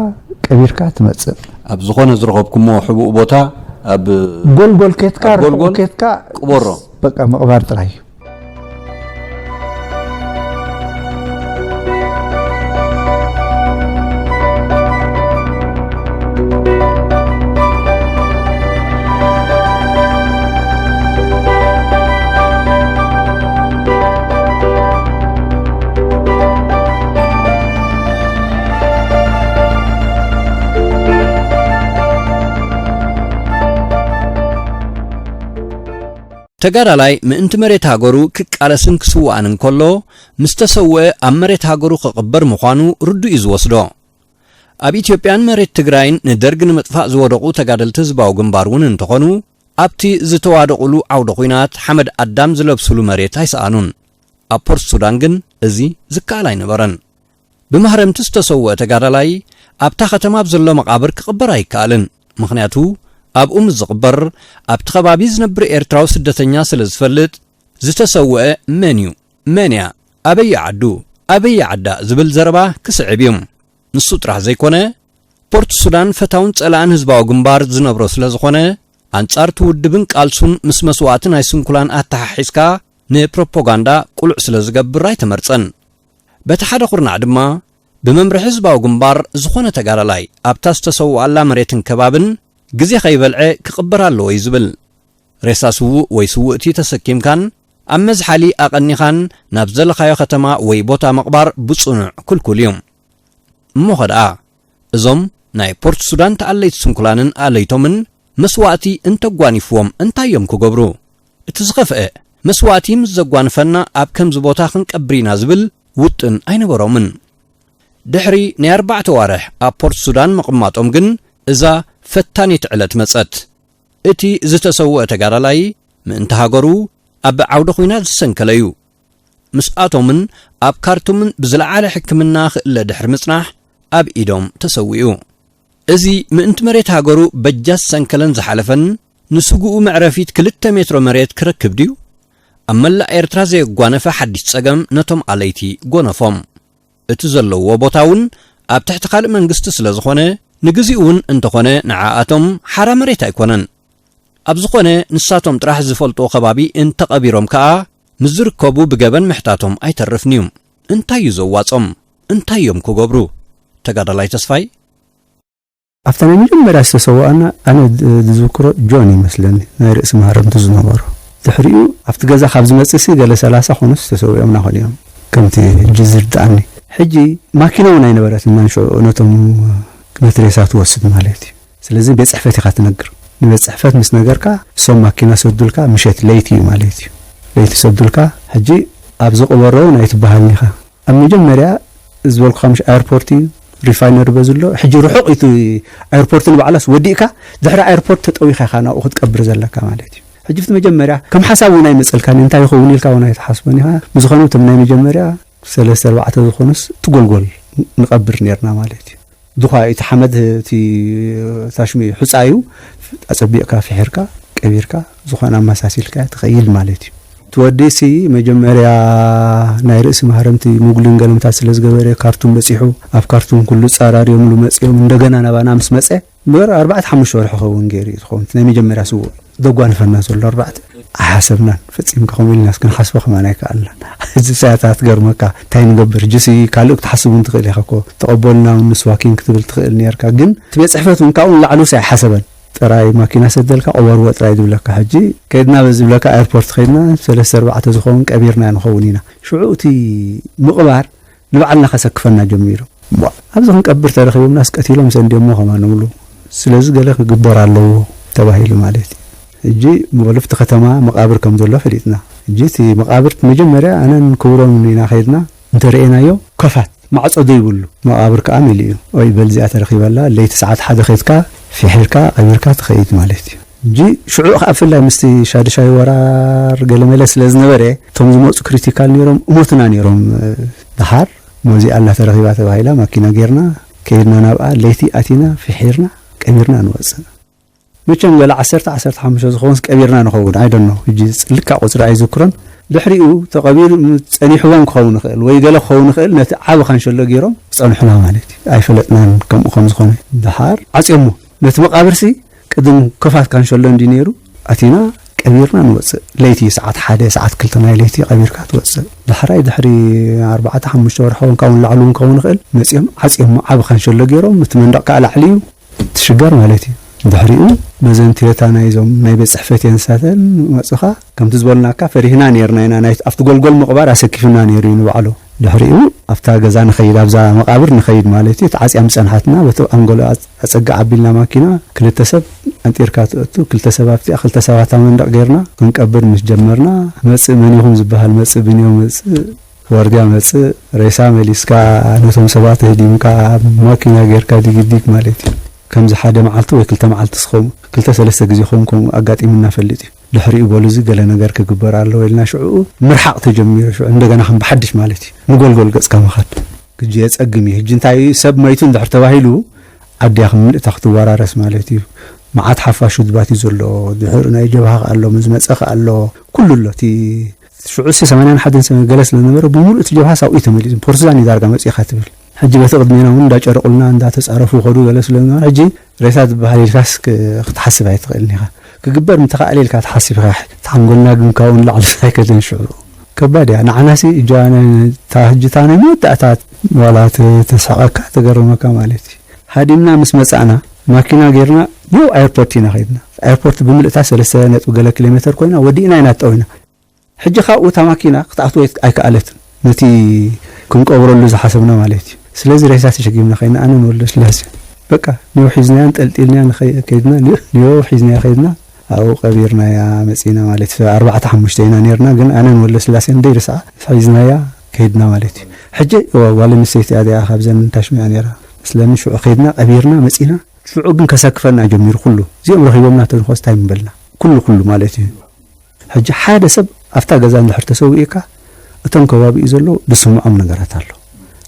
ቀቢርካ ትመጽእ። ኣብ ዝኾነ ዝረኸብኩሞ ሕቡእ ቦታ ኣብ ጎልጎል ከድካ፣ ኣብ ጎልጎል ርሑቕ ከድካ ቅበሮ። በቃ ምቕባር ጥራይ እዩ። ተጋዳላይ ምእንቲ መሬት ሃገሩ ክቃለስን ክስዋእን እንከሎ፣ ምስ ተሰውአ ኣብ መሬት ሃገሩ ክቕበር ምዃኑ ርዱእ እዩ ዝወስዶ። ኣብ ኢትዮጵያን መሬት ትግራይን ንደርግ ንምጥፋእ ዝወደቑ ተጋደልቲ ህዝባዊ ግንባር እውን እንተኾኑ፣ ኣብቲ ዝተዋደቑሉ ዓውደ ኹናት ሓመድ ኣዳም ዝለብሱሉ መሬት ኣይሰኣኑን። ኣብ ፖርት ሱዳን ግን እዚ ዝከኣል ኣይነበረን። ብማህረምቲ ዝተሰውአ ተጋዳላይ ኣብታ ከተማ ኣብ ዘሎ መቓብር ክቕበር ኣይከኣልን። ምኽንያቱ ኣብኡ ምስ ዝቕበር ኣብቲ ከባቢ ዝነብር ኤርትራዊ ስደተኛ ስለ ዝፈልጥ፣ ዝተሰውአ መን እዩ? መን እያ? ኣበይ ዓዱ? ኣበይ ዓዳ? ዝብል ዘረባ ክስዕብ እዩ። ንሱ ጥራሕ ዘይኮነ፣ ፖርት ሱዳን ፈታውን ጸላእን ህዝባዊ ግንባር ዝነብሮ ስለ ዝኾነ፣ ኣንጻር እቲ ውድብን ቃልሱን ምስ መስዋእቲ ናይ ስንኩላን ኣተሓሒዝካ ንፕሮፓጋንዳ ቅሉዕ ስለ ዝገብር ኣይተመርጸን። በቲ ሓደ ኩርናዕ ድማ፣ ብመምርሒ ህዝባዊ ግንባር ዝኾነ ተጋዳላይ ኣብታ ዝተሰውኣላ መሬትን ከባብን ግዜ ከይበልዐ ክቕበር ኣለዎ እዩ ዝብል። ሬሳ ስዉእ ወይ ስውእቲ ተሰኪምካን ኣብ መዝሓሊ ኣቐኒኻን ናብ ዘለኻዮ ከተማ ወይ ቦታ ምቕባር ብጽኑዕ ክልኩል እዩ። እሞኸ ደኣ፣ እዞም ናይ ፖርት ሱዳን ተኣለይቲ ስንኩላንን ኣለይቶምን መስዋእቲ እንተጓኒፍዎም እንታይ እዮም ክገብሩ? እቲ ዝኸፍአ፣ መስዋእቲ ምስ ዘጓንፈና ኣብ ከምዚ ቦታ ክንቀብር ኢና ዝብል ውጥን ኣይነበሮምን። ድሕሪ ናይ ኣርባዕተ ዋርሕ ኣብ ፖርት ሱዳን ምቕማጦም ግን እዛ ፈታኒት ዕለት መጸት። እቲ ዝተሰውአ ተጋዳላይ ምእንቲ ሃገሩ ኣብ ዓውደ ኹናት ዝሰንከለ እዩ። ምስኣቶምን ኣብ ካርቱምን ብዝለዓለ ሕክምና ክእለ ድሕሪ ምጽናሕ ኣብ ኢዶም ተሰዊኡ። እዚ ምእንቲ መሬት ሃገሩ በጃ ዝሰንከለን ዝሓለፈን ንስግኡ መዕረፊት ክልተ ሜትሮ መሬት ክረክብ ድዩ? ኣብ መላእ ኤርትራ ዘየጓነፈ ሓድሽ ጸገም ነቶም ኣለይቲ ጎነፎም። እቲ ዘለዎ ቦታ እውን ኣብ ትሕቲ ካልእ መንግስቲ ስለ ዝኾነ፣ ንግዚኡ እውን እንተኾነ ንዓኣቶም ሓራ መሬት ኣይኮነን። ኣብ ዝኾነ ንሳቶም ጥራሕ ዝፈልጥዎ ከባቢ እንተቐቢሮም ከኣ፣ ምስ ዝርከቡ ብገበን ምሕታቶም ኣይተርፍን እዩ። እንታይ እዩ ዘዋጾም? እንታይ እዮም ክገብሩ? ተጋዳላይ ተስፋይ? ኣብታ ናይ መጀመርያ ዝተሰውኣና፣ ኣነ ድ-፣ ዝዝክሮ ጆን ይመስለኒ፣ ናይ ርእሲ ማህረምቲ ዝነበሮ። ድሕሪኡ ኣብቲ ገዛ ካብ ዝመጽእ ሲ ገለ ሰላሳ ኮኑስ ተሰዊኦምና ኾን እዮም፣ ከምቲ ሕጂ ዝርድኣኒ። ሕጂ ማኪና እውን ኣይነበረትናን ሽዑ ነቶም፣ ነቲ ሬሳ ትወስድ ማለት እዩ። ስለዚ ቤት ጽሕፈት ኢኻ ትነግር። ንቤት ጽሕፈት ምስ ነገርካ፣ እሶም ማኪና ሰዱልካ፣ ምሸት ለይቲ እዩ ማለት እዩ። ለይቲ ሰዱልካ፣ ሕጂ ኣብዚ ቅበሮ እውን ኣይትበሃልን ኢኻ። ኣብ መጀመርያ ዝበልኩኻ ምሽ ኣየርፖርት እዩ፣ ሪፋይነሪ በዝሎ፣ ሕጂ ርሑቕ እቲ ኣየርፖርት ንባዕላስ ወዲእካ፣ ድሕሪ ኣየርፖርት ተጠዊኻ ኢኻ ናብኡ ክትቀብር ዘለካ ማለት እዩ። ሕጂ እቲ መጀመርያ ከም ሓሳብ እውን ኣይመጸልካን፣ እንታይ ይኸውን ኢልካ እውን ኣይትሓስቦን ኢኻ። ብዝኾነ እቶም ናይ መጀመርያ ሰለስተ ኣርባዕተ ዝኾኑስ ትጎልጎል ንቐብር ኔርና ማለት እዩ። ድኻ እቲ ሓመድ እቲ ታሽሚ ሑጻ እዩ፣ ኣጸቢቕካ ፍሒርካ ቀቢርካ ዝኾነ ኣመሳሲልካ ትኸይድ ማለት እዩ። እቲ ወዲ ሲ መጀመርያ ናይ ርእሲ ማህረምቲ ሙግልን ገለምታት ስለ ዝገበረ ካርቱም በጺሑ፣ ኣብ ካርቱም ኩሉ ጸራርዮምሉ መጺኦም እንደገና ናባና ምስ መጸ፣ እምበር ኣርባዕተ ሓሙሽተ ወርሒ ክኸውን ገይሩ እዩ ዝኸውን። እቲ ናይ መጀመርያ ስዉእ ዘጓንፈና ዘሎ ኣርባዕተ ኣይሓሰብናን። ፈጺምካ ከምኡ ኢልናስ ክንሓስቦ ከማን ኣይከኣልናን። እዚ ሳያታት ገርመካ፣ እንታይ ንገብር? ጅሲ ካልእ ክትሓስብ እውን ትኽእል ኢኻ እኮ። ተቐበሉና እውን ንስዋኪን ክትብል ትኽእል ነርካ። ግን እቲ ቤት ጽሕፈት እውን ካብኡ ንላዕሊ ውስ ኣይሓሰበን። ጥራይ ማኪና ሰደልካ፣ ቅበርዎ ጥራይ ዝብለካ። ሕጂ ከድና በዚ ዝብለካ፣ ኤርፖርት ከድና፣ ሰለስተ ኣርባዕተ ዝኸውን ቀቢርና ንኸውን ኢና። ሽዑ እቲ ምቕባር ንባዕልና ከሰክፈና ጀሚሩ። ቧ፣ ኣብዚ ክንቀብር ተረኺቦምናስ ቀቲሎም ሰንድዮሞ ከማን ንብሉ። ስለዚ ገለ ክግበር ኣለዎ ተባሂሉ ማለት እዩ። ሕጂ መበለፍቲ ከተማ መቓብር ከም ዘሎ ፈሊጥና። ሕጂ እቲ መቓብር መጀመርያ ኣነን ክቡሮምን ኢና ከይድና፣ እንተረኤናዮ ከፋት፣ ማዕጾ ዘይብሉ፣ መቓብር ከኣ መሊኡ። ወይ በል እዚኣ ተረኺባላ፣ ለይቲ ሰዓት ሓደ ከይድካ፣ ፍሒርካ፣ ቀቢርካ ትኸይድ ማለት እዩ። ሕጂ ሽዑ ከኣ ብፍላይ ምስቲ ሻድሻይ ወራር ገለመለ ስለ ዝነበረ፣ እቶም ዝመጹ ክሪቲካል ነይሮም፣ እሞትና ነይሮም። ደሓር፣ ሞዚ ኣላ ተረኺባ ተባሂላ፣ ማኪና ጌርና፣ ከይድና ናብኣ፣ ለይቲ ኣቲና፣ ፍሒርና፣ ቀቢርና ንወጽእ። መቸም ገለ ዓሰርተ፣ ዓሰርተ ሓሙሽተ ዝኾንስ ቀቢርና ንኸውን፣ I don't know። ሕጂ ልክዕ ቁጽሪ ኣይዝክሮን። ድሕሪኡ ተቐቢሩ ጸኒሕዎም ክኸውን ይኽእል፣ ወይ ገለ ክኸውን ይኽእል፣ ነቲ ዓቢ ካንሸሎ ገይሮም ጸንሑና ማለት እዩ። ኣይፈለጥናን ከምኡ ከም ዝኾነ። ደሓር ዓጽዮሞ። ነቲ መቓብርሲ ቅድም ከፋት ካንሸሎ እንዲ ነይሩ፣ ኣቲና ቀቢርና ንወጽእ። ለይቲ ሰዓት ሓደ፣ ሰዓት ክልተ ናይ ለይቲ ቀቢርካ ትወጽእ። ዳሕራይ ድሕሪ ኣርባዕተ፣ ሓሙሽተ ወርሒ እውን ካብኡ ንላዕሊ እውን ክኸውን ይኽእል፣ መጺኦም ዓጽዮሞ፣ ዓቢ ካንሸሎ ገይሮም፣ እቲ መንደቕ ከኣ ላዕሊ እዩ። ትሽገር ማለት እዩ። ድሕሪኡ በዘን ቴታ ናይዞም ናይ ቤት ጽሕፈት እየን ንሳተን መጹኻ፣ ከምቲ ዝበልናካ ፈሪህና ነይርና ኢና፣ ናይ ኣብቲ ጎልጎል ምቕባር ኣሰኪፍና ነይሩ እዩ ንባዕሉ። ድሕሪኡ ኣብታ ገዛ ንኸይድ፣ ኣብዛ መቓብር ንኸይድ ማለት እዩ። ተዓጽያ ምስ ጸንሓትና በቲ ኣንጎሎ ኣጸግዕ ኣቢልና ማኪና ክልተ ሰብ ኣንጢርካ ትእቱ፣ ክልተ ሰብ ኣብቲኣ፣ ክልተ ሰባት ኣብ መንደቕ ጌርና ክንቀብር ምስ ጀመርና፣ መጽእ መን ኢኹም ዝበሃል መጽእ፣ ብንዮ መጽእ፣ ዋርድያ መጽእ፣ ሬሳ መሊስካ ነቶም ሰባት ህዲምካ ኣብ ማኪና ጌርካ ዲግዲግ ማለት እዩ። ከምዚ ሓደ መዓልቲ ወይ ክልተ መዓልቲ ስኸም ክልተ ሰለስተ ግዜ ኾም ኮም ኣጋጢሙና ፈልጥ እዩ። ድሕሪኡ በሉ እዚ ገለ ነገር ክግበር ኣለዎ ኢልና ሽዕኡ ምርሓቕ ተጀሚሩ። ሽዑ እንደገና ከም ብሓድሽ ማለት እዩ ንጎልጎል ገጽካ ምኻድ። ግጂ የጸግም እዩ። ሕጂ እንታይ እዩ ሰብ መይቱ እንድሕር ተባሂሉ ዓድያ ከም ምልእታ ክትወራረስ ማለት እዩ። መዓት ሓፋሽ ውድባት እዩ ዘሎ። ድሕር ናይ ጀብሃ ኣሎ፣ ምስ መጸ ኣሎ፣ ኩሉ ኣሎ። እቲ ሽዑ ሲ ሰማንያን ሓደን ሰ-፣ ገለ ስለ ነበረ ብምሉእ እቲ ጀብሃ ሳብኡ እዩ ተመሊሱ። ፖርትዛን እዩ ዳርጋ መጺእካ ትብል። ሕጂ በቲ ቅድሜና እውን እንዳጨረቑልና እንዳተጻረፉ ይኸዱ ገለ ስለ ነበረ፣ ሕጂ ሬሳ ዝበሃል ኢልካስ ክ-፣ ክትሓስብ ኣይትኽእልን ኢኻ። ክግበር ምተኻእለ ኢልካ ትሓስብ ኢኻ። ተሓንጎልና ግን ካብኡ ንላዕሊ ኣይከደን ሽዑ። ከባድ እያ። ንዓናሲ እጃ ናይ-፣ እታ ሕጂ እታ ናይ መወዳእታ ዋላ ተ-፣ ተስሕቐካ ተገርመካ ማለት እዩ። ሃዲምና ምስ መጻእና ማኪና ጌርና ኒው ኣየርፖርት ኢና ኸይድና። ኣየርፖርት ብምልእታ ሰለስተ ነጥቢ ገለ ኪሎ ሜተር ኮይና ወዲእና ኢና ጠዊና። ሕጂ ካብኡ እታ ማኪና ክትኣትዎ ኣይት-፣ ኣይከኣለትን። ነቲ ክንቀብረሉ ዝሓሰብና ማለት እዩ። ስለዚ ሬሳ ተሸኪምና ኸይና ኣነ ንወልደ ስላሴ በቃ ኒዮ ሒዝናያ፣ እንጠልጢልናያ ንኸይ-፣ ከይድና ኒዮ፣ ኒዮ ሒዝናያ ኸይድና ኣብኡ ቀቢርናያ መጺና ማለት እዩ። ኣርባዕተ ሓሙሽተ ኢና ኔርና፣ ግን ኣነ ንወልደ ስላሴ እንደይ ርስዓ ሒዝናያ ከይድና ማለት እዩ። ሕጂ ዋ- ጓል ኣንስተይቲ እያ እዚኣ፣ ካብዘን ታሽሚያ ነይራ መስለኒ። ሽዑ ከይድና ቀቢርና መፂና። ሽዑ ግን ከሰክፈና ጀሚሩ። ኩሉ እዚኦም ረኺቦምና ተንኾስ እንታይ ምበልና፣ ኩሉ ኩሉ ማለት እዩ። ሕጂ ሓደ ሰብ ኣብታ ገዛ እንድሕር ተሰዊእካ፣ እቶም ከባቢኡ ዘለዉ ዝስምዖም ነገራት ኣሎ።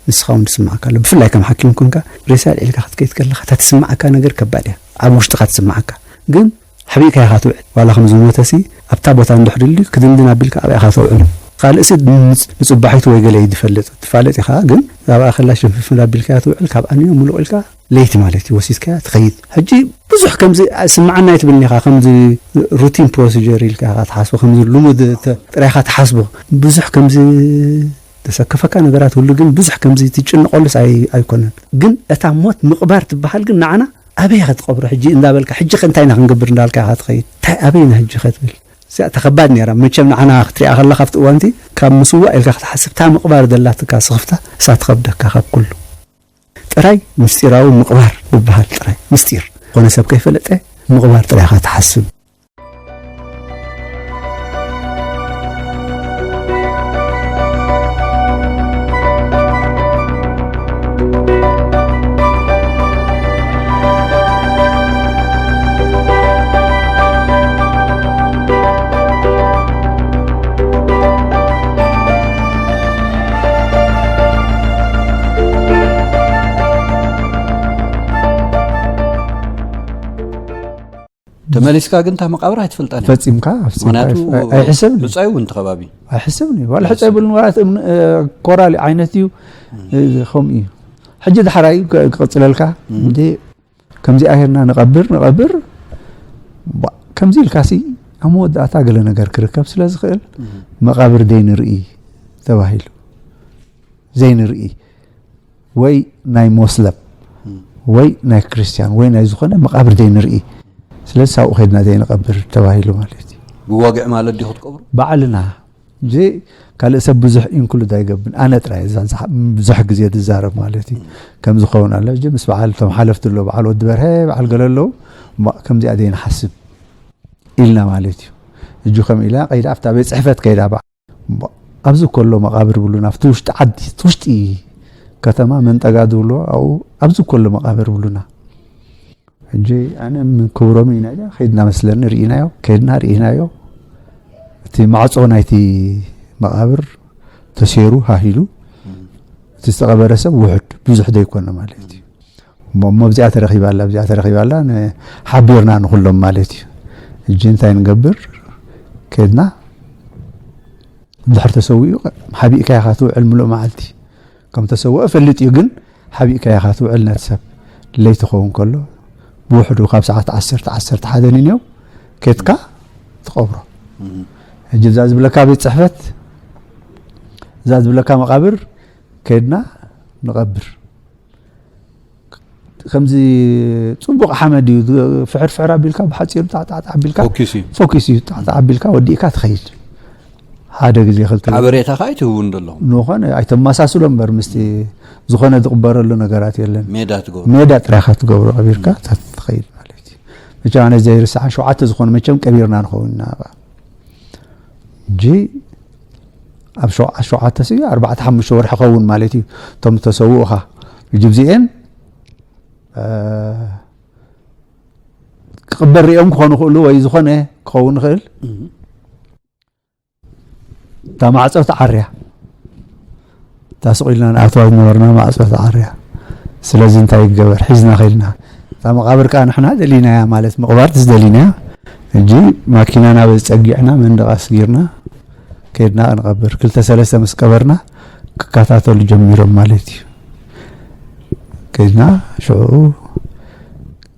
ንስኻ እውን ዝስምዓካ ኣሎ። ብፍላይ ከም ሓኪም ኮንካ፣ ሬሳ ኣልዒልካ ክትከይድ ከለኻ እታ ትስምዓካ ነገር ከባድ እያ፣ ኣብ ውሽጥኻ ትስምዓካ። ግን ሓቢእካ ኢኻ ትውዕል። ዋላ ከም ዝሞተሲ ኣብታ ቦታ እንድሕር ድልዩ ክድንድን ኣቢልካ ኣብኣ ኢኻ ተውዕሎ። ካልእሲ ንጽ- ንጽባሒቱ ወይ ገለ እዩ ዝፈልጥ፣ ትፋለጥ ኢኻ። ግን ኣብኣ ከላ ሽንፍንፍን ኣቢልካ ትውዕል። ካብኣ ንዮ ምሉቕ ኢልካ ለይቲ ማለት እዩ፣ ወሲድካያ ትኸይድ። ሕጂ ብዙሕ ከምዚ ስምዓና ኣይትብልኒ ኢኻ፣ ከምዚ ሩቲን ፕሮሲጀር ኢልካ ኢኻ ትሓስቦ፣ ከምዚ ልሙድ ተ- ጥራይ ኢኻ ትሓስቦ። ብዙሕ ከምዚ ተሰከፈካ ነገራት ሁሉ ግን ብዙሕ ከምዚ ትጭንቐሉስ ኣይ- ኣይኮነን። ግን እታ ሞት ምቕባር ትበሃል ግን ንዓና ኣበይ ኢኻ ትቐብሮ ሕጂ እንዳበልካ፣ ሕጂ ከ እንታይ ኢና ክንገብር እንዳልካ ኢኻ ትኸይድ። እንታይ ኣበይ ኢና ሕጂ ከ ትብል። እዚኣ ተኸባድ ነይራ። መቸም ንዓና ክትሪኣ ከለኻ ኣብቲ እዋንቲ ካብ ምስዋእ ኢልካ ክትሓስብ፣ እታ ምቕባር ዘላትካ ስኽፍታ እሳ ትኸብደካ ካብ ኩሉ። ጥራይ ምስጢራዊ ምቕባር ዝበሃል ጥራይ ምስጢር። ዝኾነ ሰብ ከይፈለጠ ምቕባር ጥራይ ኢኻ ትሓስብ። ተመሊስካ ግን እታ መቃብር ኣይትፈልጣን እያ። ፈጺምካ፣ ፈጺምካ ምኽንያቱ ኣይፍ-፣ ኣይ-፣ ኣይሕሰብን እዩ። ሕጻይ እውን እቲ ከባቢ ኣይሕሰብን እዩ። ዋላ ሕጻይ ኣይሕሰብን። ብልንዋት እምኒ፣ እ፣ ኮራል ዓይነት እዩ። እ፣ ከምኡ እዩ። ሕጂ ዳሕራይ ክ-፣ ክቕጽለልካ እም። እንዴ፣ ከምዚኣ ሄርና ንቐብር፣ ንቐብር፣ ባ-፣ ከምዚ ኢልካሲ ኣብ መወዳእታ ገለ ነገር ክርከብ ስለ ዝኽእል እም። መቓብር ዘይንርኢ ተባሂሉ። ዘይንርኢ ወይ ናይ ሞስለም እም። ወይ ናይ ክርስቲያን ወይ ናይ ዝኾነ መቓብር ዘይንርኢ። ስለዚ ሳብኡ ኸድና ዘይንቐብር ተባሂሉ ማለት እዩ። ብወግዒ ማለት ድዩ ክትቀብሩ? ባዕልና። እዚ ካልእ ሰብ ብዙሕ ኢንክሉድ ኣይገብን። ኣነ ጥራይ እዛ ዝሓ-፣ ብዙሕ ግዜ ዝዛረብ ማለት እዩ። እም። ከም ዝኸውን ኣሎ። እዚ ምስ በዓል እቶም ሓለፍቲ ኣሎ፣ በዓል ወዲ በርሀ፣ በዓል ገለ ኣለዉ። እሞ ከምዚኣ ዘይንሓስብ ኢልና ማለት እዩ። እጁ ከም ኢላ ቀይዳ ኣብታ ቤት ጽሕፈት ከይዳ በዓ-፣ እሞ ኣብዚ ከሎ መቓብር ብሉና፣ ኣብቲ ውሽጢ ዓዲ፣ እቲ ውሽጢ ከተማ መንጠጋ ዝብሎ ኣብኡ፣ ኣብዚ ከሎ መቓብር ብሉና። ሕጂ ኣነ ምን ክብሮም ኢና ኢለ ከይድና መስለኒ ርኢናዮ፣ ከይድና ርኢናዮ። እቲ ማዕጾ ናይቲ መቓብር ተሴሩ ሃሂሉ፣ እቲ ዝተቐበረ ሰብ ውሑድ፣ ብዙሕ ዘይኮነ ማለት እዩ። እሞ፣ እሞ ኣብዚኣ ተረኺባ ኣላ፣ ኣብዚኣ ተረኺባ ኣላ፣ ን-፣ ሓቢርና ንኹሎም ማለት እዩ። ሕጂ እንታይ ንገብር? ከይድና እንድሕር ተሰዊኡ፣ ሓቢእካ ኢኻ ትውዕል ምሉእ መዓልቲ። ከም ተሰወአ ፈሊጥ እዩ፣ ግን ሓቢእካ ኢኻ ትውዕል ነቲ ሰብ። ለይቲ ክኸውን ከሎ፣ ብውሕዱ ካብ ሰዓት ዓሰርተ፣ ዓሰርተ ሓደ ንንየው፣ ኬድካ ትቐብሮ። እም። ሕጂ እዛ ዝብለካ ቤት ጽሕፈት፣ እዛ ዝብለካ መቓብር፣ ከይድና ንቐብር። ከምዚ ጽቡቕ ሓመድ እዩ፣ ፍሕር ፍሕር ኣቢልካ ብሓጺሩ ጣዕጣዕጣዕ ኣቢልካ ፎኪስ እዩ። ፎኪስ እዩ፣ ጣዕጣዕ ኣቢልካ ወዲእካ ትኸይድ። ሓደ ግዜ ክልተ ግዜ። ሓበሬታ ከኣ ኣይትህቡ እንደለኹም። ዝኾነ ኣይተመሳስሎ እምበር ምስቲ ዝኾነ ዝቕበረሉ ነገራት የለን። ሜዳ ትገብሩ። ሜዳ ጥራይ ኢኻ ትገብሮ፣ ቀቢርካ እታ ትኸይድ ማለት እዩ። መቸም ኣነ ዘይርስዓን ሸውዓተ ዝኾኑ መቸም ቀቢርና ንኸውን ኢና። ሕጂ ኣብ ሸውዓ-፣ ሸውዓተ ሲ ኣርባዕተ ሓሙሽተ ወርሒ ኸውን ማለት እዩ። እቶም ዝተሰውኡኻ ሕጂ ብዚኤን፣ እ፣ ክቕበር ሪኦም ክኾኑ ይኽእሉ ወይ ዝኾነ ክኸውን ይኽእል። እም። እታ ማዕጾ ተዓርያ። እታ ስቕ ኢልና ንኣትዋ ዝነበርና ማዕጾ ተዓርያ። ስለዚ እንታይ ይገበር? ሒዝና ኸይድና። እታ መቓብር ከኣ ንሕና ደሊናያ፣ ማለት ምቕባር ዝደሊናያ። ሕጂ ማኪና ናብ ጸጊዕና መንደቕ ኣስጊርና ከይድና ንቐብር። ክልተ ሰለስተ ምስ ቀበርና ክከታተሉ ጀሚሮም ማለት እዩ። ከይድና ሽዑ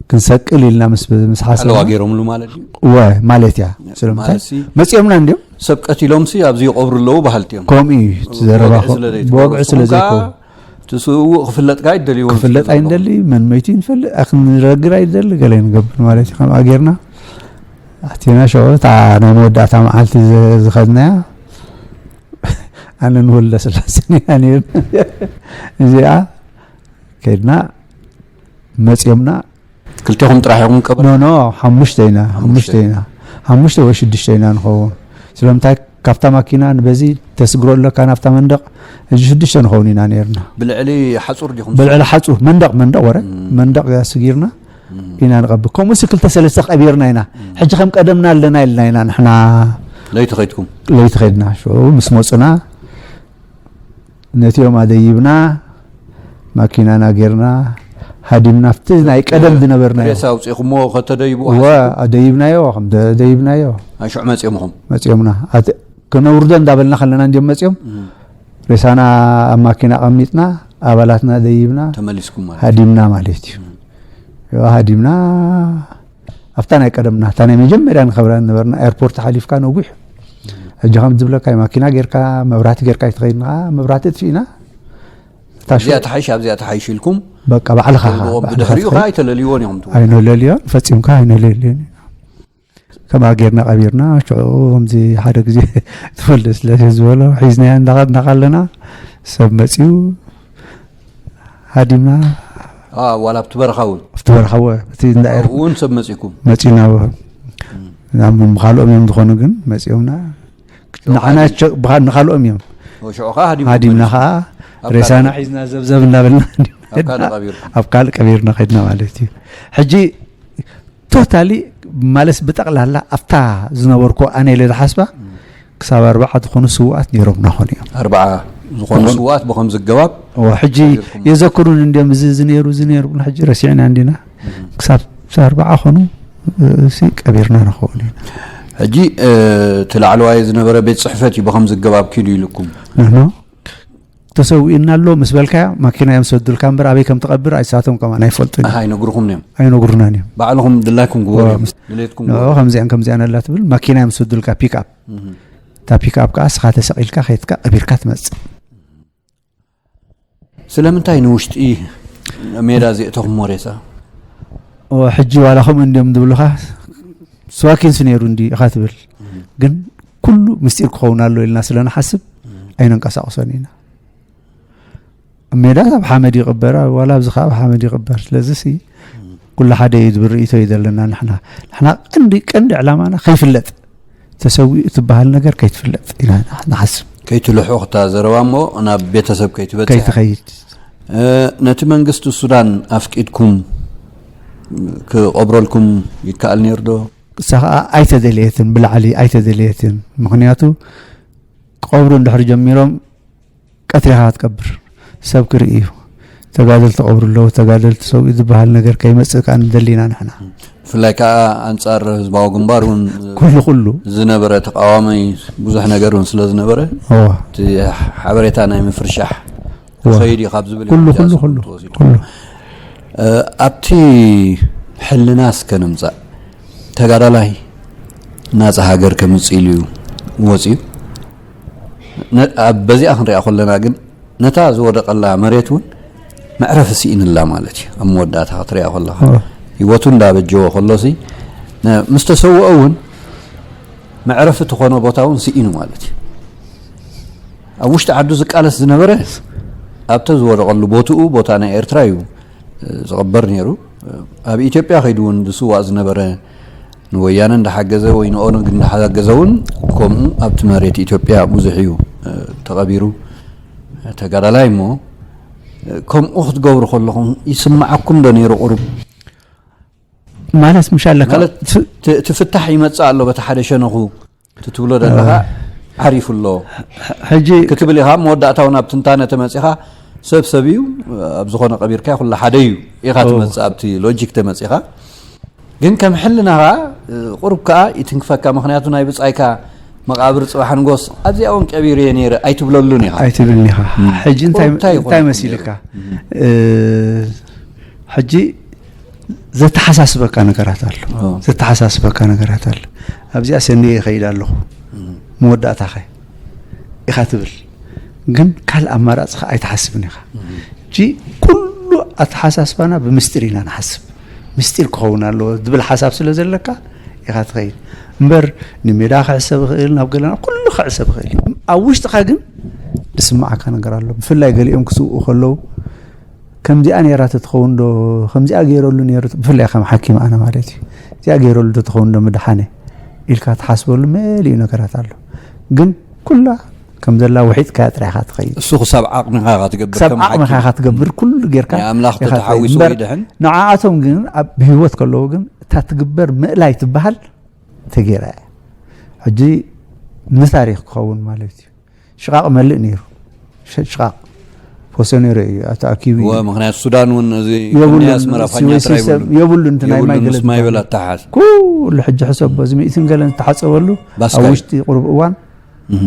ክንሰቅል ኢልና ምስ፣ ምስ ሓሰብና ኣለዋ ገይሮምሉ ማለት እዩ? እወ፣ ማለት እያ። ስለምንታይ? ማለትሲ መጺኦምና እንድዮም። ሰብ ቀቲሎምሲ ኣብዚ ይቐብሩ ኣለዉ በሃልቲ እዮም። ከምኡ እዩ እቲ ዘረባ ብወግዒ ኮ-፣ ስለ ዘይትገብሩ። ብወግዒ ስለ ንስኹም ከኣ ዘይኮ-፣ እቲ ስውእ ክፍለጥ ከኣ ኣይደልይዎን ክፍለጥ ስለ ዝኾኑ። ኣይንደሊ፣ መን መይቱ ይንፈልጥ፣ ኣይ ክንረግር ኣይደሊ፣ ገለ ንገብር ማለት እዩ። ከምኣ ጌርና ኣቲና ሽዑ እታ ናይ መወዳእታ መዓልቲ ዝ-፣ ዝኸድናያ ኣነ ንወልደ ስላሴ ኢና ነይርና። እዚኣ ከይድና መጺኦምና። ክልቴኹም ጥራሕ ኢኹም ቀበር? ኖ፣ ኖ፣ ሓሙሽተ ኢና፣ ሓሙሽተ። ሓሙሽተ ኢና። ሓሙሽተ ወይ ሽዱሽተ ኢና ንኸውን። ስለምንታይ ካብታ ማኪና ንበዚ ተስግሮ ኣለካ ናብታ መንደቕ። ሕጂ ሽዱሽተ ንኸውን ኢና ነርና። ብልዕሊ ሓፁር ዲኹም ብልዕሊ ሓፁር መንደቕ መንደቕ ወረ መንደቕ ስጊርና ኢና ንቐብር። ከምኡ ሲ ክልተ ሰለስተ ቀቢርና ኢና። ሕጂ ከም ቀደምና ኣለና ኢልና ኢና ንሕና ለይቲ ኸይድኩም ለይቲ ኸድና። ሽዑ ምስ መፁና ነቲኦም ኣደይብና ማኪናና ጌርና ሃዲምና ኣብቲ ናይ ቀደም ዝነበርናዮ ሬሳ ኣውፂኹሞ ከተደይቡ ወ ኣደይብናዮ ከም ደይብናዮ ኣሽዑ መፂኦምኹም መፂኦምና ኣት- ክነውርዶ እንዳበልና ከለና እንዲም መፂኦም ሬሳና ኣብ ማኪና ቀሚጥና ኣባላትና ደይብና ተመሊስኩም ማለት ሃዲምና ማለት እዩ። ያው ሃዲምና ኣብታ ናይ ቀደምና እታ ናይ መጀመርያ ንኸብራ ነበርና ኤርፖርት ሓሊፍካ ነጉሕ ሕጂ ከም ዝብለካ ማኪና ጌርካ መብራህቲ ጌርካ ይትኸይድና መብራህቲ እጥፊእና ታሹ እዚኣ ተሓይሽ ኣብዚኣ ተሓይሽ ኢልኩም በቃ ባዕልኻ ብድሕሪኡ ከዓ ኣይተለልይዎን ኢኹም ትብሉ ኣይነለልዮን ፈፂምካ ኣይነለልዮን ኢና። ከምኣ ጌርና ቀቢርና ሽዑ ከምዚ ሓደ ግዜ ትፈልጥ ስለ ዝበሎ ሒዝናዮ እንዳኸድና ከለና ሰብ መፅዩ ሃዲምና ዋላ ኣብቲ በረኻ እውን ኣብቲ በረኻ ወ እቲ እንዳ ኤርፖርት እውን ሰብ መፂኩም መፂና ወ ናብ ካልኦም እዮም ዝኾኑ ግን መፂኦምና ንዓና ቸ- ብኻ- ንኻልኦም እዮም ሽዑ ከዓ ሃዲምኩም ሃዲምና መሊስኩም። ከዓ ኣብ ሬሳና ካልእ- ሒዝና ዘብዘብ እናበልና ኣብ ካልእ ቀቢርኩም ኣብ ካልእ ቀቢርና ከድና ማለት እዩ። ሕጂ ቶታሊ ማለት ብጠቕላላ ኣብታ ዝነበርኩ ኣነ ኢለ ዝሓስባ ክሳብ ኣርባዓ ዝኾኑ ስውኣት ነይሮምና ኾኑ እዮም። ኣርባዓ ዝኾኑ ስውኣት ብኸምዚ ገባብ እዎ፣ ሕጂ የዘክሩን እንዲዮም እዚ እዚ ነይሩ እዚ ነይሩ ብና ሕጂ ረሲዕና እንዲና ክሳብ ክሳብ ኣርባዓ ኾኑ እሲ ቀቢርና ንኸውን ኢና። ሕጂ እቲ ላዕለዋይ ዝነበረ ቤት ፅሕፈት እዩ ብኸምዚ ገባብ ኪዱ ኢልኩም ንሕኖ ተሰዊእና ኣሎ ምስ በልካያ ማኪና እዮም ዝሰዱልካ እምበር ኣበይ ከም ትቐብር ኣይሳቶም ከማን ኣይፈልጡን እዮም። ኣይነግርኹም እዮም ኣይነግሩናን እዮም። ባዕልኹም ድላይኩም ግበሩ እዮም ምስ- ድሌትኩም ንዕኡ ግበሩ ከምዚኣን ከምዚኣን ኣላ ትብል ማኪና እዮም ዝሰዱልካ ፒክኣፕ እታ ፒክኣፕ ከዓ ስኻ ተሰቒልካ ከይትካ ቀቢርካ ትመፅእ። ስለምንታይ ንውሽጢ ሜዳ ዜእተኹሞ ሬሳ ሕጂ ዋላ ከምኡ እንዲዮም ዝብሉኻ ስዋኪንስ ነይሩ እንዲ ኢኻ ትብል ግን ኩሉ ምስጢር ክኸውን ኣሎ ኢልና ስለ ንሓስብ ኣይነንቀሳቕሶን ኢና። ኣብ ሜዳ ኣብ ሓመድ ይቕበር ዋላ ኣብዚ ከዓ ኣብ ሓመድ ይቕበር ስለዚ ሲ ኩሉ ሓደ እዩ ዝብል ርእይቶ እዩ ዘለና ንሕና ንሕና ቀንዲ ቀንዲ ዕላማና ከይፍለጥ ተሰዊኡ ትበሃል ነገር ከይትፍለጥ ኢና ንሓስብ ከይትልሑ ክታ ዘረባ እሞ ናብ ቤተሰብ ከይትበፅሕ ከይትኸይድ ነቲ መንግስቲ ሱዳን ኣፍቂድኩም ክቐብረልኩም ይከኣል ነይሩ ዶ እሳ ከዓ ኣይተደለየትን ብላዕሊ ኣይተደለየትን ምክንያቱ ክቐብሩ እንድሕር ጀሚሮም ቀትሪኻ ክትቀብር ሰብ ክርኢ እዩ ተጋደልቲ ቀብሩ ኣለዉ ተጋደልቲ ሰብኡ ዝበሃል ነገር ከይመፅእ ከዓ ንደሊና ንሕና ብፍላይ ከዓ ኣንፃር ህዝባዊ ግንባር እውን ኩሉ ኩሉ ዝነበረ ተቃዋሚ ብዙሕ ነገር እውን ስለ ዝነበረ እዋ እቲ ሓበሬታ ናይ ምፍርሻሕ እዋ ከይድ እዩ ካብ ዝብል ኩሉ እዩ ኩሉ ዝያዝ ኩሉ ተወሲዱ። ኩሉ እ፣ ኣብቲ ሕልና እስከ ንምፃእ ተጋዳላይ ናፃ ሃገር ከምፅእ ኢሉ እዩ ወፂኡ ነ- ኣብ በዚኣ ክንሪኣ ከለና ግን ነታ ዝወደቀላ መሬት እውን መዕረፊ ስኢንላ ማለት እዩ ኣብ መወዳእታ ክትሪኣ ከለካ እዋ ህይወቱ እንዳበጀወ ከሎሲ ነ- ምስ ተሰውኦ እውን መዕረፊ ትኾኖ ቦታ እውን ስኢኑ ማለት እዩ ኣብ ውሽጢ ዓዱ ዝቃለስ ዝነበረ ኣብተ ዝወደቀሉ ቦትኡ ቦታ ናይ ኤርትራ እዩ ዝቕበር ነይሩ ኣብ ኢትዮጵያ ከይዱ እውን ዝስዋእ ዝነበረ ንወያነ እንዳሓገዘ ወይ ንኦነግ እንዳሓገዘ እውን ከምኡ ኣብቲ መሬት ኢትዮጵያ ብዙሕ እዩ ተቐቢሩ ተጋዳላይ እሞ ከምኡ ክትገብሩ ከለኹም ይስምዓኩም ዶ ነይሩ ቁሩብ ማለት ምሽ ኣለካ ማለት ት- ትፍታሕ ይመፅእ ኣሎ በቲ ሓደ ሸነኹ ትትብሎ ዘለኻ ዓሪፉ ኣሎ ሕጂ ክትብል ኢኻ መወዳእታ እውን ኣብ ትንታነ ተመፂኻ ሰብ ሰብ እዩ ኣብ ዝኾነ ቀቢርካ ኩሉ ሓደ እዩ ኢኻ ትመፅእ ኣብቲ ሎጂክ ተመፂኻ ግን ከም ሕልናኻ ቁሩብ ከዓ ይትንክፈካ ምክንያቱ ናይ ብፃይካ መቃብር ፅባሕ ንጎስ ኣብዚኣ እውን ቀቢረ እየ ነይረ ኣይትብለሉን ኢኻ ኣይትብልን ኢኻ ሕጂ እንታይ እንታይ እንታይ ይኾን መሲልካ እ፣ ሕጂ ዘተሓሳስበካ ነገራት ኣሎ ኦ። ዘተሓሳስበካ ነገራት ኣሎ ኣብዚኣ ሰንየ ይኸይድ ኣለኹ መወዳእታኸ ኢኻ ትብል ግን ካልእ ኣማራፂ ከዓ ኣይትሓስብን ኢኻ ሕጂ ኩሉ ኣተሓሳስባና ብምስጢር ኢና ንሓስብ ምስጢር ክኸውን ኣለዎ ዝብል ሓሳብ ስለ ዘለካ ኢኻ ትኸይድ እምበር ንሜዳ ክዕሰብ ይኽእል ናብ ገለና ኩሉ ክዕሰብ ይኽእል እዩ ኣብ ውሽጥኻ ግን ዝስምዓካ ነገር ኣሎ ብፍላይ ገሊኦም ክስውኡ ከለዉ ከምዚኣ ነይራ ተትኸውን ዶ ከምዚኣ ገይረሉ ነይሩ ብፍላይ ከም ሓኪም ኣነ ማለት እዩ እዚኣ ገይረሉ ዶ ትኸውን ዶ ምድሓነ ኢልካ ትሓስበሉ መሊኡ ነገራት ኣሎ ግን ኩላ ከም ዘላ ውሒጥካ ጥራይኻ ትኸይድ። እሱ ክሳብ ዓቕምኻ ኢኻ ትገብር፣ ክሳብ ከም ዓቕምኻ ሓኪም። ኢኻ ትገብር፣ ኩሉ ጌርካ ናይ ኣምላኽ ኢኻ ትኸይድ። ተተሓዊሱ እምበር ወይ ድሕን? ንዓኣቶም ግን ኣብ ብህይወት ከለዉ ግን እታ ትግበር ምእላይ ትበሃል ተጌራ እያ። ሕጂ ንታሪኽ ክኸውን ማለት እዩ። ሽቓቕ መልእ ነይሩ። ሸ-፣ ሽቓቕ ፎሰኔሮ እዩ ተኣኪቡ እዩ። እወ፣ ምኽንያቱ ሱዳን እውን እዚ የብሉን፣ ክንደይ ኣስመራ ፋኛ ሲወይ ጥራይ ሲስተም ይብሉ። የብሉን፣ እቲ ናይ የብሉን ማይ ምስ ገለ ማይ ዝበሃል። በላ ተሓዝ። ኩሉ ሕጂ ሕሰብ፣ በዚ ሚእትን ገለን ዝተሓጸበሉ፣ ባስካ ኣብ እዩ። ውሽጢ ቁሩብ እዋን እህ።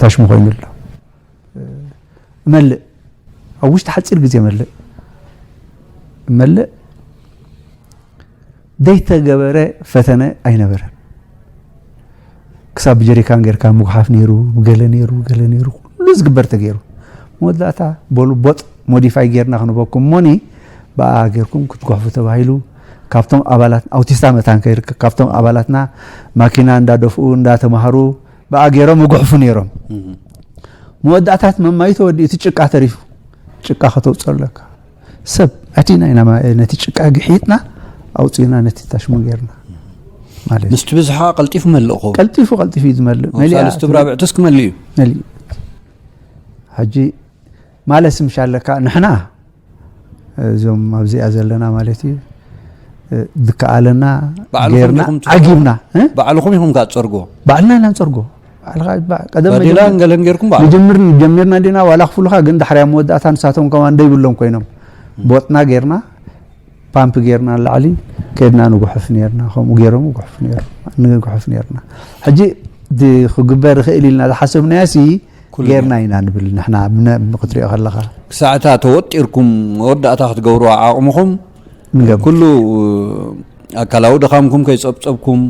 ታሽሙ ኮይኑ ኣሎ። መልእ፣ ኣብ ውሽጢ ሓጺር ግዜ መልእ፣ መልእ፣ ዘይተገበረ ፈተነ ኣይነበረን። ክሳብ ብጀሪካን ጌርካ ምጉሓፍ ነይሩ፣ ገለ ነይሩ፣ ገለ ነይሩ፣ ኩሉ ዝግበር ተገይሩ። መወዳእታ በሉ ቦጥ ሞዲፋይ ጌርና ክንበኩም እሞኒ፣ ብኣ ጌርኩም ክትጉሕፉ ተባሂሉ። ካብቶም ኣባላት፣ ኣውቲስታ መታን ከይርከብ፣ ካብቶም ኣባላትና ማኪና እንዳደፍኡ፣ እንዳተማሃሩ፣ ብኣ ጌሮም ይጉሕፉ ነይሮም። እህ። መወዳእታት መማይ ተወዲኡ፣ እቲ ጭቃ ተሪፉ። ጭቃ ከተውፅኦ ኣለካ። ሰብ ኣቲና ኢና ማ-፣ ነቲ ጭቃ ግሒጥና ኣውፂእና ነቲ ታሽሙ ጌርና ማለት እዩ። ምስቲ ብዝሓ ቀልጢፉ መልእ ኾ። ቀልጢፉ፣ ቀልጢፉ እዩ ዝመልእ። ኣብ መሊኣ ሳልስቲ ብራብዕትስ ክመልእ እዩ። መሊእ። ሕጂ ማለስ ምሽ ኣለካ፣ ንሕና እዞም ኣብዚኣ ዘለና ማለት እዩ፣ እ፣ ዝከኣለና ባዕልኹም ጌርና ዲኹም ትሰርሑ? ዓጊብና፣ እ? ባዕልኹም ኢኹም ከኣ ትጸርግዎ? ባዕልና ኢና ንጸርጎ። ባዕልኻ፣ ባ-፣ ቀደም ባዴላን መጀመር-፣ ገለን ጌርኩም ባዕልኹም? መጀመር-፣ ጀሚርና እንዲና ዋላ ክፍሉኻ፣ ግን ዳሕሪያ መወዳእታ ንሳቶም ከማን ደይብሎም ኮይኖም። ም። ቦጥና ጌርና፣ ፓምፕ ጌርና ንላዕሊ፣ ከድና ንጉሕፍ ኔርና፣ ከምኡ ጌሮም ይጉሕፉ ኔሮም፣ ንጉሕፍ ኔርና። ሕጂ ድ-፣ ክግበር ይኽእል ኢልና ዝሓሰብናዮ ሲ ኩሉ ጌርና ኢና ንብል ንሕና ብነ-፣ ክትሪኦ ከለኻ። ክሳዕ እታ ተወጢርኩም መወዳእታ ክትገብሩ ዓቕምኹም ንገብር። ኩሉ ኣካላዊ ድኻምኩም ከይጸብጸብኩም፣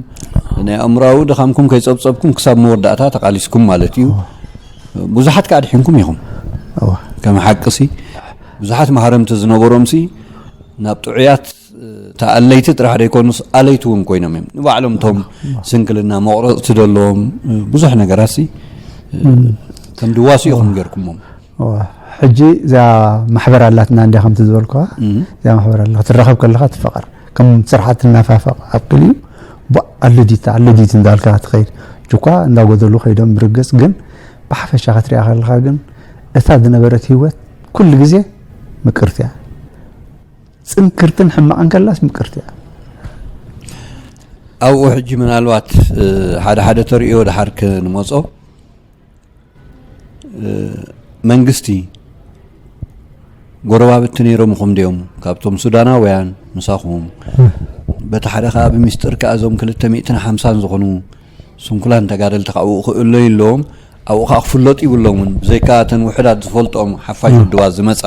ናይ ኣእምሮኣዊ ድኻምኩም ከይጸብጸብኩም ክሳብ መወዳእታ ተቓሊስኩም ማለት እዩ። እወ። ብዙሓት ከኣ ኣድሒንኩም ኢኹም። እወ። ከም ሓቅሲ ብዙሓት ማህረምቲ ዝነበሮምሲ ናብ ጥዑያት ተኣለይቲ ጥራሕ ዘይኮኑስ ኣለይቲ እውን ኮይኖም እዮም። ንባዕሎም እቶም እወ። ስንክልና መቑረጽቲ ዘለዎም ብዙሕ ነገራትሲ እም። ከም ድዋሱ ኢኹም ጌርኩሞም። እወ፣ ሕጂ እዛ ማሕበር ኣላትና እንድያ ከምቲ ዝበልኩዋ፣ እም። እዛ ማሕበር ኣላ ክትራኸብ ከለኻ ትፈቐር። ከም ስራሓት ትናፋፈቕ ኣብ ክሊኡ ቧ ኣለዲት ኣለዲት እንዳልካ ትኸይድ። ጅኳ እንዳጎደሉ ከይዶም ብርግጽ፣ ግን ብሓፈሻ ክትሪኣ ከለኻ ግን እታ ዝነበረት ህይወት ኩሉ ግዜ ምቅርቲ እያ። ጽንክርትን ሕማቕን ከላስ ምቅርቲ እያ። ኣብኡ ሕጂ ምናልባት፣ እ፣ ሓደ ሓደ ተርእዮ ድሓር ክንመጾ፣ እ፣ መንግስቲ ጎረባብቲ ነይሮምኹም ድዮም? ካብቶም ሱዳናውያን ምሳኹም፣ በቲ ሓደ ከኣ ብሚስጥር ከኣ እዞም ክልተ ሚእትን ሓምሳን ዝኾኑ ስንኩላን ተጋደልቲ ከኣ ኣብኡ ክእለዩ ኣለዎም፣ ኣብኡ ከኣ ክፍለጡ ይብሎምን። ብዘይካ እተን ውሑዳት ዝፈልጦም ሓፋሽ እ። ውድባት ዝመጻ፣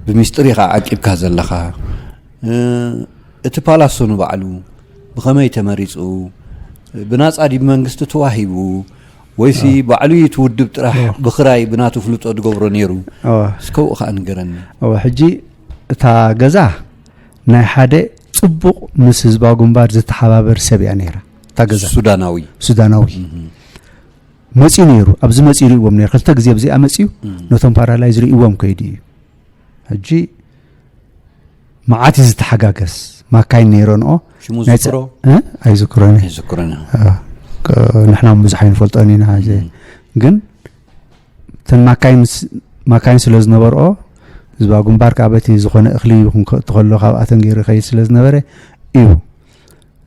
ብሚስጥር ኢኻ ዓቂብካ ዘለኻ። እ፣ እቲ ፓላሶ ንባዕሉ ብኸመይ ተመሪጹ? ብናጻ ድዩ ብመንግስቲ ተዋሂቡ? ወይሲ እ። ባዕሉ እዩ እቲ ውድብ ጥራሕ እ። ብኽራይ ብናቱ ፍልጦ ዝገብሮ ነይሩ? እ። እስከ ኣብኡ ከኣ ንገረኒ። እወ፣ ሕጂ እታ ገዛ ናይ ሓደ ጽቡቕ ምስ ህዝባዊ ግንባር ዝተሓባበር ሰብ እያ ነይራ። እታ ገዛ ሱዳናዊ። ሱዳናዊ። እም። መጺኡ ነይሩ። ኣብዚ መጺኡ ርእይዎም ነይሩ። ክልተ ግዜ ኣብዚኣ መጺኡ እም። ነቶም ፓራላይዝ ርእይዎም ከይዱ እዩ። ሕጂ መዓት እዩ ዝተሓጋገዝ። ማካይን ነይረንኦ። ሽሙ ናይ ዝክሮ? ጸ-፣ እ? ኣይዝክሮን እየ። ኣይዝክሮን እየ። እ፣ ክ-፣ ንሕና እውን ብዙሕ ኣይንፈልጦን ኢና። ሕጂ እም። ግን እተን ማካይን ስ-፣ ማካይን ስለ ዝነበርኦ፣ ህዝባዊ ግንባር ከኣ በቲ ዝኾነ እኽሊ ይኹን ከእቱ ከሎ ካብኣተን ገይሩ ይኸይድ ስለ ዝነበረ እዩ።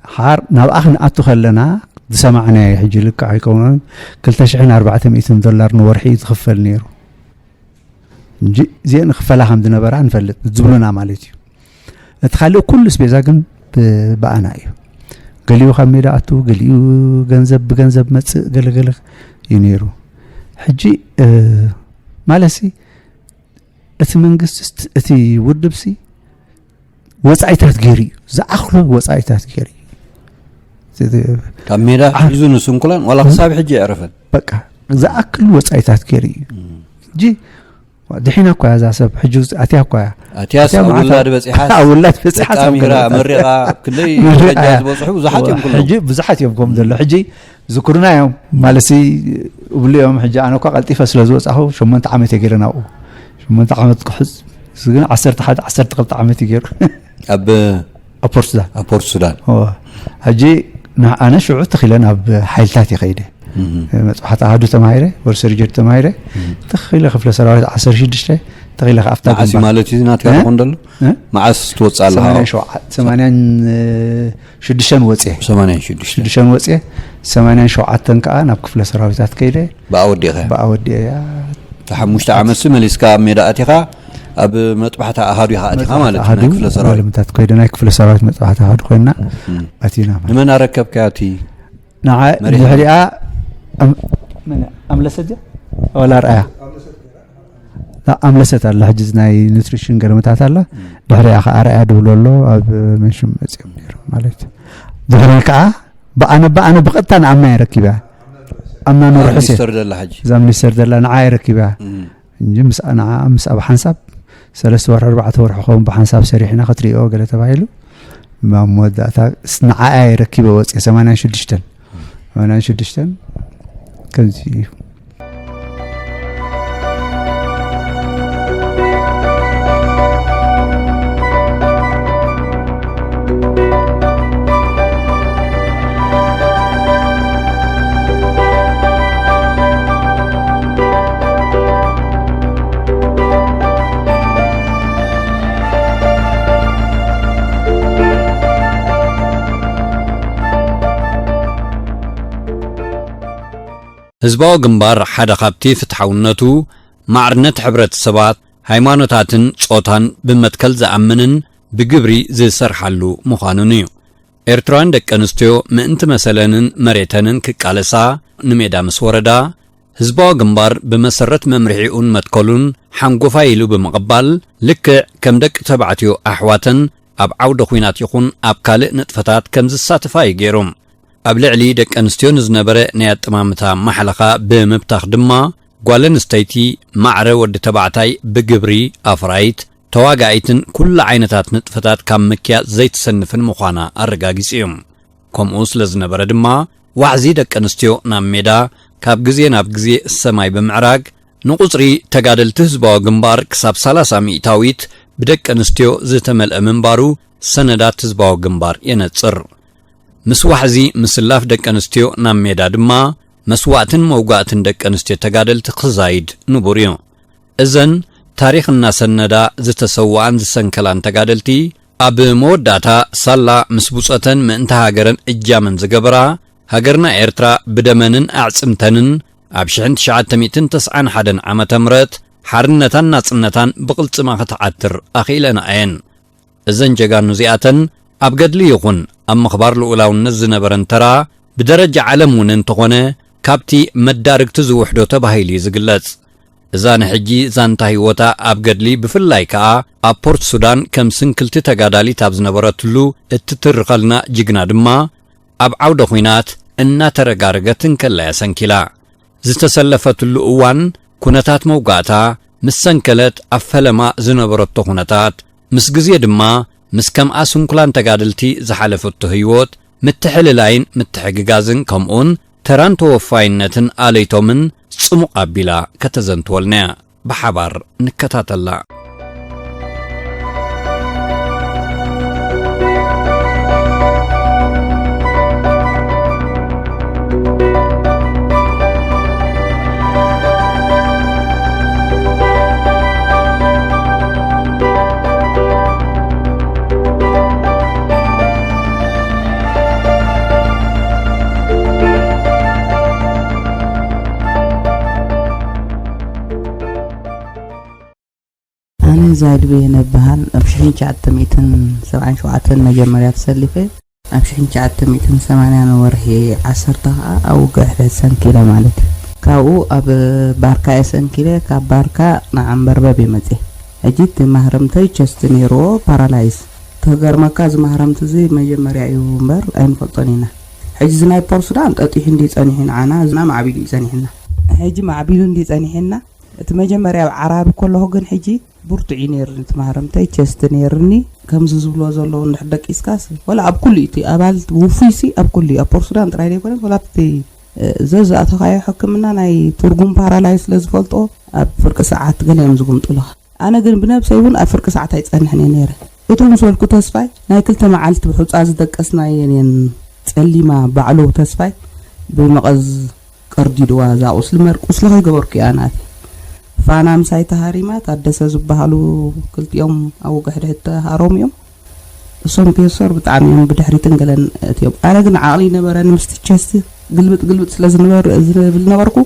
ሓር ናብኣ ክንኣቱ ከለና ዝሰማዕናዮ ሕጂ ልክዕ ኣይከውንን፣ ክልተ ሽሕን ኣርባዕተ ሚእትን ዶላር ንወርሒ እዩ ዝኽፈል ነይሩ። እንጂ እዚአን ክፈላ ከም ዝነበራ ንፈልጥ ዝብሉና ማለት እዩ። እቲ ካልእ ኩሉ ስቤዛ ግን ብ-፣ ብኣና እዩ። ገሊኡ ካብ ሜዳ ኣቱ፣ ገሊኡ ገንዘብ ብገንዘብ መጽእ፣ ገለገለ እዩ ነይሩ። ሕጂ፣ እ፣ ማለትሲ እቲ መንግስቲ ስት-፣ እቲ ውድብሲ ወጻኢታት ገይሩ እዩ። ዝኣኽሎ ወጻኢታት ገይሩ እዩ። ካብ ሜዳ ዓ-፣ ሒዙ ንስንኩላን ዋላ ክሳብ ሕጂ የዕረፈን። በቃ ዝኣክል ወጻኢታት ገይሩ እዩ። እም። ሕጂ ድሒና እኮ እያ እዛ ሰብ፣ ሕጂ ውጽ-፣ ኣትያ እኮ እያ። ኣትያስ ኣትያ ኣብ መዓት ውላድ ኣብ-፣ በጺሓስ ኣብ ውላድ በጺሓስ ኣብ ተጣሚራ፣ ገለ መሪቓ፣ ኣብ ክንደይ መሪቓ ደረጃ እያ። ዝበጽሑ ብዙሓት እዮም እወ፣ ኩሎም። ሕጂ ብዙሓት እዮም ከም ዘሎ። ሕጂ ዝክሩና እዮም። ማለትሲ እብሉ እዮም። ሕጂ ኣነ እኳ ቀልጢፈ ስለ ዝወጻኹ ሸሞንተ ዓመት እየ ገይረ ናብኡ። ሸሞንተ ዓመት ክሕዝ፣ እዚ ግን ዓሰርተ ሓደ፣ ዓሰርተ ክልተ ዓመት እዩ ገይሩ። ኣብ ኣብ ፖርት ሱዳን። ኣብ ፖርት ሱዳን። እወ። ሕጂ ን-፣ ኣነ ሽዑ ተኺለ ናብ ሓይልታት እየ ከይደ። መፅባሕቲ ኣሃዱ ተማሂረ፣ ወር ሰርጀሪ ተማሂረ፣ ተኺለ ክፍለ ሰራዊት ዓሰርተ ሽዱሽተ፣ ተኺለ ከኣ ኣብታ መዓስ እዩ ግንባር። ማለት እዩ ናትካ እ? ትኾን ደሎ? እ? መዓስ ትወፅእ ኣለኻ? ሰማንያን ሸውዓተ፣ ሰማንያን ሽዱሽተን ወፅየ። ሰማንያን ሽዱሽተ። ሽዱሽተን ወፅየ፣ ሰማንያን ሸውዓተን ከዓ ናብ ክፍለ ሰራዊታት ከይደ። ብኣወዲእኻ? ብኣወዲእያ። እታ ሓሙሽተ ዓመት ሲ መሊስካ ኣብ ሜዳ ኣቲኻ ኣብ መጥባሕታ ኣሃዱ ኢኻ ኣቲኻ መጥባሕታ ማለት እዩ፣ ናይ ኣሃዱ ክፍለ ሰራዊት። ባለምታት ኮይደ ናይ ክፍለ ሰራዊት መጥባሕታ ኣሃዱ ኮይና እም። ኣቲና ማለት። ንመን ኣረከብካያ እቲ ንዓ መሪሕ? ድሕሪኣ ኣም-፣ መን ኣምለሰት ድያ? ዋላ ኣርኣያ? ኣምለሰት ኣላ፣ ሕጂ ናይ ኑትሪሽን ገለመታት ኣላ። እም። ድሕሪኣ ኸዓ ኣርኣያ ድብሎ ኣሎ፣ ኣብ መንሽም መፂኦም ነይሮም ማለት እዩ። ድሕሪ ከዓ ብኣነ፣ ብኣነ ብቐጥታ ንኣምና እየ ረኪበያ። ኣምና ኑር እዛ ሕሴን። ሚኒስተር ደላ ሕጂ። እዛ ሚኒስተር ደላ ንዓ እየ ረኪበያ። እም። እንጂ ምስ፣ ንዓ ምስ ኣብ ሓንሳብ ሰለስተ ወርሒ፣ ኣርባዕተ ወርሒ ኸውን ብሓንሳብ ሰሪሕና ክትሪኦ ገለ ተባሂሉ። ኣብ መወዳእታ ስ-፣ ንዓኣ እየ ረኪበ ወፅየ፣ ሰማንያን ሽዱሽተን። ሰማንያን ሽዱሽተን ከምዚ እዩ። ህዝባዊ ግንባር ሓደ ካብቲ ፍትሓውነቱ፣ ማዕርነት ሕብረተሰባት፣ ሃይማኖታትን ጾታን ብመትከል ዝኣምንን ብግብሪ ዝሰርሓሉ ምዃኑን እዩ። ኤርትራውያን ደቂ ኣንስትዮ ምእንቲ መሰለንን መሬተንን ክቃለሳ ንሜዳ ምስ ወረዳ፣ ህዝባዊ ግንባር ብመሰረት መምርሒኡን መትከሉን ሓንጎፋይ ኢሉ ብምቕባል፣ ልክዕ ከም ደቂ ተባዕትዮ ኣሕዋተን ኣብ ዓውደ ኲናት ይኹን ኣብ ካልእ ንጥፈታት ከም ዝሳተፋ እዩ ገይሩ። ኣብ ልዕሊ ደቂ ኣንስትዮ ንዝነበረ ናይ ኣጠማምታ ማሕለኻ ብምብታኽ ድማ፣ ጓል ኣንስተይቲ ማዕረ ወዲ ተባዕታይ ብግብሪ ኣፍራይት፣ ተዋጋኢትን ኩሉ ዓይነታት ንጥፈታት ካብ ምክያድ ዘይትሰንፍን ምዃና ኣረጋጊጹ እዩ። ከምኡ ስለ ዝነበረ ድማ፣ ዋሕዚ ደቂ ኣንስትዮ ናብ ሜዳ ካብ ግዜ ናብ ግዜ ሰማይ ብምዕራግ፣ ንቁጽሪ ተጋደልቲ ህዝባዊ ግንባር ክሳብ ሰላሳ ሚእታዊት ብደቂ ኣንስትዮ ዝተመልአ ምንባሩ ሰነዳት ህዝባዊ ግንባር የነጽር። ምስ ዋሕዚ ምስላፍ ደቂ ኣንስትዮ ናብ ሜዳ ድማ፣ መስዋእትን መውጋእትን ደቂ ኣንስትዮ ተጋደልቲ ክዛይድ ንቡር እዩ። እዘን ታሪኽ እናሰነዳ ዝተሰውኣን ዝሰንከላን ተጋደልቲ፣ ኣብ መወዳእታ ሳላ ምስ ብጾተን ምእንቲ ሃገረን እጃመን ዝገበራ፣ ሃገርና ኤርትራ ብደመንን ኣዕጽምተንን ኣብ ሽሕን ትሽዓተ ሚእትን ተስዓን ሓደን ዓመተ ምህረት ሓርነታን ናጽነታን ብቕልጽማ ክትዓትር ኣኽኢለና እየን። እዘን ጀጋኑ እዚኣተን ኣብ ገድሊ ይኹን ኣብ ምኽባር ልኡላውነት ዝነበረን ተራ ብደረጃ ዓለም እውን እንተኾነ ካብቲ መዳርግቲ ዝውሕዶ ተባሂሉ እዩ ዝግለጽ። እዛ ንሕጂ ዛንታ ህይወታ ኣብ ገድሊ ብፍላይ ከኣ ኣብ ፖርት ሱዳን ከም ስንክልቲ ተጋዳሊት ኣብ ዝነበረትሉ እትትርኸልና ጅግና ድማ ኣብ ዓውደ ኲናት እናተረጋረገት እንከላ እያ ሰንኪላ። ዝተሰለፈትሉ እዋን ኩነታት መውጋእታ ምስ ሰንከለት ኣብ ፈለማ ዝነበረቶ ኩነታት፣ ምስ ግዜ ድማ ምስ ከምኣ ስንኩላን ተጋደልቲ ዝሓለፈቶ ህይወት ምትሕልላይን ምትሕግጋዝን ከምኡውን ተራን ተወፋይነትን ኣለይቶምን ጽሙቕ ኣቢላ ከተዘንትወልና እያ። ብሓባር ንከታተላ። ኣነ ዛይድ በየነ እበሃል። ኣብ ሽሕን ትሽዓተ ሚእትን ሰብዓን ሸውዓተን መጀመርያ ተሰሊፈ። ኣብ ሽሕን ትሽዓተ ሚእትን ሰማንያን ወርሒ ዓሰርተ ኸዓ ኣብ ውግእ ሕድሕድ ሰንኪለ ማለት እዩ። ካብኡ ኣብ ባርካ እየ ሰንኪለ፣ ካብ ባርካ ንዓምበርበብ እየ መፅየ። ሕጂ እቲ ማህረምተይ ቸስት ነይርዎ፣ ፓራላይዝ። ተገርመካ፣ እዚ ማህረምቲ እዚ መጀመርያ እዩ እምበር ኣይንፈልጦን ኢና። ሕጂ እዚ ናይ ፖርት ሱዳን ጠጢሑ እንዲ ጸኒሑ ንዓና፣ እዚ ማዕቢሉ እዩ ጸኒሕና። ሕጂ ማዕቢሉ እንዲ ጸኒሕና፣ እቲ መጀመርያ ኣብ ዓራቢ ከለኹ ግን ሕጂ ብርቱዕ እዩ ነይርኒ፣ እቲ ማህረምተይ ቸስት ነይርኒ። ከምዚ ዝብሎ ዘለዉ እንድሕር ደቂስካስ፣ ወላ ኣብ ኩሉ እዩ እቲ ኣባል ውፉይሲ ኣብ ኩሉ እዩ፣ ኣብ ፖርት ሱዳን ጥራይ ዘይኮነስ፣ ወላ ኣብቲ፣ እ፣ ዘዝኣተኻዮ ሕክምና ናይ ትርጉም ፓራላይዝ ስለ ዝፈልጦ፣ ኣብ ፍርቂ ሰዓት ገለ እዮም ዝጉምጥሉኻ። ኣነ ግን ብነብሰይ እውን ኣብ ፍርቂ ሰዓት ኣይጸንሕን እየ ነይረ። እቱ ምስ በልኩ ተስፋይ፣ ናይ ክልተ መዓልቲ ብሑጻ ዝደቀስናየን እየን ጸሊማ ባዕሉ ተስፋይ ብመቐዝ ቀርዲድዋ እዛ ቁስሊ እምበር ቁስሊ ከይገበርኩ እያ ናተይ። ፋና ምሳይ ተሃሪማ፣ ታደሰ ዝበሃሉ ክልቲኦም ኣብ ወግሕድሕድ ተሃሮም እዮም። እሶም ፔሶር ብጣዕሚ እዮም ብድሕሪትን ገለን እትዮም። ኣነ ግን ዓቕሊ ይነበረኒ ምስቲ ቸስቲ ግልብጥ ግልብጥ ስለ ዝንበር ዝብል ነበርኩ።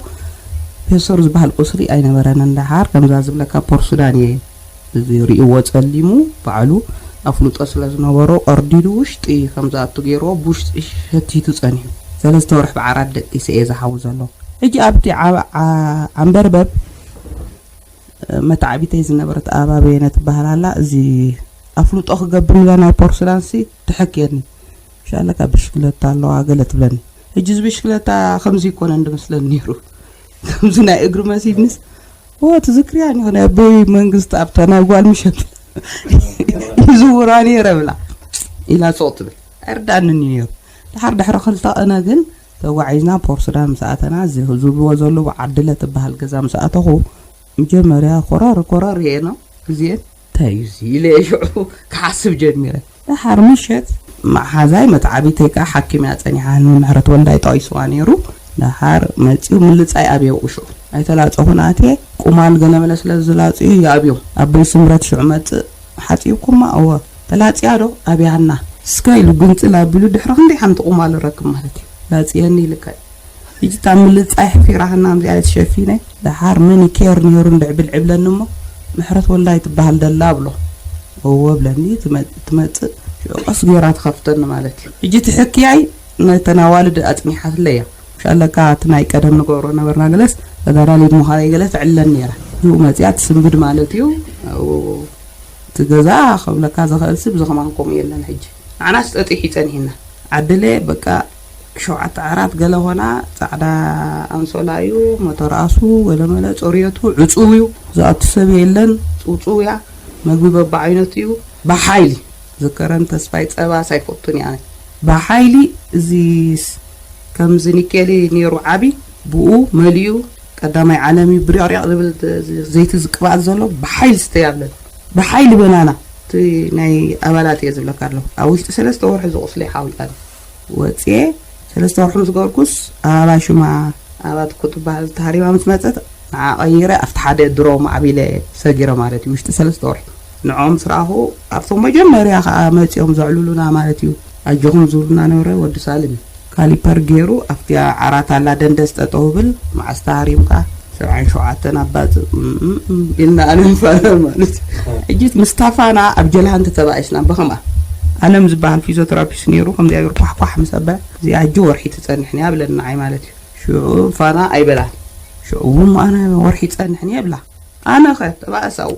ፔሶር ዝበሃል ቁስሊ ኣይነበረንን። ደሓር ከምዛ ዝብለካ ፖርሱዳን እየ እዚ ርእይዎ ጸሊሙ ባዕሉ ኣፍልጦ ስለ ዝነበሮ ቀርዲዱ ውሽጢ ከምዝኣቱ ገይርዎ ብውሽጢ ሸቲቱ ጸኒሑ። ሰለስተ ወርሒ ብዓራት ደቂሰ እየ ዝሓዊ ዘሎ። ሕጂ ኣብቲ ዓ- ዓ- ዓንበርበብ መተዓቢተይ ዝነበረት ኣበባ በየነ ትበሃል ኣላ። እዚ ኣፍልጦ ክገብር ኢላ ናይ ፖርሱላንሲ ትሕክየኒ። ሻለካ ብሽክለታ ኣለዋ ገለ ትብለኒ። ሕጂ እዚ ብሽክለታ ከምዚ ይኮነ እንድመስለኒ ነይሩ። ከምዚ ናይ እግሪ መሲድንስ ኦ ትዝክርያ ኒ ናይ ኣቦይ መንግስቲ ኣብታ ናይ ጓል ምሸት ይዝውራ ነይረ ብላ ኢላ ጾቕ ትብል ኣይርዳእንን እዩ ነይሩ። ድሓር ድሕሪ ክልተ ቀነ ግን ተጓዒዝና ፖርሱዳን ምስ ኣተና እዚ ዝብልዎ ዘለዉ ዓድለ ትበሃል ገዛ ምስ ኣተኹ መጀመርያ ኮረር ኮረር እየ ነው ግዜን እንታይ እዩ እዚ ኢለ እየ ሽዑ ክሓስብ ጀሚረ። ደሓር ምሸት መሓዛይ መትዓቢተይ ከዓ ሓኪም እያ ፀኒሓ ንምሕረት ወልዳይ ጠቒስዋ ነይሩ። ደሓር መፂኡ ምልፃይ ኣብየ ውሽዑ ኣይተላፀኹን ኣትየ ቁማል ገለመለ ስለ ዝላፅዩ ይኣብዮም ኣቦይ ስምረት ሽዑ መፅእ ሓፂብኩማ እወ ተላፅያ ዶ ኣብያና እስከ ኢሉ ግንፅል ኣቢሉ ድሕሪ ክንደይ ሓንቲ ቁማል ረክብ ማለት እዩ ላፅየኒ ኢልካ እዩ ሕጂ እታ ምልጻይ ሕፊራህና እዚኣ ትሸፊነ ደሓር መን ኬር ነይሩ እንድዕብል ዕብለኒ እሞ ምሕረት ወልዳይ ትበሃል ደላ ኣብሎ እወ ብለኒ ትመ- ትመጽእ ሽዑ ቀስ ገይራ ትኸፍተኒ ማለት እዩ ሕጂ እቲ ሕክያይ ነተን ኣዋልድ ኣጽኒሓትለይ እያ ሻለካ እቲ ናይ ቀደም ንገብሮ ነበርና ገለስ ተጋዳሊት ምዃነይ ገለ ትዕለን ነይራ ሽዑ መጽያ ትስንብድ ማለት እዩ ኣብኡ እቲ ገዛ ክብለካ ዝኽእል ስብ ዝኸማን ከምኡ የለን ሕጂ ንዓናስ ጠጢሑ ይጸኒሕና ዓድለ በቃ ሸውዓተ ዓራት ገለ ኾና ጻዕዳ ኣንሶላ እዩ መተርኣሱ ገለመለ ጾርየቱ ዕጹው እዩ ዝኣቱ ሰብ የለን ጽውጽው እያ መግቢ በብዓይነቱ እዩ ብሓይሊ ዝከረን ተስፋይ ጸባስ ኣይፈቱን እየ ኣነ ብሓይሊ እዚስ ከምዚ ኒኬሊ ነይሩ ዓቢ ብኡ መሊኡ ቀዳማይ ዓለም እዩ ብሪቕሪቕ ዝብል ዘይቲ ዝቅብኣት ዘሎ ብሓይሊ ስተይ ኣብለኒ ብሓይሊ በናና እቲ ናይ ኣባላት እየ ዝብለካ ኣለኹ ኣብ ውሽጢ ሰለስተ ወርሒ ዝቁስለይ ሓዊጣኒ ወፅየ ሰለስተ ወርሒ ምስ ገበርኩስ ኣባባ ሽማ ኣባትኩ ትበሃል ተሃሪማ ምስ መፀት ንዓ ቀይረ ኣብቲ ሓደ ድሮ ማዕቢለ ሰጊረ ማለት እዩ ውሽጢ ሰለስተ ወርሒ ንዖም ስራኹ ኣብቶም መጀመርያ ከዓ መፂኦም ዘዕልሉና ማለት እዩ ኣጆኹም ዝብሉና ነበረ ወዲ ሳልም እዩ ካሊፐር ገይሩ ኣብቲ ዓራት ኣላ ደንደስ ጠጠው ብል መዓስ ተሃሪምካ ሰብዓን ሸውዓተን ኣባፅእ እም፣ እም፣ እም ኢልና ኣነ ንፋነር ማለት እዩ። ሕጂ ምስ ታፋና ኣብ ጀልሃንቲ ተባኢስና ብኸምኣ ኣለም ዝበሃል ፊዚዮተራፒስት ነይሩ ከምዚኣ ገይሩ ኳሕኳሕ ምስ ኣበለ እዚኣ ሕጂ ወርሒ ትፀንሕን እያ ብለኒ ንዓይ ማለት እዩ። ሽዑ ፋና ኣይበላን። ሽዑ እውን ኣነ ወርሒ ይፀንሕን እየ እብላ። ኣነኸ ተባእሳኡ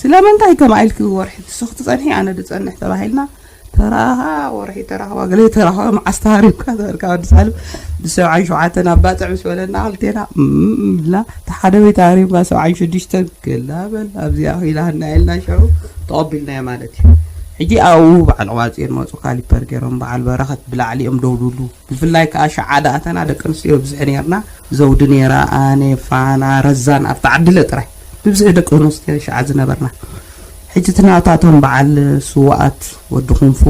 ስለምንታይ ከምኣ ኢልኪ ወርሒ ንስኺ ትፀንሒ ኣነ ድፀንሕ ተባሂልና ተራኻ ወርሒ ተራኽባ ገለ ተራኽባ መዓስ ተሃሪምካ ዝበልካ ወዲ ሳልም ብሰብዓን ሸውዓተን ኣባፅዕ ምስ በለና ክልቴና እም እም ኢልና እቲ ሓደ ቤት ተሃሪምካ ሰብዓን ሽዱሽተን ገላ በል ኣብዚኣ ኢላና ኢልና ሽዑ ተቐቢልናዮ ማለት እዩ ሕጂ ኣብኡ በዓል ቅባፅዮን መፁ ካሊፐር ገይሮም በዓል በረኸት ብላዕሊኦም ደውልሉ ብፍላይ ከዓ ሸዓ ደኣተና ደቂ ኣንስትዮ ብዝሒ ነርና ዘውዲ ነይራ ኣነ ፋና ረዛን ኣብቲ ዓድለ ጥራይ ብብዝሒ ደቂ ኣንስትዮ ሸዓ ዝነበርና ሕጂ እቲ ናታቶም በዓል ስውኣት ወዲ ኩንፉ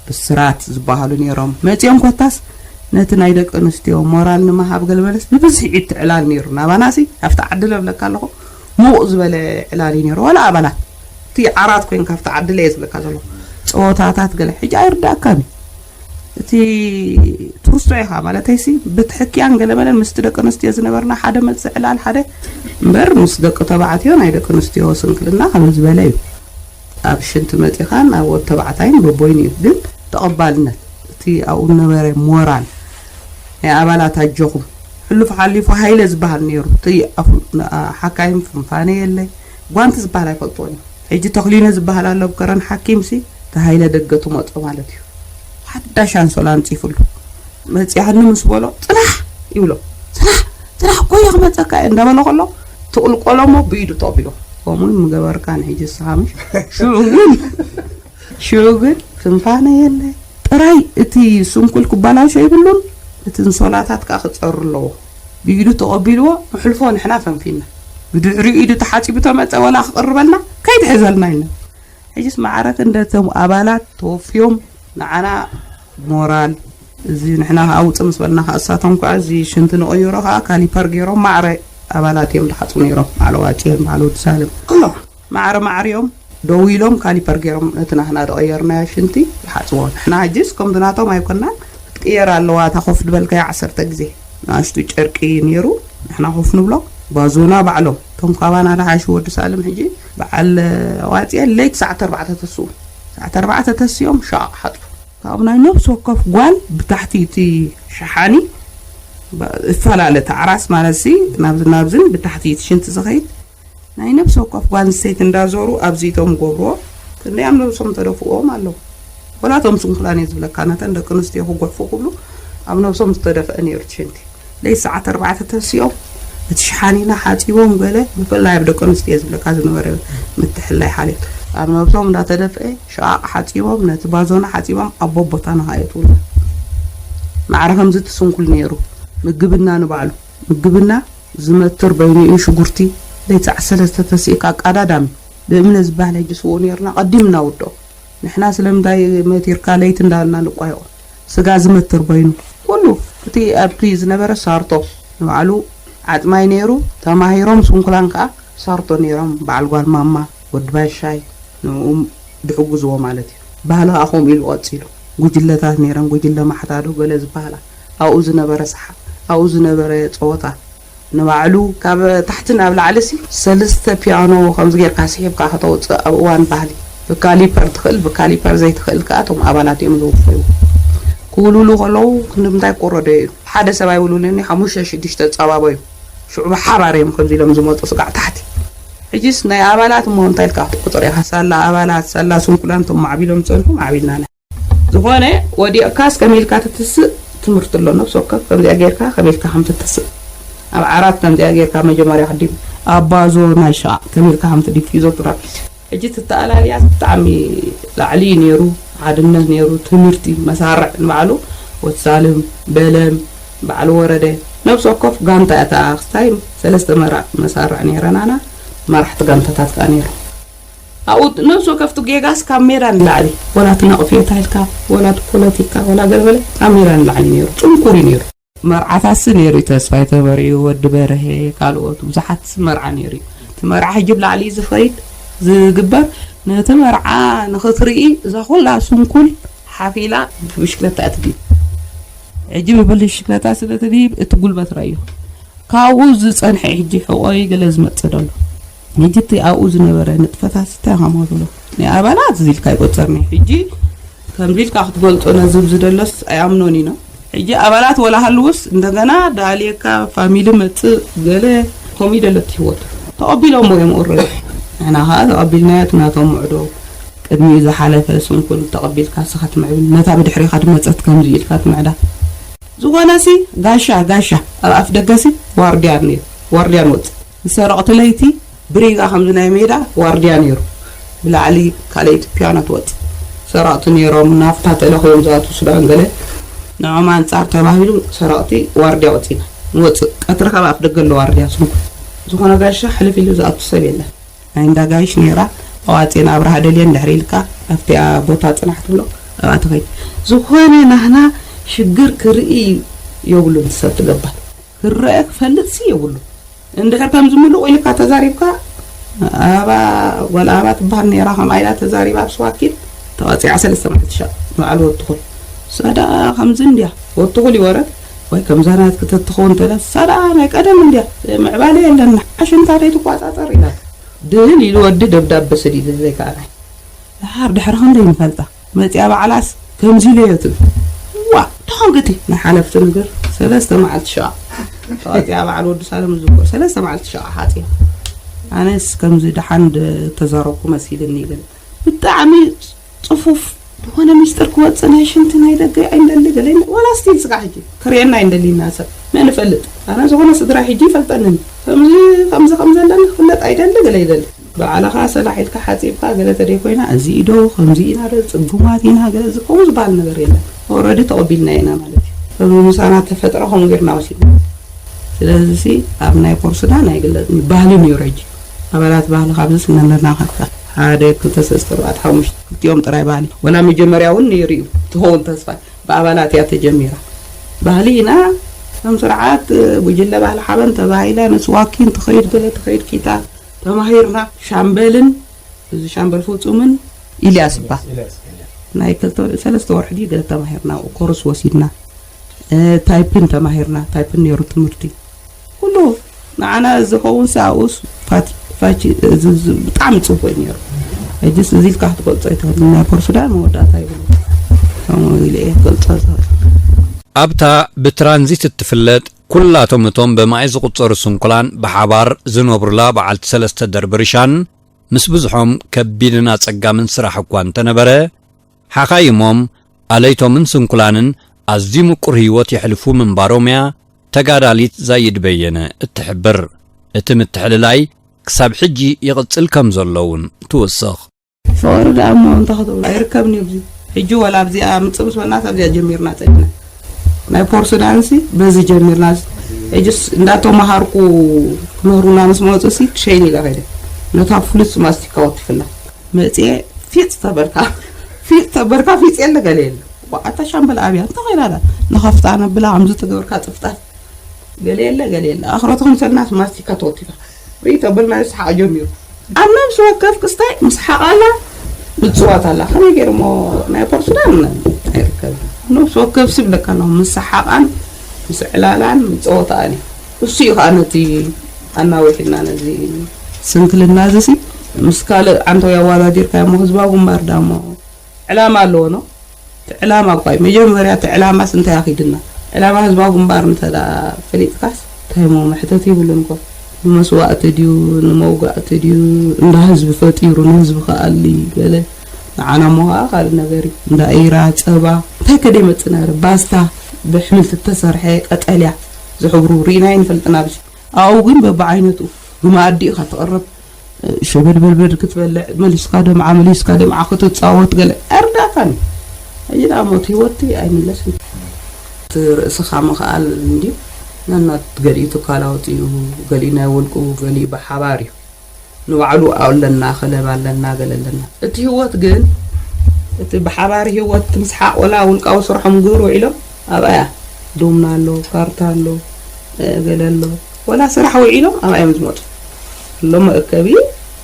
ብስራት ዝበሃሉ ነይሮም መፂኦም ኮታስ ነቲ ናይ ደቂ ኣንስትዮ ሞራል ንምሃብ ገልመለስ ብብዝሒ ኢቲ ዕላል ነይሩ ናባናሲ ኣብቲ ዓዲ ለብለካ ኣለኹ ሙቕ ዝበለ ዕላል እዩ ነይሩ ዋላ ኣባላት እቲ ዓራት ኮይንካ ኣብቲ ዓዲ ለየ ዝብለካ ዘለኹ ፀወታታት ገለ ሕጂ ኣይርዳእካን እዩ እቲ ትርስዖ ኢኻ ማለተይሲ ብትሕክያን ገለመለን ምስቲ ደቂ ኣንስትዮ ዝነበርና ሓደ መፅእ ዕላል ሓደ እምበር ምስ ደቂ ተባዕትዮ ናይ ደቂ ኣንስትዮ ስንክልና ከምዚ ዝበለ እዩ ኣብ ሽንቲ መፂኻን ኣብ ወድ ተባዕታይን በቦይን እዩ ግን ተቐባልነት እቲ ኣብኡ ነበረ ሞራል ናይ ኣባላት ኣጆኹም ሕሉፍ ሓሊፉ ሃይለ ዝበሃል ነይሩ እቲ ሓካይም ፍንፋነ የለ ጓንቲ ዝበሃል ኣይፈልጥዎን እዩ ሕጂ ተኽሊነ ዝበሃል ኣሎ ብከረን ሓኪምሲ ተሃይለ ደገ ትመጾ ማለት እዩ። ሓዳሽ ኣንሶላ ኣንጺፉሉ መጺኣኒ ምስ በሎ ጽናሕ ይብሎ ጽናሕ ጽናሕ ጎየ ክመጸካ እየ እንዳበሎ ከሎ ትቕልቆሎ እሞ ብኢዱ ተቕቢሎ ከምኡ ምገበርካ ንሕጂ ስኻ ምሽ ሽዑ ግን ሽዑ ግን ፍንፋነ የለ ጥራይ እቲ ስንኩል ክባላሾ ይብሉን እቲ እንሶላታት ከዓ ክጸሩ ኣለዎ ብኢዱ ተቐቢልዎ ንሕልፎ ንሕና ፈንፊና ብድሕሪኡ ኢዱ ተሓጺቡ ተመጸ ወላ ክቕርበልና ከይትሕዘልና ኢልና ሕጂስ ማዕረ ክንደቶም ኣባላት ተወፍዮም ንዓና ሞራል እዚ ንሕና ከዓ ውፅእ ምስ በልና ከዓ እሳቶም ከዓ እዚ ሽንቲ ንቕይሮ ከዓ ካሊፐር ገይሮም ማዕረ ኣባላት እዮም ዝሓፁ ነይሮም። ማዕረ ዋፅየን በዓል ወዲ ሳልም ኩሎም ማዕረ ማዕሪኦም ደው ኢሎም ካሊፐር ገይሮም ነቲ ናህና ዝቐየርናዮ ሽንቲ ይሓፅዎ። ንሕና ሕጂስ ከምዚ ናቶም ኣይኮናን፣ ክትቅየር ኣለዋ እታ ኮፍ ዝበልካዮ ዓሰርተ ግዜ። ንኣሽቱ ጨርቂ ነይሩ፣ ንሕና ኮፍ ንብሎ። ባዞና ባዕሎም እቶም ካባና ዝሓሹ ወዲ ሳልም ሕጂ በዓል ዋፅየን ለይቲ ሰዓት ኣርባዕተ ተስኡ። ሰዓት ኣርባዕተ ተስዮም ሻቕ ሓጥቡ። ካብ ናይ ነብሲ ወከፍ ጓል ብታሕቲ እቲ ሸሓኒ ባ- እፈላለ፣ እቲ ዓራስ ማለት ሲ ናብዚ ናብዝን ብታሕቲ እቲ ሽንቲ ዝኸይድ ናይ ነብሲ ወከፍ ጓል ኣንስተይቲ እንዳዞሩ ኣብዚቶም ገብርዎ። ክንደይ ኣብ ነብሶም ተደፍዎም ኣለዉ። ወላ እቶም ስንኩላን እየ ዝብለካ፣ ነተን ደቂ ኣንስትዮ ክጉሕፉ ክብሉ ኣብ ነብሶም ዝተደፍአ ነይሩ እቲ ሽንቲ። ለይቲ ሰዓት ኣርባዕተ ተሲኦም እቲ ሸሓኒና ሓፂቦም ገለ፣ ብፍላይ ኣብ ደቂ ኣንስትዮ ዝብለካ ዝነበረ ምትሕላይ ሓልዮት ኣብ ነብሶም እንዳተደፍአ ሸቓቕ ሓፂቦም ነቲ ባዞና ሓፂቦም ኣብ ቦቦታና ከኣ የእትውና። ማዕረ ከምዚ እቲ ስንኩል ነይሩ ምግብና ንባዕሉ። ምግብና ዝመትር በይኑ እዩ ሽጉርቲ። ለይቲ ሰዓት ሰለስተ ተሲእካ ኣቃዳዳሚ ብእምነ ዝበሃል ሕጂ ስውኡ ነይርና ቀዲምና ውድኦ። ንሕና ስለምንታይ መቲርካ ለይቲ እንዳበልና ንቋየቖ። ስጋ ዝመትር በይኑ ኩሉ እቲ ኣብቲ ዝነበረ ሳርቶ ንባዕሉ ዓፅማይ ነይሩ። ተማሂሮም ስንኩላን ከዓ ሳርቶ ነይሮም። በዓል ጓል ማማ ወዲ ባሻይ ንኡ ድሕጉዝዎ ማለት እዩ። ባህሊ ከዓ ከምኡ ኢሉ ቀፂሉ። ጉጅለታት ነይረን፣ ጉጅለ ማሕታዶ ገለ ዝበሃላ። ኣብኡ ዝነበረ ሰሓቅ፣ ኣብኡ ዝነበረ ፀወታ ንባዕሉ ካብ ታሕቲ ናብ ላዕሊ ሲ ሰለስተ ፒያኖ ከምዚ ጌርካ ስሒብካ ከተውፅእ ኣብ እዋን ባህሊ። ብካሊፐር ትኽእል፣ ብካሊፐር ዘይትኽእል ከዓ እቶም ኣባላት እዮም ዝውፈዩ። ክውልውሉ ከለዉ ክንዲ ምንታይ ክወረዶ እዩ። ሓደ ሰብ ኣይውልውልን እዩ፣ ሓሙሽተ ሽዱሽተ ፃባቦ እዩ። ሽዑ ብሓባር እዮም ከምዚ ኢሎም ዝመፁ ስጋዕ ታሕቲ። ሕጂስ ናይ ኣባላት እሞ እንታይ ኢልካ ክትቁፅር ኢኻ? ሳላ ኣባላት፣ ሳላ ስንኩላን እቶም ማዕቢሎም ዝፀንሑ ማዕቢልና ኢና። ዝኾነ ወዲቕካስ ከመይ ኢልካ ትትስእ ትምህርቲ ኣሎ። ነብሲ ወከፍ ከምዚኣ ጌርካ ከመይ ኢልካ ከም ትትስእ፣ ኣብ ዓራት ከምዚኣ ጌርካ መጀመርያ ክዲም ኣብ ባዞ ናይ ሻቕ ከመይ ኢልካ ከም ትዲፊዞ ትራፊት። ሕጂ ትተኣላልያስ ብጣዕሚ ላዕሊ እዩ ነይሩ፣ ሓድነት ነይሩ፣ ትምህርቲ መሳርዕ ንባዕሉ ወሳልም በለም በዓል ወረደ ነብሲ ወከፍ ጋንታ እያ። እታ ክስታይ ሰለስተ መራ- መሳርዕ ነይረናና፣ መራሕቲ ጋንታታት ከኣ ነይሩ። ኣብኡ ነብሲ ወከፍቲ ጌጋስ ካብ ሜዳ ንላዕሊ፣ ወላ እቲ ነቕፌታ ኢልካ፣ ወላ እቲ ፖለቲካ፣ ወላ ገለበለ ካብ ሜዳ ንላዕሊ ነይሩ። ጽንኩር እዩ ነይሩ። መርዓታሲ ነይሩ እዩ፣ ተስፋይ ተመርዕዩ፣ ወዲ በርሀ፣ ካልኦት ብዙሓት መርዓ ነይሩ እዩ። እቲ መርዓ ሕጂ ብላዕሊ እዩ ዝኸይድ ዝግበር። ነቲ መርዓ ንኽትርኢ እዛ ኩላ ስንኩል ሓፊላ ብብሽክለታ እያ ትድይብ። ሕጂ ብብሽክለታ ስለ ትድይብ እቲ ጉልበት ረኣዮ። ካብኡ ዝጸንሐ ሕጂ ሕቖይ ገለ ዝመጽእ ደሎ። ሕጂ እቲ ኣብኡ ዝነበረ ንጥፈታት እንታይ ከም ትብሎ? ናይ ኣባላት እዚ ኢልካ ኣይቆጸርኒ። ሕጂ ከምዚ ኢልካ ክትገልጾ ነዚ ኣብዚ ደሎስ ኣይኣምኖን ኢና። ሕጂ ኣባላት ወላ ሃልውስ እንደገና ዳልየካ ፋሚሊ መጽእ ገለ ከምኡ ደሎ እቲ ህይወት። ተቐቢሎሞ እዮም ኦልሬዲ። ንሕና ኸኣ ተቐቢልናዮ እቲ ናቶም ውዕዶ ቅድሚኡ ዝሓለፈ ስንኩል ተቐቢልካ ንስኻ ትምዕብል፣ ነታ ብድሕሬኻ ዝመጸት ከምዚ ኢልካ ትምዕዳ። ዝኾነሲ ጋሻ ጋሻ ኣብ ኣፍ ደገሲ ዋርድያ ነይሩ፣ ዋርድያ ንወጽእ። ንሰረቕቲ ለይቲ ብሪጋ ከምዚ ናይ ሜዳ ዋርድያ ነይሩ። ብላዕሊ ካልኣይቲ ፒያኖ ትወጽእ። ሰረቕቲ ነይሮም፣ ናፍታ ተለኽዮም ዝኣትዉ ሱዳን ገለ። ንዖም ኣንጻር ተባሂሉ ሰረቕቲ ዋርድያ ወጺና ንወጽእ። ቀትሪ ካብ ኣፍ ደገ ኣሎ ዋርድያ ስንኩል። ዝኾነ ጋሻ ሕልፍ ኢሉ ዝኣቱ ሰብ የለን። ናይ እንዳ ጋይሽ ነይራ። ኣዋፅኤን ኣብርሃ ደልየን ድሕሪ ኢልካ ኣብቲኣ ቦታ ፅናሕ ትብሎ ኣብኣ ትኸይድ። ዝኾነ ናህና ሽግር ክርኢ የብሉን። ሰብ ትገባል ክረአ ክፈልጥ ሲ የብሉ። እንድሕር ከምዚ ምሉቕ ኢልካ ተዛሪብካ ኣባ ጓል ኣባ ትበሃል ነይራ ከምኣ ኢላ ተዛሪባ ኣብ ስዋኪል ተቐፂዓ ሰለስተ መዓልቲ ሻ ንባዕሉ ወትኹል ሳዳ ከምዚ እንድያ ወትኹል ይወረት ወይ ከምዛ ናትክ ተትኸውን ተለ ሳዳ ናይ ቀደም እንድያ ምዕባለ የለን ሓሽንታ ዘይትቋፃፀር ኢላ ድህል ኢሉ ወዲ ደብዳበ ሰዲዱ ዘይከኣናይ ድሓር ድሕሪ ክንደይ ንፈልጣ መፅያ ባዕላስ ከምዚ ኢለዮ ትብል ዋ ደኸምግቲ ናይ ሓለፍቲ ነገር ሰለስተ መዓልቲ ሸቓ ተቐፅያ በዓል ወዲ ሳለም ዝኮ ሰለስተ መዓልቲ ሸቓ ሓፅያ ኣነስ ከምዚ ደሓን ተዛረብኩ መሲልኒ ይብል ብጣዕሚ ፅፉፍ ዝኾነ ሚስጥር ክወፅእ ናይ ሽንቲ ናይ ደገ ኣይንደሊ ገለ ወላ ስቲል ስጋ ሕጂ ክርእየና ኣይንደሊ ኢና ሰብ መን ይፈልጥ ኣነ ዝኾነ ስድራ ሕጂ ይፈልጠንን ከምዚ ከምዚ ከም ዘለና ክፍለጥ ኣይደሊ ገለ ይደሊ ባዕልኻ ሰላሕ ኢልካ ሓፂብካ ገለ ተደይ ኮይና እዚ ኢዶ ከምዚ ኢና ዶ ፅጉማት ኢና ገለ ዝከውን ዝበሃል ነገር የለን ኦረዲ ተቐቢልና ኢና ማለት እዩ ከምዚ ምሳና ተፈጥረ ከምኡ ጌርና ወሲድና ስለዚ ሲ ኣብ ናይ ኮርስና ናይ ግለፅ ባህሊ ነይሩ ሕጂ ኣባላት ባህሊ ካብዚ ስነለና ከካ ሓደ ክልተ ሰለስተ ኣርባዕተ ሓሙሽተ ክልቲኦም ጥራይ ባህሊ ወላ መጀመርያ እውን ነይሩ እዩ ትኸውን ተስፋ ብኣባላት እያ ተጀሚራ። ባህሊ ኢና ከም ስርዓት ጉጅለ ባህሊ ሓበን ተባሂላ ነስዋኪን ትኸይድ ገለ ትኸይድ ኪታ ተማሂርና። ሻምበልን እዚ ሻምበል ፍጹምን ኢልያስ ይባል ናይ ክልተ ሰለስተ ወርሒ ድዩ ገለ ተማሂርና ኮርስ ወሲድና። ታይፕን ተማሂርና። ታይፕን ነይሩ ትምህርቲ ኩሉ ንዓና ዝኸውን ሰብኡስ ፋች- ፋች- እዚ- እዚ ብጣዕሚ ጽቡቅ እዩ ነይሩ። ሕጅስ እዚ ኢልካ ክትገልጾ ኣይትኽእልን። ናይ ፖርሱዳን መወዳእታ ይብሉ ከምኡ ኢለ እየ ክገልጾ ዝኽእል። ኣብታ ብትራንዚት እትፍለጥ ኩላቶም እቶም ብማይ ዝቑጸሩ ስንኩላን ብሓባር ዝነብሩላ በዓልቲ ሰለስተ ደርቢ ርሻን ምስ ብዙሖም ከቢድን ኣጸጋምን ስራሕ እኳ እንተነበረ ሓኻይሞም ኣለይቶምን ስንኩላንን ኣዝዩ ምቁር ህይወት የሕልፉ ምንባሮም እያ ተጋዳሊት ዛይድ በየነ እትሕብር። እቲ ምትሕልላይ ክሳብ ሕጂ ይቕጽል ከም ዘሎ እውን ትውስኽ። ፍቕሪ ደኣ እሞ እንታይ ክትብሎ ኣይርከብን እዩ። ኣብዚ ሕጂ ወላ ኣብዚኣ ምጽእ ምስ በልናስ ኣብዚኣ ጀሚርና ጸኒሕና። ናይ ፖርሱ ዳንሲ በዚ ጀሚርና። ሕጅስ እንዳተማሃርኩ ክምህሩና ምስ መጹ ሲ ክሸይን ኢለ ከይደ። ነታ ፍሉስ ማስቲካ ወቲፍላ። መጽኤ ፊጽ ተበልካ ፊጽ ተበልካ ፊጽ የለ ገለ የለ። ኣታ ሻምበል ኣብያ እንታይ ኮይና ኣላ ንኸፍታ ነብላ ከምዚ ተገበርካ ጥፍጣፍ ገለ የለ ገለ የለ ኣኽረቱ ከምሰልናስ ማስቲካ ተወቲፋ ርኢ ተበልና ሰሓቕ ጀሚሩ ኣብ ነብሲ ወከፍ ክስታይ ምስ ሓቓላ ምፅዋት ኣላ ከመይ ገይሩ እሞ ናይ ፖርሱዳን ኣይርከብ ነብሲ ወከፍ ስብ ደካ ኣለኹ ምስ ሰሓቓን ምስ ዕላላን ምፀወታኣን እዩ እሱ እዩ ከዓ ነቲ ኣናዊሕልና ነዚ ስንክልና እዚ ሲ ምስ ካልእ ዓንተው ያዋዳዲርካ እሞ ህዝባዊ ግንባር ዳሞ ዕላማ ኣለዎ ነው እቲ ዕላማ እኳ እዩ መጀመርያ እቲ ዕላማስ እንታይ ኣኺድና ዕላማ ህዝባዊ ግንባር እንተ ደኣ ፈሊጥካስ እንታይ እሞ መሕተት ይብሉን እኮ ንመስዋእቲ ድዩ ንመውጋእቲ ድዩ እንዳ ህዝቢ ፈጢሩ ንህዝቢ ከኣሊ ገለ ንዓና እሞ ከዓ ካልእ ነገር እዩ እንዳ ኢራ ፀባ እንታይ ከደ ይመፅእ ነረ ባስታ ብሕምልቲ እተሰርሐ ቀጠልያ ዝሕብሩ ርኢና ይንፈልጥና ብዚ ኣብኡ ግን በብዓይነቱ ብመኣዲ ኢኻ ትቕርብ ሸበድበድበድ ክትበልዕ መሊስካ ደምዓ መሊስካ ደምዓ ክትፃወት ገለ ኣይርዳእካን እዩ ሕጂ ደኣ ሞት ህይወት ኣይምለስን እቲ ርእስኻ ምኽኣል እንድዩ ነናት ገሊኡ ትካል ኣውፂኡ ገሊኡ ናይ ውልቁ ገሊኡ ብሓባር እዩ ንባዕሉ ኣለና ክለብ ኣለና ገለ ኣለና እቲ ህይወት ግን እቲ ብሓባር ህይወት ምስሓቕ ወላ ውልቃዊ ስርሖም ግብር ውዒሎም ኣብኣያ ዶምና ኣሎ ካርታ ኣሎ ገለ ኣሎ ወላ ስራሕ ውዒሎም ኣብኣ እዮም ዝመፁ ኣሎ መእከቢ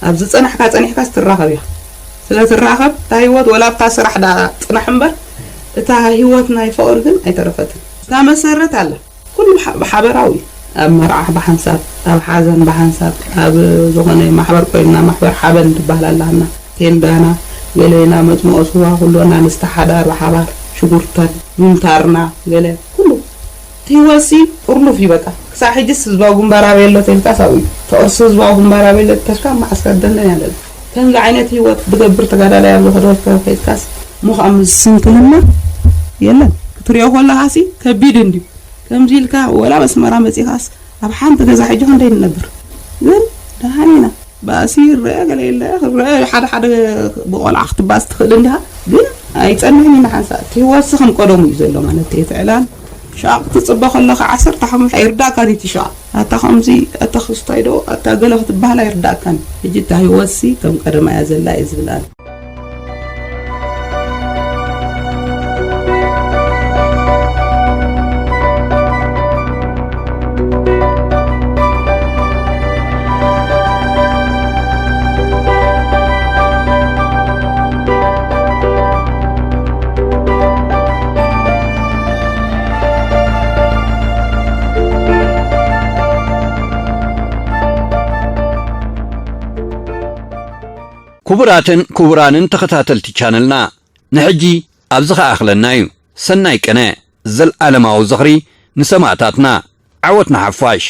ኣብ ዝፀናሕካ ፀኒሕካ ስትራኸብ እያ ስለ ትራኸብ እታ ህይወት ወላ ኣብታ ስራሕ ዳ ፅናሕ እምበር እታ ህይወት ናይ ፍቕሪ ግን ኣይተረፈትን እታ መሰረት ኣላ ኩሉ ብሓበራዊ ኣብ መርዓ ብሓንሳብ ኣብ ሓዘን ብሓንሳብ ኣብ ዝኾነ ማሕበር ኮይንና ማሕበር ሓበን ትበሃል ኣላና ቴንዳና ገሌና መፅምኦ ስዋ ኩሎና ንስተ ሓዳር ብሓባር ሽጉርተን ምምታርና ገለ ኩሉ እቲ ህይወትሲ ጥርኑፍ እዩ በቃ ክሳብ ሕጅስ ህዝባዊ ግንባር ኣበይ ኣሎ ተልካስ ኣብኡ እዩ ተቕርሲ ህዝባዊ ግንባር ኣበይ ኣሎ ተልካ መዓስከር ደንደን ያለሉ ከምዚ ዓይነት ህይወት ብገብር ተጋዳላይ ኣብ ዝኸደወልከ ከይድካስ እሞ ከዓ ምስ ስንክልና የለን ክትሪኦ ከለካሲ ከቢድ እንድዩ ከምዚ ኢልካ ወላ በስመራ መፂኻስ ኣብ ሓንቲ ገዛ ሕጂ ክንደይ ንነብር ግን ደሃን ኢና ባእሲ ይረአ ገለ የለ ክረአ ሓደ ሓደ ብቆልዓ ክትባስ ትኽእል እንዲኻ ግን ኣይፀንሕን ኢና ሓንሳእ እቲ ህይወትሲ ከም ቀደሙ እዩ ዘሎ ማለት እቲ ዕላል ሻቕ ክትፅበ ከለኻ ዓሰርተ ሓሙሽተ ኣይርዳእካን እቲ ሻቕ ኣታ ከምዚ ኣታ ክስታይ ዶ ኣታ ገለ ክትበሃል ኣይርዳእካን ሕጂ እታ ህይወትሲ ከም ቀደማ እያ ዘላ እየ ዝብል ኣነ ክቡራትን ክቡራንን ተኸታተልቲ ቻነልና ንሕጂ ኣብዚ ኸኣኽለና እዩ ሰናይ ቅነ ዘልኣለማዊ ዝኽሪ ንሰማእታትና ዓወት ንሓፋሽ